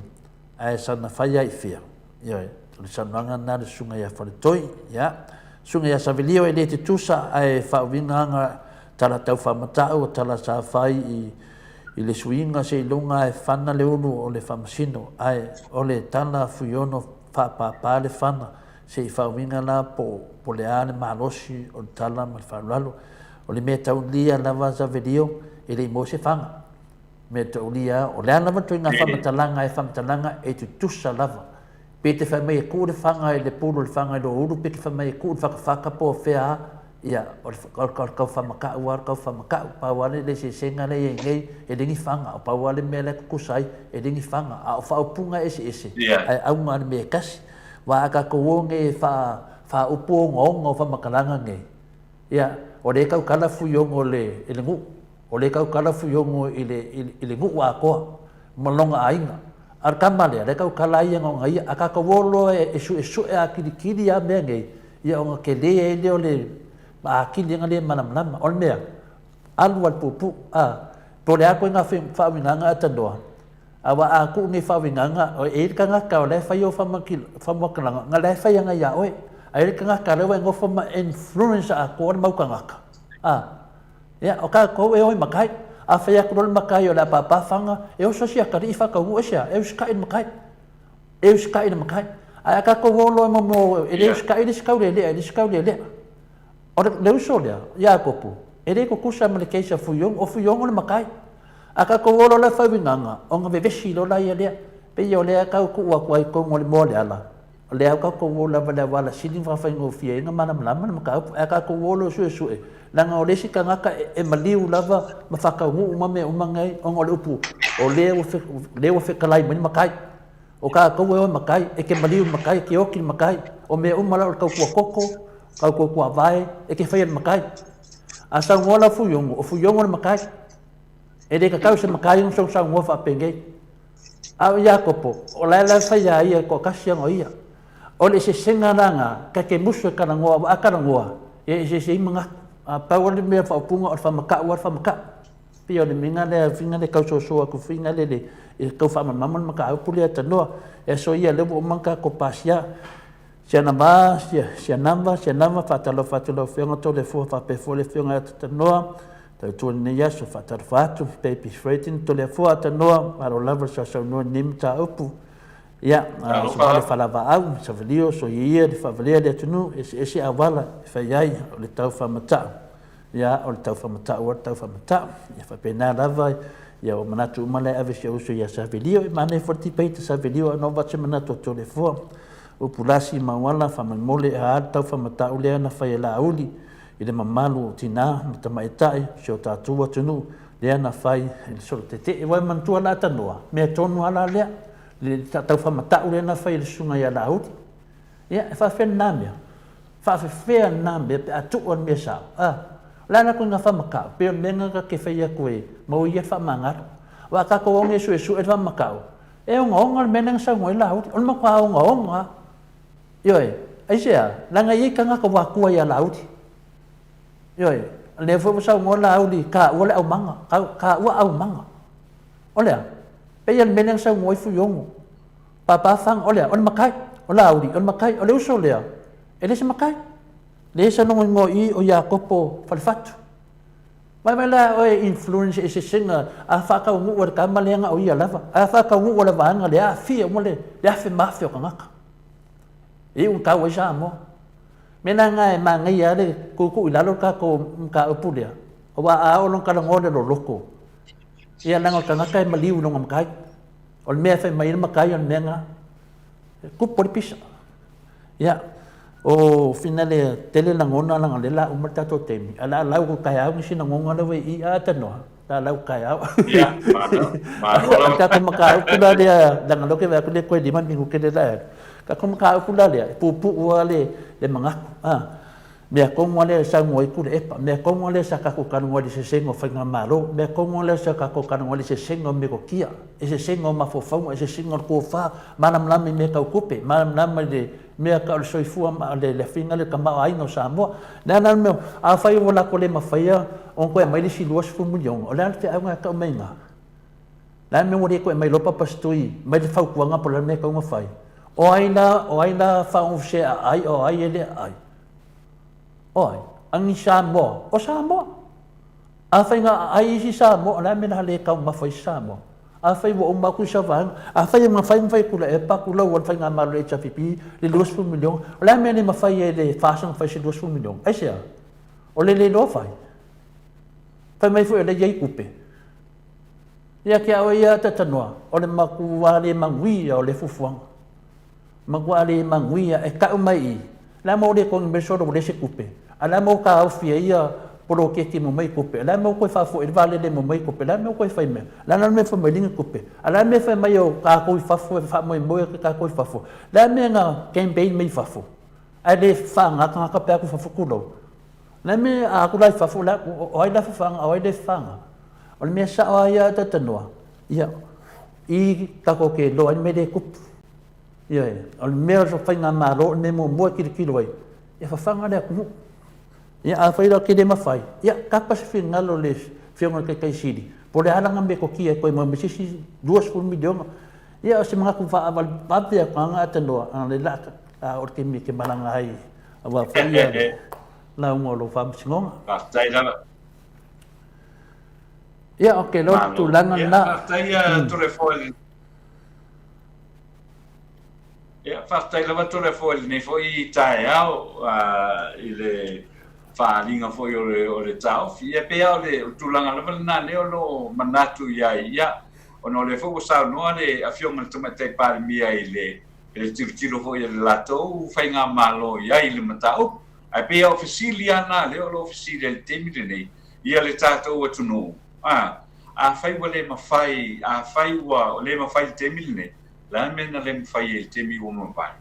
ae sana fai ai i fea? Ioe, o le saunoaga lena a le susuga ia Faletoi. Ia, susuga ia Savelio e le tutusa, ae faauiga aga tala tau faamatau o tala sa fai i, i le suiga seiloga e fana le ulu o le faamasino, ae o le tala Fuiono faapapa le fana, se i faauiga la po o le a le malosi o le tala ma le faaaloalo. O le mea taulia lava Savelio, e le i maua se faga. Mea taulia, o le a lava le ituaiga faamatalaga e faamatalaga, e tutusa lava. Pe te fai mai e kuu le faga i le pulu o le faga i lou ulu, pe te fai mai e kuu i le fakafaka po o fea a, ia, o le, o le kau faamakau lava o le kau faamakau. Pau lava le eseesega lea e i ai nei, e le ni faga. O pau lava le mea la e tutusa ai, e le ni faga. A o faaupuga eseese, ae auga lava le mea e tasi. Aua a tatou o nei e faa, faaupu ogaoga o faamatalaga nei, ia, o lea e tautala Fuiono i le, i le nuu. O lea e tautala Fuiono i le, i le nuu atoa ma lona aiga. A o le tama lea, lea e tautala ai ia ona ia. A tatou o loa e suesue akilikili lava mea nei, ia ona tele ai lea o le akili ona le malamalama. O le mea, alu lava i le puupuu, a, po o le a ituaiga faauigaga a tanoa, aua a tuu nei faauigaga, e i ai le tagata o la e fai ou faamatalaga, na la e fai ana ia oe. Ae i ai le tagata o lea ua e nofo ma influence atoa le mau tagata, a. Ia, o tatou e o i matai. A fai atu loa le matai o le a pāpā faga, e oso si atalii faataunuu e se a? E usitai le matai. E usitai le matai. Ae a tatou o loa mo mea e le usitai le isi taulelea i le isi taulelea. O le, le uso lea, Iakopo, e le tutusa ma le case a Fuiono. O Fuiono le matai. A tatou o loa la e fai uigaga, ona vevesi loa laia lea. Pei o lea e tau tuu atu ai i totonu o le moa o le ala, O lea ua tatou o lava i le auala sili ma faafaigofie ai ona malamalama le mataupu. Ae a tatou o loa e suesue, leaga o le isi tagata e maliu lava ma faataunuu ma mea uma nei ona o le upu, o lea ua, lea ua fetalai mai le matai. O tatou e o e matai, e te maliu i le matai, e te oti i le matai. O mea uma la o le tautua toto, tautua tuavae, e te faia e le matai. A saunoa la Fuiono, o Fuiono le matai. E le tatau i se matai ona sausaunoa faapenei. A o Iakopo, o la e la e fai a ia e toatasi ana ia. O le eseesega la na, ta te musu e talanoa, aua a talanoa, e eseese ai manatu. A pau lava le mea faaupuga o le faamatau lava le faamatau. Pei o le mea lea, uiga lea tau soso atu foi lea e tau faamalamalama le mataupu lea tanoa. E aso ia lea ua uma ona tatou pasia. Sianava, Sianava, Sianava, faatalofa atu lau Afioga Toleafoa faapea foi le Afioga ia Tanoa. Tautua i lenei aso, faatalofa atu, Baby Fredin Toleafoa Tanoa, malo lava le sausaunoa i lenei mataupu. Ia, soa le falavaau, savalio, soia ia le faavalea le atunuu, eseese auala e fai ai o le tau faamatau. Ia, o le tau faamatau o le tau faamatau. Ia faapena lava, ia o manatu uma la e ave si ou uso ia Savelio. E manaia foi le tipaita Savelio a no avatu se manatu a Toleafoa. Upu lasi ma auala faamolemole a le tau faamatau lea na fai e Laauli i le mamalu o tina ma tamaitai o si o tatou atunuu lea na fai e le solo tetee. Ua e manatua la tanoa, mea tonu a la lea, le tau faamatau lea na fai e le susuga ia Laauli. Ia, e faafefea lena mea? Faafefea lena mea pe a tuu le mea sao? A, o le a la koina faamatau? Pei o le mea lena ta te fai atu e maua ia le faamagalo. Aua a tatou oge e suesue le faamatau, e ogaoga le mea lea na saunoa ai Laauli. O le matua ogaoga lava. Ioe, aisea? Leaga e i ai tagata ua atua ia Laauli. Ioe, o lea foi ua saunoa Laauli, taua le aumaga, taua aumaga. O le a? Pei o le mea lea na saunoa ai Fuiono. Papa Fana, o le a? O le matai. O Laauli, o le matai. O le uso lea, e le se matai. Lea sa logoigoa i i o Iakopo Falefatu. Vaivai la oe influence eseesega a faataunuu e le tama lea na o ia lava. A faataunuu e le vaega lea, aafia uma le afe ma afe o tagata. E iu ina tau ai Samoa. Mea la na e manaia lava le tuutuu i lalo le tatou mataupu lea, aua a oo loa ina talanoa le loloto, ia leaga o le tagata e maliu i lona matai. O le mea e fai mai ai le matai o le mea lena. E tupu ai le pisa. Ia, o fina le tele lagona leaga o lea o le a uma le tatou taimi, ae o le a lau atu taeao nisi lagona la ua i i, a tanoa, o le a lau taeao. Ia, malo, malo lava. O le tatou mataupu la lea, leaga o lea ou te vaai atu o lea toe 5 minute lea o le a alu. Tatou mataupu la lea, e puupuu lava le manatu, a. Mea tonu lava lea e saunoa ai Tuilaepa, mea tonu lava lea sa tatou talanoa ai i le eseesega o faigamalo, mea tonu lava lea sa tatou talanoa ai i le eseesega o metotia, eseesega o mafaufauga, eseesega o le tofa, malamalama i mea tau tupe, malamalama i le mea tau o le soifua ma le afiga lea o le tamaoaiga o Samoa. O le a la le mea, afai ua latou le mafaia ona toe aumai le isi $20 miliona, o le a le feauga e tau mai i ina? O le a le mea ua le toe aumai loa Papasitui mai le fautuaga po o le a le mea e tatau ona fai? O ai la, o ai la faaogofese e aai, o ai e le aai? O ai? A ni Samoa? O Samoa. Afai na aai isi Samoa, o le a le mea o le a le taumafa ai isi Samoa? Afai ua uma atu isa vaega, afai e mafai ona fai Tuilaepa tulou a le faigamalo a le HRPP le $20 miliona, o le a le mea e le mafai ai e le FAST ona fai se $20 miliona? Aisea? O le le iloa fai. Fai mai foi o lea e i ai tupe. Ia te au ia Tatanoa, o le matua le manuia o lea fuafuaga. Matua le manuia e tau mai i, le a mo le togi mai solo ua leai se tupe, a le a mo taofi ai ia poloketi mo mai tupe, a le a mo toe faafoi le valele mo mai tupe, le a mo toe fai mea, le a la le mea fai mai linga tupe, a le a mea fai mai o tatou i fafo e faamoemoe atu tatou i fafo, le a mea na campaign mai i fafo, ae le fafaga tagata pe a atu i fafo tulou. Le a mea a atu la i fafo, o ai la fafaga, o ai le fafaga. O le mea sao lava ia Tatanoa, ia, i tatou te iloa ai le mea lea e tupu. Ioe, o le mea o le faigamalo, o le mea muamua e tilotilo ai, ia fafaga le atunuu. Ia afai la e le mafai, ia tapa se finagalo o le Afioga i le Taitai Sili, po o le a lana metotia e toe maua mai se isi $20 miliona. Ia o se manatu faavavevave atu lava Atanoa, a o le a oo le taimi e te malaga ai aua foi le lauga o lou faamasinoga. Faafetai lava. Ia, ou te iloa le tulaga lena. Ia, faafetai Toleafoa i le Ia, faafetai lava Toleafoa i lenei foi taeao i le faaaliga foi o le, o le taofi. Ia, pei lava o le tulaga lava lena lea o lo o manatu i ai, ia, ona o lea foi ua saunoa le Afioga i le Tamaitai Palemia i le, i le tilotilo foi a le latou faigamalo i ai i le mataupu. Ae pei lava o fesili lava na lea o lo o fesili ai i le taimi lenei, ia le tatou atunuu, a, afai ua le mafai, afai ua le mafai i le taimi lenei, o le a le mea na le mafai ai i le taimi ua mavae?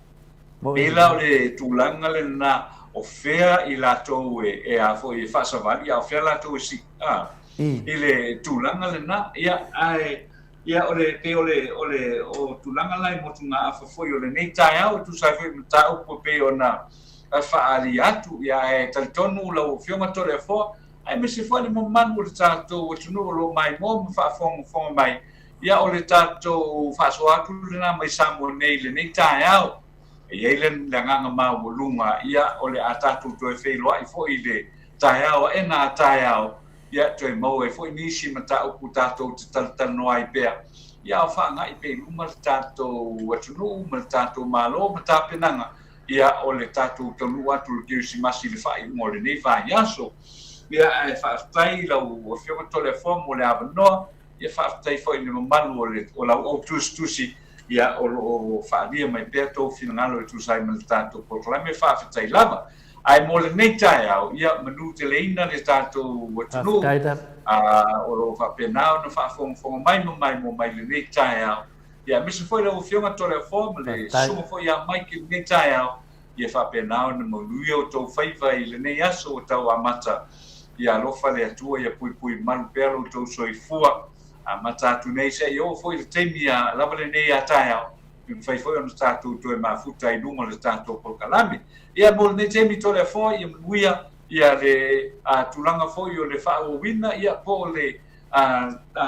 Pei la o le tulaga lena, o fea i latou e, e a foi e faasavali, a o fea latou e sii, a, i le tulaga lena, ia, ae. Ia, o le, pei o le, o le, o tulaga la i motugaafa foi o lenei taeao e tusa ai foi ma mataupu e pei ona faaalia atu. Ia, ae talitonu lau Afioga Toleafoa, aemaise foi le mamalu o le tatou atunuu o lo o maimoa ma faafogafoga mai, ia o le tatou faasoa atu lena mai Samoa nei i lenei taeao. E i ai le agaga maualuga, ia o le a tatou toe feiloai foi i le taeao aena a taeao, ia toe maua ai foi nisi mataupu tatou te talatalanoa ai pea, ia a o faagai pea i luma le tatou atunuu ma le tatou Malo ma tapenaga, ia o le tatou taunuu atu i le Kerisimasi i le faaiuga o lenei vaiaso. Ia ae faafetai i lau Afioga Toleafoa mo le avanoa, ia faafetai foi i le mamalu o le o lau au tusitusi, ia o lo o faaalia mai pea tou finagalo e tusa ai ma le tatou polokalame, faafetai lava. Ae mo lenei taeao, ia manuteleina le tatou atunuu, a o lo o faapena ona faafogafoga mai ma maimoa mai i lenei taeao. Ia aemaise foi lau Afioga Toleafoa ma le susuga foi ia Mike i lenei taeao, ia faapena ona manuia outou faiva i lenei aso ua tau amata. Ia alofa le Atua ia puipui malu pea lo outou soifua. Amata atu nei seia oo foi i le taimi a lava lenei a taeao, e mafai foi ona tatou toe mafuta i luga o le tatou polokalame. Ia mo lenei taimi Toleafoa, ia manuia ia le tulaga foi o le faaauauina ia po o le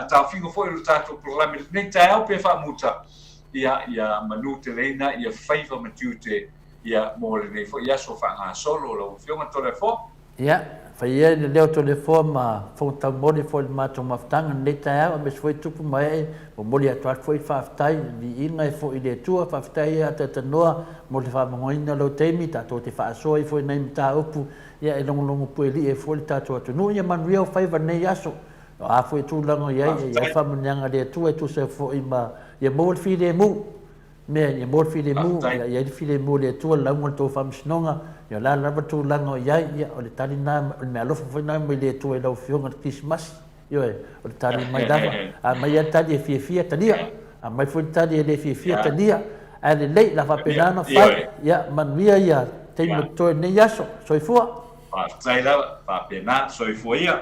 taofiga foi o le tatou polokalame i lenei taeao pe faamuta, ia, ia manuteleina ia faiva ma tiute ia mo lenei foi aso faagasolo lau Afioga Toleafoa. Ia, fai ia le leo Toleafoa ma Fofoga Taumoli foi i le matou mafutaga i lenei taeao, aemaise foi tupu ma ee, momoli atu atu foi le faafetai, le viiga e foi i le Atua, faafetai ia Ataatanoa mo le faamagoaina o lou taimi, tatou te faasoa ai foi i nai mataupu Ia e logologo puelii ai foi le tatou atunuu. Ia manuia ou faiva i lenei aso. O a foi tulaga o i ai, ia i ai faamanuiaga a le Atua e tusa ai foi ma ia maua le filemu. Mea, ia maua le filemu, ia i ai le filemu o le Atua, le lauga o le tou faamasinoga, ia o le a lava le tulaga o i ai, ia o le tali lena, o le meaalofa foi lena mai le Atua i lau Afioga i le Kerisimasi. Ioe, o le tali mai lava. A aumai lava le tali e fiafia, talia. A aumai foi le tali e le fiafia, talia. Ae lelei, la faapena ona fai. Ia, manuia ia taimi o totoe i lenei aso. Soifua. Faafetai lava, faapena, soifua ia.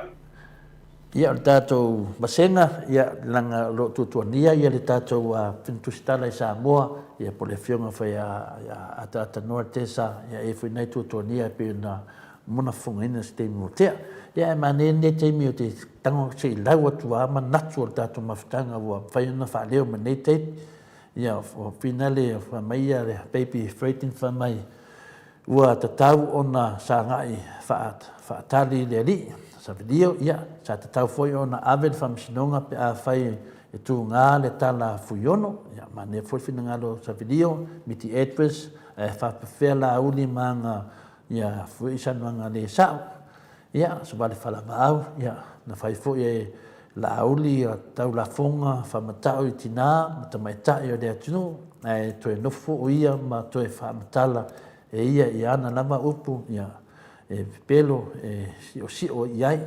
Ia, o le tatou vasega, ia, leaga o lo o tuatuania ia le tatou Finitusitala i Samoa, ia, po o le Afioga foi ia Ataata Noa Tesa, ia, e i ai foi nai tuatuania e pei ona mona fofogaina se taimi ua tea. Ia ae manaia lenei taimi ou te tago se i lau atu lava manatu o le tatou mafutaga ua mafai ona faaleo mai lenei taimi. Ia o finale fai mai ia le baby Freighton fai mai ua tatau ona sagai faatali le alii Savilio, ia sa tatau foi ona ave le faamasinoga pe afai e tuga le tala a Fuiono, ia manaia foi le finagalo o Savilio, Miti Edwards, ae faapefea Laauli ma aga Ia foi saunoaga le sao. Ia, Sovale Falavaau, ia, na fai foi e Laauli ia tau lafoga faamatau i tinā ma tamaitai o le atunuu, ae toe nofo o ia ma toe faamatala e ia i ana lava upu, ia, e pepelo, e siosio i ai.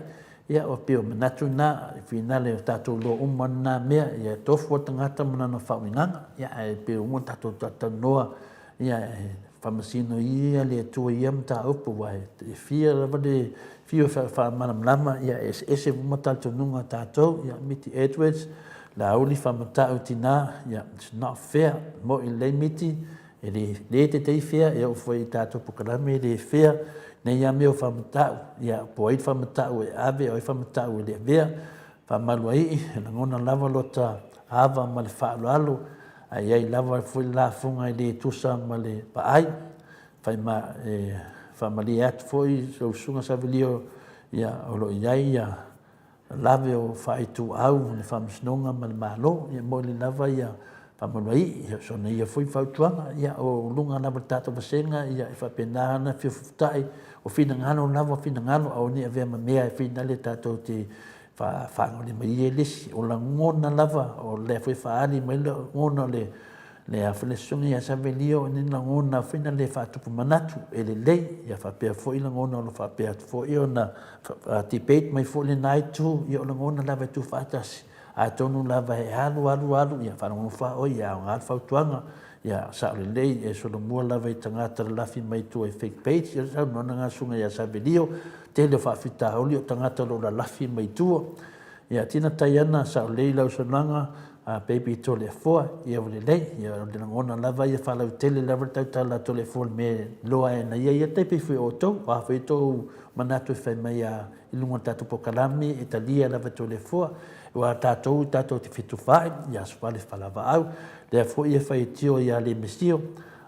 Ia, o pei o manatu na, i finale o tatou iloa uma na mea, ia, e tofu lava le tagata ma lana faauigaga, ia, ae pei ua uma ona tatou talatalanoa Ia, e faamasino ia le Atua i ia mataupu, aua e fia lava le fiu e faamalamalama, ia, e eseese uma talitonuga a tatou, ia, Miti Edwards, Laauli Faamatau Tina, ia, it's not fair, mo'i lelei Miti, e le, le taitai fair, e oo foi i tatou polokalame e le fair, nei lava mea o Faamatau, ia, po o ai le Faamatau e ave, o ai le Faamatau e le avea, Faamaluaii, e lagona lava lota ava ma le faaaloalo, Ae i ai lava foi le lafoga e le tusa ma le vaai. Fai ma, e faamalie atu foi lau Susuga Savelio, ia, o lo o i ai ia lave o faaituau le Faamasinoga ma le Malo, ia moeli lava ia faamaluaii, ia sona ia foi fautuaga, ia o luga lava o le tatou vasega, ia e faapena ona fiofofuta'i, o finagalo lava finagalo, aua ne i avea ma mea e finale tatou te faagole mai ia le isi. O lagona lava, o lea foi e faaali mai lagona o le le a foi le susuga ia Savelio, o ni lagona foi na le faatupu manatu e lelei, ia faapea foi lagona o lo faapea atu foi ona debate mai foi lena itu, ia o lagona lava e tuufaatasi. Atonu lava e alu alu alu, ia faalogologo faaoi, ia aoga le fautuaga, ia sao lelei, e solomua lava i tagata lalafi mai tua i fake page, ia le saunoaga a le susuga ia Savelio, tele o faafitauli o tagata o lo o lalafi mai tua. Ia Tina Taiana, sao lelei lau saunoaga, A baby Toleafoa, ia ua lelei, ia o le lagona lava ia faalautele lava le tautala a Toleafoa i le mea e iloa ai ana ia, ia tai pei foi o outou, o a foi tou manatu e fai mai a i luga o le tatou polokalame e talia lava e Toleafoa, aua o tatou tatou te fetufaai, ia aso vale falavaau, lea foi e faitio ia Lemesio,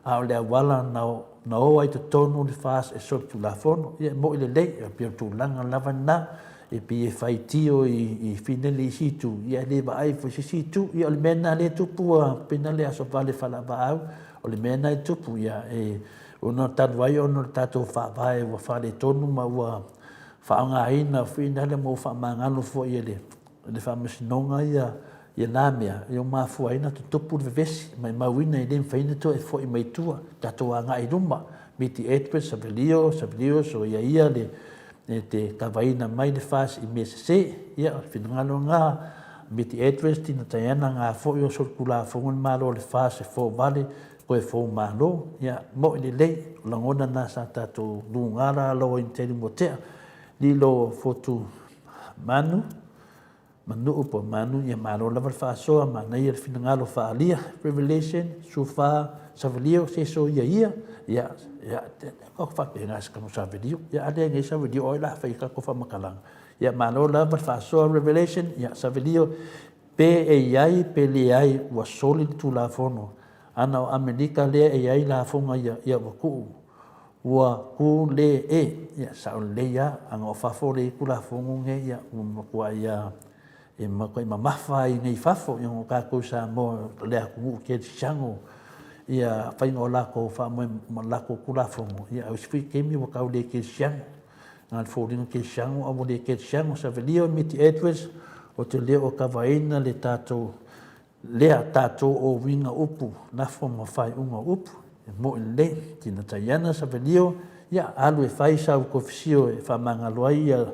a o le auala na na o ai totonu le FAST e solitulafono, ia e moi lelei, e pei o le tulaga lava lena. E pei e faitio i finele i isi itu, ia e le vaai foi i se isi itu. Ia o le mea lena lea e tupu a pei le Aso Vale Falaavaau, o le mea lena e tupu, ia e ona talu ai ona o le tatou faavae ua faaletonu ma ua faaaogaina foi lea ma ua faamagalo foi e le Faamasinoga ia ia na mea, ia ua mafua ai ona tutupu le vevesi, maimauina e le mafai ona toe foi mai tua, tatou agai i luma. Miti Edwards, Savelio, Savelio, soia ia le e te kavaina mai le FAS i mea sese. Ia, o le finagalo lena, Miti Edwards, Tina Taiana, ngā foi o solitulafono le Malo o le FAS e fou vale, koe fou malo. Ia, mo'i lelei, o lagona na sa tatou lugā la loa i taimi ua tea. Lilo fotu manu, Manuu po o Manu, ia malo lava le faasoa, manaia le finagalo faaalia, Revelation, Sufa, Savelio, se soia ia, ia, ia, ko faapena se kamo Savelio, ia a lea nei Savelio oi la fai ka ko faamatalaga. Ia malo lava le faasoa Revelation, ia Savelio, pe e iai pe leai ua soli le Tulafono, ana o Amerika lea e iai lafoga ia, ia ua tuu Ua ku le e, ia sao lelei a, ana o fafo le Tulafono nei, ia ua matuai a e matuai mamafa ai nei fafo, ia ona o tatou Samoa o le atunuu kerisiano, ia faiga o latou faamoe ma latou Tulafono, ia au isi foi taimi ua tau le kerisiano. Na o le foliga kerisiano a ua le kerisiano. Savelia Miti Edwards, ou te le o kavaina le tatou Lea tatou o uiga upu, lafo ma faaiuga o upu, e mo'i lelei, tina Taiana Savelio, ia alu e fai sau kofisio e faamagalo ai ia,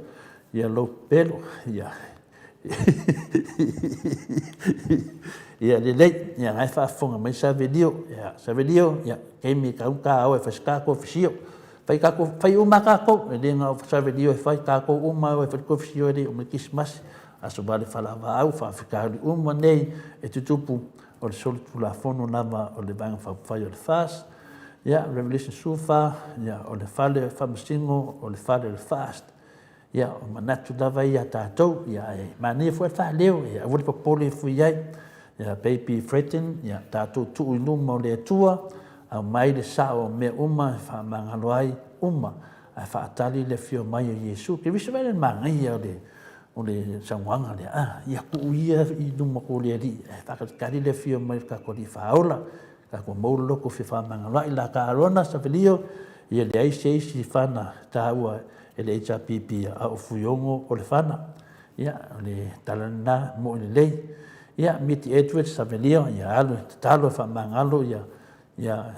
ia lou pepelo, ia ia lelei, ia na e faafofoga mai Savelio, ia Savelio, ia taimi e tau ta o e fai se ta kofisio. Fai tatou, fai uma tatou, e le na o Savelio e fai, tatou uma e o e fai le kofisio e le i oo mai le Kerisimasi. Aso vale faalavaau, faafitauli uma nei e tutupu o le solitulafono lava o le Vaega Faaupufai o le FAST, ia, Revolution 14, ia, o le fale faamasino o le fale o le FAST. Ia, o manatu lava ia a tatou, ia, ae manaia foi le faaleo, ia, aua le popole ifo i ai. Ia, baby threaten, ia, tatou tuu i luma o le Atua, aumai le sao o mea uma e faamagalo ai uma, ae faatali le afio mai o Iesu. Keriso vaai le manaia o le O le saunoaga lea, a, ia tuu ia i luma o le Alii, ae faatalitali le afio mai o le tatou Alii Faaola, tatou maua le loto fefaamagaloa'i la ta Arona Savelio, ia leai se isi fana taua e le HRPP, a o Fuiono o le fana. Ia, o le tala lena, mo'i lelei. Ia, Miti Edwards Savelio, ia alu e tatalo e faamagalo ia Ia,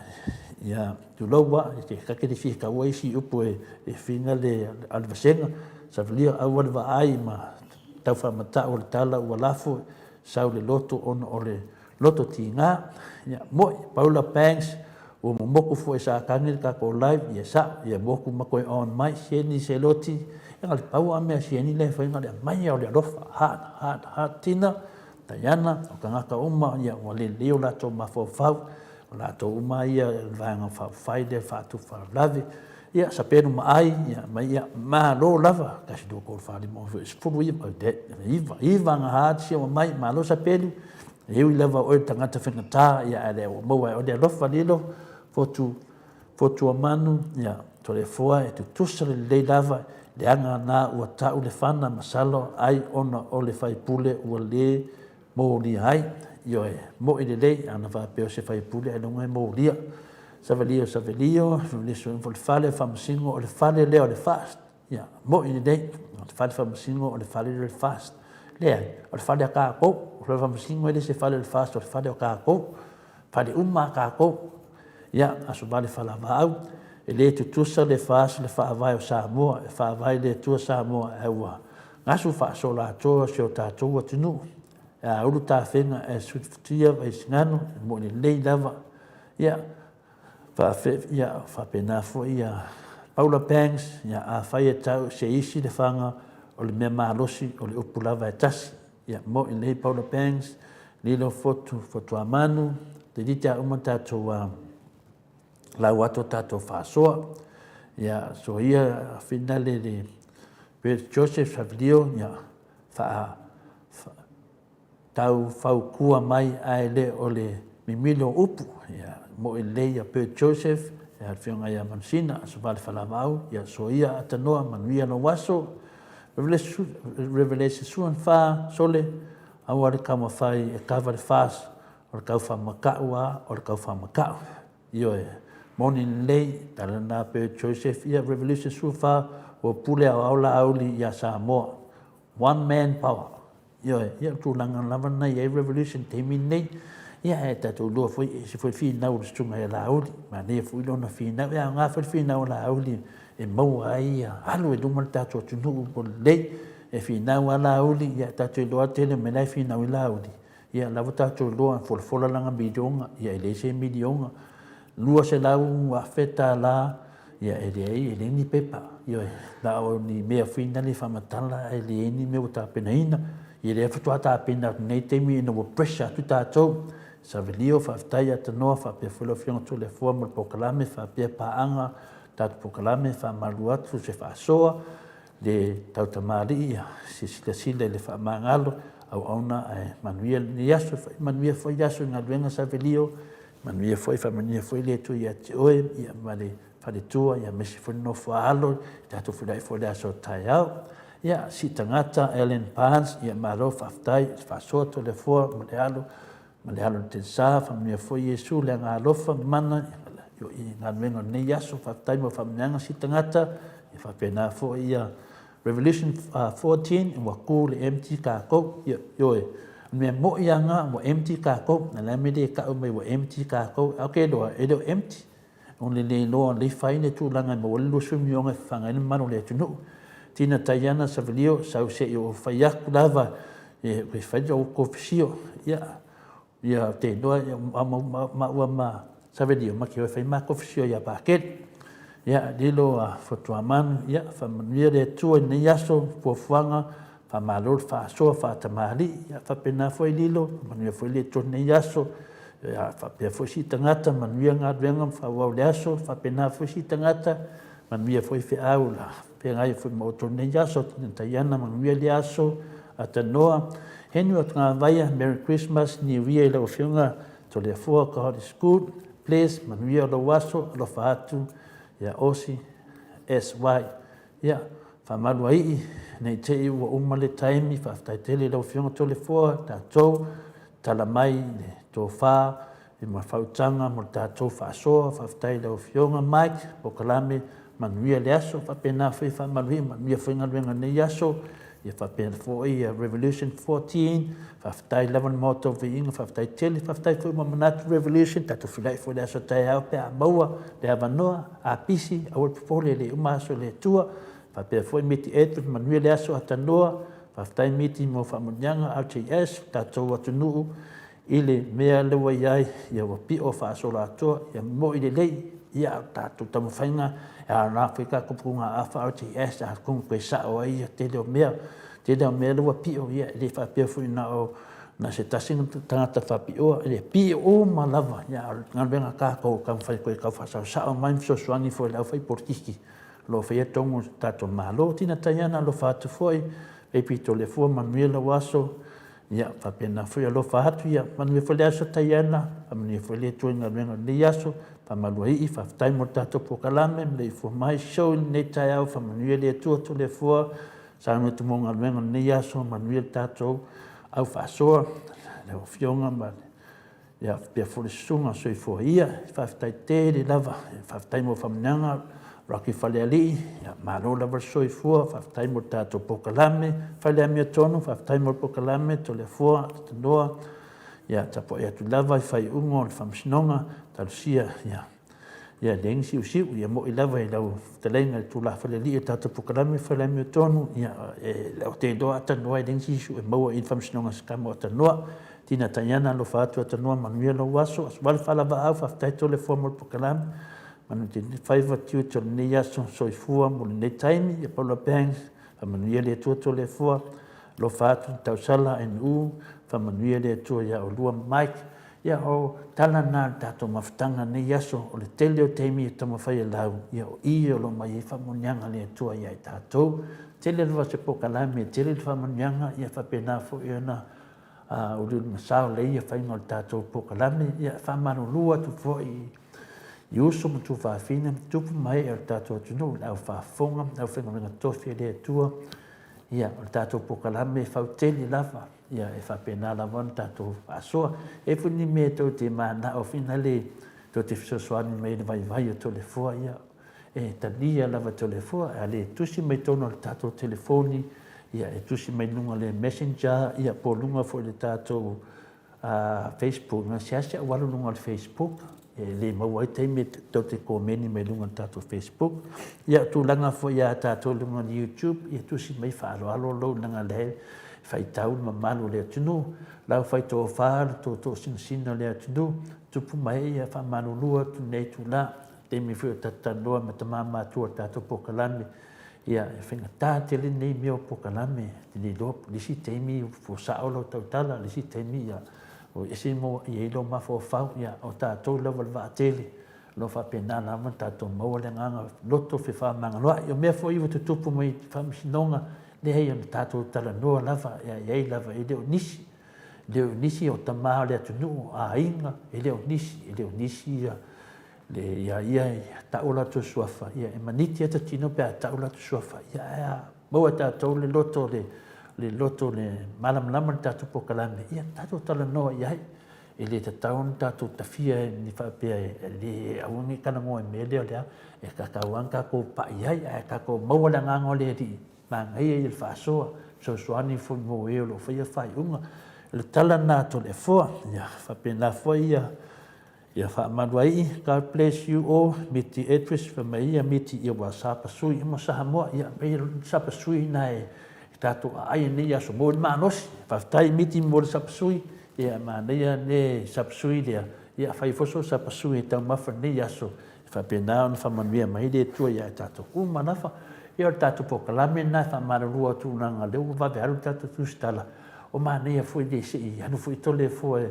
ia, tulou a, e ta te le fia taua isi upu e, e fina le, a le vasega, savalia aua le vaai ma tau faamata'u o le tala ua lafo, sau le loto ona o le loto tiga. Ia, mo'i, Paula Banks, ua momoku foi sa tagi le tatou live, ia sa'o, ia moku ma toe on mai, Sieni Seloti, ia na o le pau a mea a Sieni la e fai na o le aumai a o le alofa, heart, heart, heart, Tina, Diana, o tagata uma ia ua lelei o latou mafaufau, o latou uma ia o le Vaega Faaupufai lea faatupu faalavelave, ia sapelu ma ai, ia aumai ia malo lava, 1, 2, 3, 4, 5, 6, 7, 9, 9 ana hearts ia ua aumai, malo sapelu, e ui lava o oe o le tagata faigata, ia ae lea ua maua e oe le alofa lilo, fotu Fotuamanu, ia, Toleafoa e tutusa lelei lava leaga na ua tau le fana masalo ai ona o le faipule ua le molia ai. Ioe, mo'i lelei, ana faapea o se faipule ailoga e molia. Savelio, Savelio, o le fale faamasino o le fale lea o le FAST. Ia, mo'i lelei, o le fale faamasino o le fale lea o le FAST. Leai, o le fale a tatou, o le fale faamasino e le se fale o le FAST, o le fale o tatou, fale uma a tatou. Ia, Aso Vale Falavaau, e le tutusa le FAST le Faavae o Samoa, e faavae i le Atua Samoa, ae ua gasu faasolatoa si o tatou atunuu. E aulu tafega ae sulifutia Vaisigano, e mo'i lelei lava. Ia, Faafe, ia, faapena foi ia Paula Banks, ia, afai e tau se isi le faga, o le mea malosi, o le upu lava e tasi. Ia, mo'i lelei Paula Banks, Lilo Fotu, Fotuamanu, Delete a uma tatou lau atu tatou faasoa. Ia, so ia finale le Bert Joseph Savilio, ia, faa, tau faukua mai ae le o le mimilo o upu. Ia, mo'i lelei ia Bert Joseph, ia le Afioga ia Manusina, Aso Vale Falavaau, ia soia atanoa manuia lou aso. Revelation 14, Sole, aua le taumafai e kava le FAS, o le tau faamaka'u a, o le tau faamaka'u. Ioe, moni lelei, tala lena Bert Joseph, ia Revolution 14, ua pule aoao Laauli ia Samoa. One man power. Ioe, ia o le tulaga lava lena e i ai Revolution i le taimi lenei. Ia ae tatou iloa foi e ese foi le finau o le susuga ia Laauli. Manaia foi lona finau, e aoga foi le finau a Laauli e maua ai ia alu i luma le tatou atunuu mo le lelei. E finau lava Laauli, ia tatou iloa lava le tele o mea la e finau ai Laauli. Ia la ua tatou iloa e folafola lana miliona, ia e leai se miliona. $200,000, ia e leai, e leai ni pepa. Ioe, na o ni mea foi na le faamatala ae leai ni mea ua tapenaina. Ia lea faatoa tapena atu nei taimi ina ua pressure atu tatou. Savelio, faafetai Atanoa, faapea foi lau Afioga Toleafoa mo le polokalame, faapea paaga, tatou polokalame, faamalu atu se faasoa. Le tautamalii ia se silasila i le faamagalo auauna ae manuia lenei aso, manuia foi aso i galuega Savelio, manuia foi, faamanuia foi le Atua ia te oe ia ma le faletua ia aemaise foi le nofo a alo, tatou feiloai foi i le aso taeao. Ia, si tagata Ellen Barnes, ia malo faafetai i le faasoa Toleafoa ma le alo, ma le alo o le Telesa, faamanuia foi Iesu le aga alofa ma mana i galuega o lenei aso. Faafetai mo faamanuiaga si tagata, ia faapena foi ia Revolution 14, ua ku le empty kākou. Ia, ioe, o le mea mo'i lava lena, ua empty kākou. O le a le mea e le tau mai ua empty kākou? Ae ou te iloa, e le o empty. O le le iloa o lea e fai le tulaga e maua ai le 20 miliona e fafaga ai le mamalu o le atunuu. Tina Taiana Savelio, sau se i ou fai atu lava e fai le kofisio. Ia, ia ou te iloa maua ma Savelio ma te o e fai ma kofisio ia Pakele. Ia, lilo a Fotuamanu, ia, faamanuia le Atua i lenei aso, fuafuaga, Faamalo le faasoa faatamalii, ia faapena foi Lilo, manuia foi le Atua i lenei aso, ia faapea foi si tagata, manuia galuega ma faaauau le aso, faapena foi si tagata, manuia foi feau la feagai foi ma outou i lenei aso, Taiana manuia le aso, Atanoa, Henry Otagavaia, Merry Christmas, New Year i lau Afioga, Toleafoa, God is good, bless, manuia lou aso, alofa atu, ia Osi, SY. Ia, faamaluaii, ne i te i ua uma le taimi, faafetai tele i lau Afioga Toleafoa, tatou, tala mai i le tofa i ma faautaga mo le tatou faasoa, faafetai i lau Afioga Mike, polokalame, manuia le aso, faapena foi faamaluia, manuia foi galuega i lenei aso, ia faapena foi ia Revolution 14, faafetai lava le Maota o Viiga, faafetai tele, faafetai foi mo manatu Revolution, tatou feiloai foi i le aso taeao pe a maua le avanoa. Apisi, aua le popole, e le uma aso i le Atua. Faapea foi Miti Edward, manuia le aso Atanoa. Faafetai Miti mo faamanuiaga RTS, lo tatou atunuu i le mea lea ua i ai, ia ua pio faasoloatoa, ia mo'i lelei, ia a o tatou taumafaiga, e aoga foi tatou pugaafa RTS, atonu toe sao ai ia tele o mea, tele o mea lea ua pio, ia e le faapea foi na o Na se tasi tagata faapioa, e le pio uma lava, ia, a o le galuega a tatou e taumafai toe tau faasaosao mai ma fesoasoani foi i le aufaipolitiki o lo o faia tonu e le tatou Malo. Tina Taiana, alofa atu foi, Baby Toleafoa, manuia lou aso, ia, faapena foi, alofa atu, ia, manuia foi le aso Taiana, faamanuia foi le Atua i galuega o lenei aso, faamaluaii, faafetai mo le tatou polokalame, maleifua mai show i lenei taeao, faamanuia le Atua Toleafoa, Saunoa atu mo galuega o lenei aso, manuia le tatou au faasoa, lau Afioga ma ia faapea foi le susuga soifua ia. Faafetai tele lava, faafetai mo faamanuiaga Rocky Falealii, ia malo lava le soifua, faafetai mo le tatou polokalame, fai le amiotonu, faafetai mo le polokalame, Toleafoa, Tanoa, ia tapuai atu lava i faaiuga o le faamasinoga, talosia ia Ia leai ni siusiu, ia mo'i lava i lau fetalaiga i le tulafale alii o tatou polokalame fai le amiotonu, ia e, ou te iloa Atanoa e leai ni siusiu e maua i le faamasinoga se tama o Atanoa. Tina Taiana alofa atu Atanoa manuia lou aso, aso vale faalavaau, faafetai Toleafoa mo le polokalame, manu te faiva tiute o lenei aso, soifua mo lenei taimi, ia Paula Banks, faamanuia le Atua Toleafoa. Alofa atu tausala NU, faamanuia le Atua ia olua Mike. Ia o tala na o le tatou mafutaga nei aso, o le tele o taimi e taumafai e lau, ia o i o lo o mai ai faamanuiaga a le Atua ia i tatou. Tele lava se pokalame, tele le faamanuiaga, ia faapena foi ona uliulimasao lelei ia faiga o le tatou pokalame. Ia e faamalulu atu foi i uso ma tuafafine, tupu ma ee o le tatou atunuu, le au faafofoga, le aufaigaluega totofi a le Atua, ia o le tatou pokalame e fautele lava, ia e faapena lava ona tatou faasoa. E i ai foi ni mea tou te mananao foi lale tou te fesoasoani mai i le vaivai o Toleafoa, ia e talia lava e Toleafoa, a le tusi mai totonu o le tatou telefoni, ia e tusi mai luga o le messenger, ia po o luga foi o le tatou Facebook, na seasea ou alu i luga o le Facebook, e le maua ai taimi tou te komeni mai luga o le tatou Facebook. Ia, o tulaga foi ia tatou i luga o le YouTube, ia tusi mai faaaloalo lou leaga o lea e faitau le mamalu o le atunuu, lau faitofa le tootoosinasina o le atunuu, tupu ma ee, ia faamalulu atu i lenei itula, taimi foi o tatou talanoa ma tama matua o le tatou pokalame, Ia, e faigata tele nei mea o pokalame, e te le iloa, le isi taimi ua sao lau tautala, le isi taimi ia, ua ese ma i ai lou mafaufau, ia, o tatou lava le vaatele, o lo o faapena lava ona tatou maua le agaga loto fefaamagaloa'i. O mea foi ua tutupu mai i faamasinoga, leai, ona tatou talanoa lava, ia, e i ai lava, e le o nisi, e le o nisi o tama o le atunuu, o aiga, e le o nisi, e le o nisi ia, Le ia ia e tau o latou suafa, ia e maniti ata tino pe a tau o latou suafa, ia ae a maua e tatou le loto le, le loto le malamalama le tatou pokalame, ia tatou talanoa i ai. E le tatau ona tatou tafia ni faapea e le aua ne i talanoa i mea lea o le a, e tatau lava ona tatou pai ai, ae tatou maua le agaga o le Alii, manaia ia le faasoa, fesoasoani foi mo e o lo o faia faaiuga. O le tala lena a Toleafoa, ia faapena foi ia Ia faamalu ai God bless you all Miti Edris fai mai ia Miti ia ua sapasui uma Samoa ia pei o sapasui na e tatou aai i nei aso mo le malosi faafetai Miti mo le sapasui ia manaia le sapasui lea ia fai foi so sapasui e taumafa i nei aso e faapena ona faamanuia mai le Atua ia i tatou uma lava ia o le tatou pokalame lena e faamalulu atu leaga o lea ua vave alu le tatou tusitala o manaia foi le se i alu foi Toleafoa e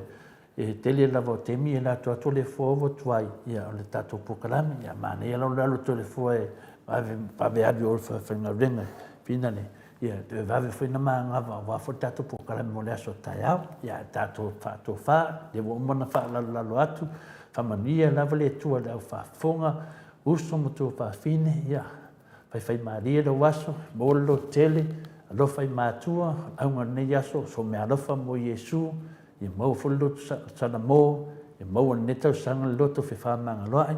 E tele lava o taimi e latou atu le fua ua tuai, ia o le tatou polokalame, ia manaia lava le alu atu o le fua e vave, vave alu i o i le falefaigaluega finale, ia toe vave foi ona manava aua foi le tatou polokalame mo le aso a taeao. Ia ae tatou faatofa, lea ua uma ona faalalolalo atu, faamanuia lava le Atua i le au faafofoga, uso ma tuafafine, ia faifaimalie lou aso, maua le lototele, alofa i matua, auga o lenei aso, so meaalofa mo Iesu, Ia maua foi le loto salamo, ia maua i lenei tausaga le loto fefaamagaloa'i,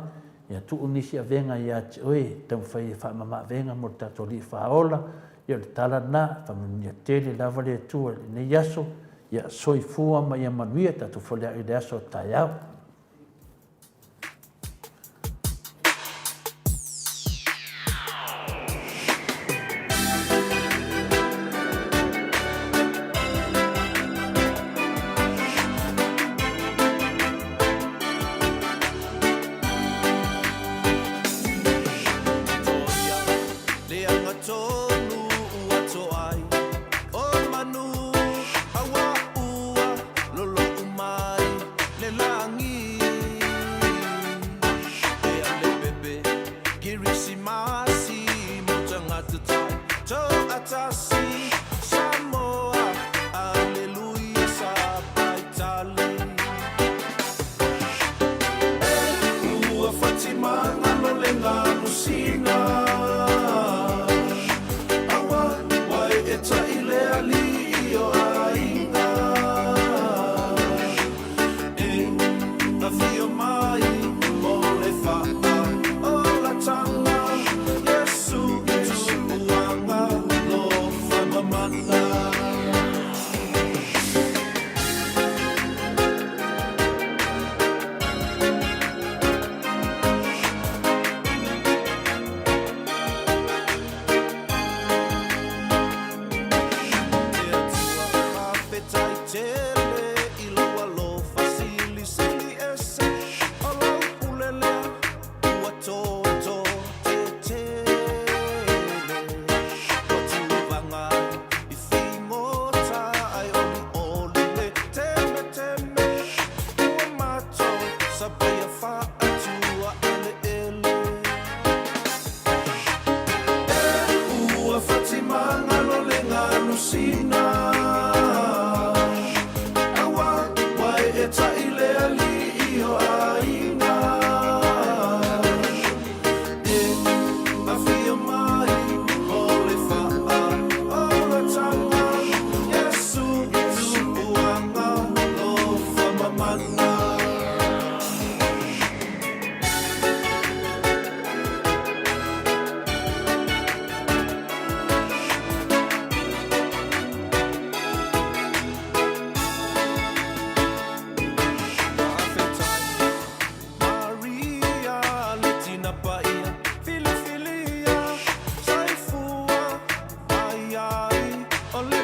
ia tuu nisi avega ia te oe e taumafai e faamamaavega mo le tatou Alii Faaola. Ia o le tala lena, faamanuia tele lava le Atua i lenei aso, ia soifua ma ia manuia tatou folia'i i le aso a taeao.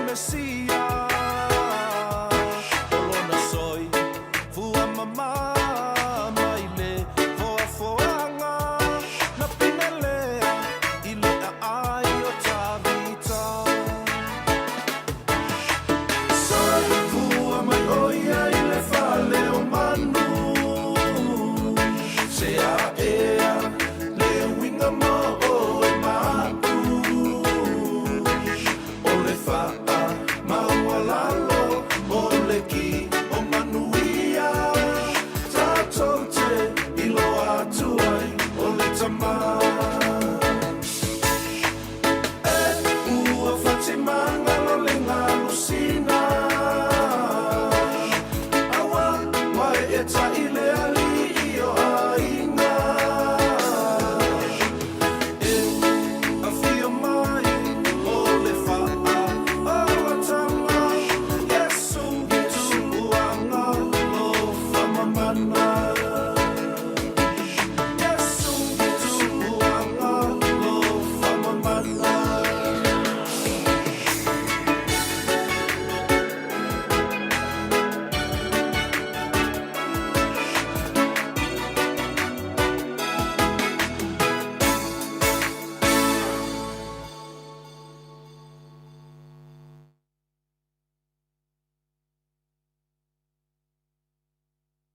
Mesia.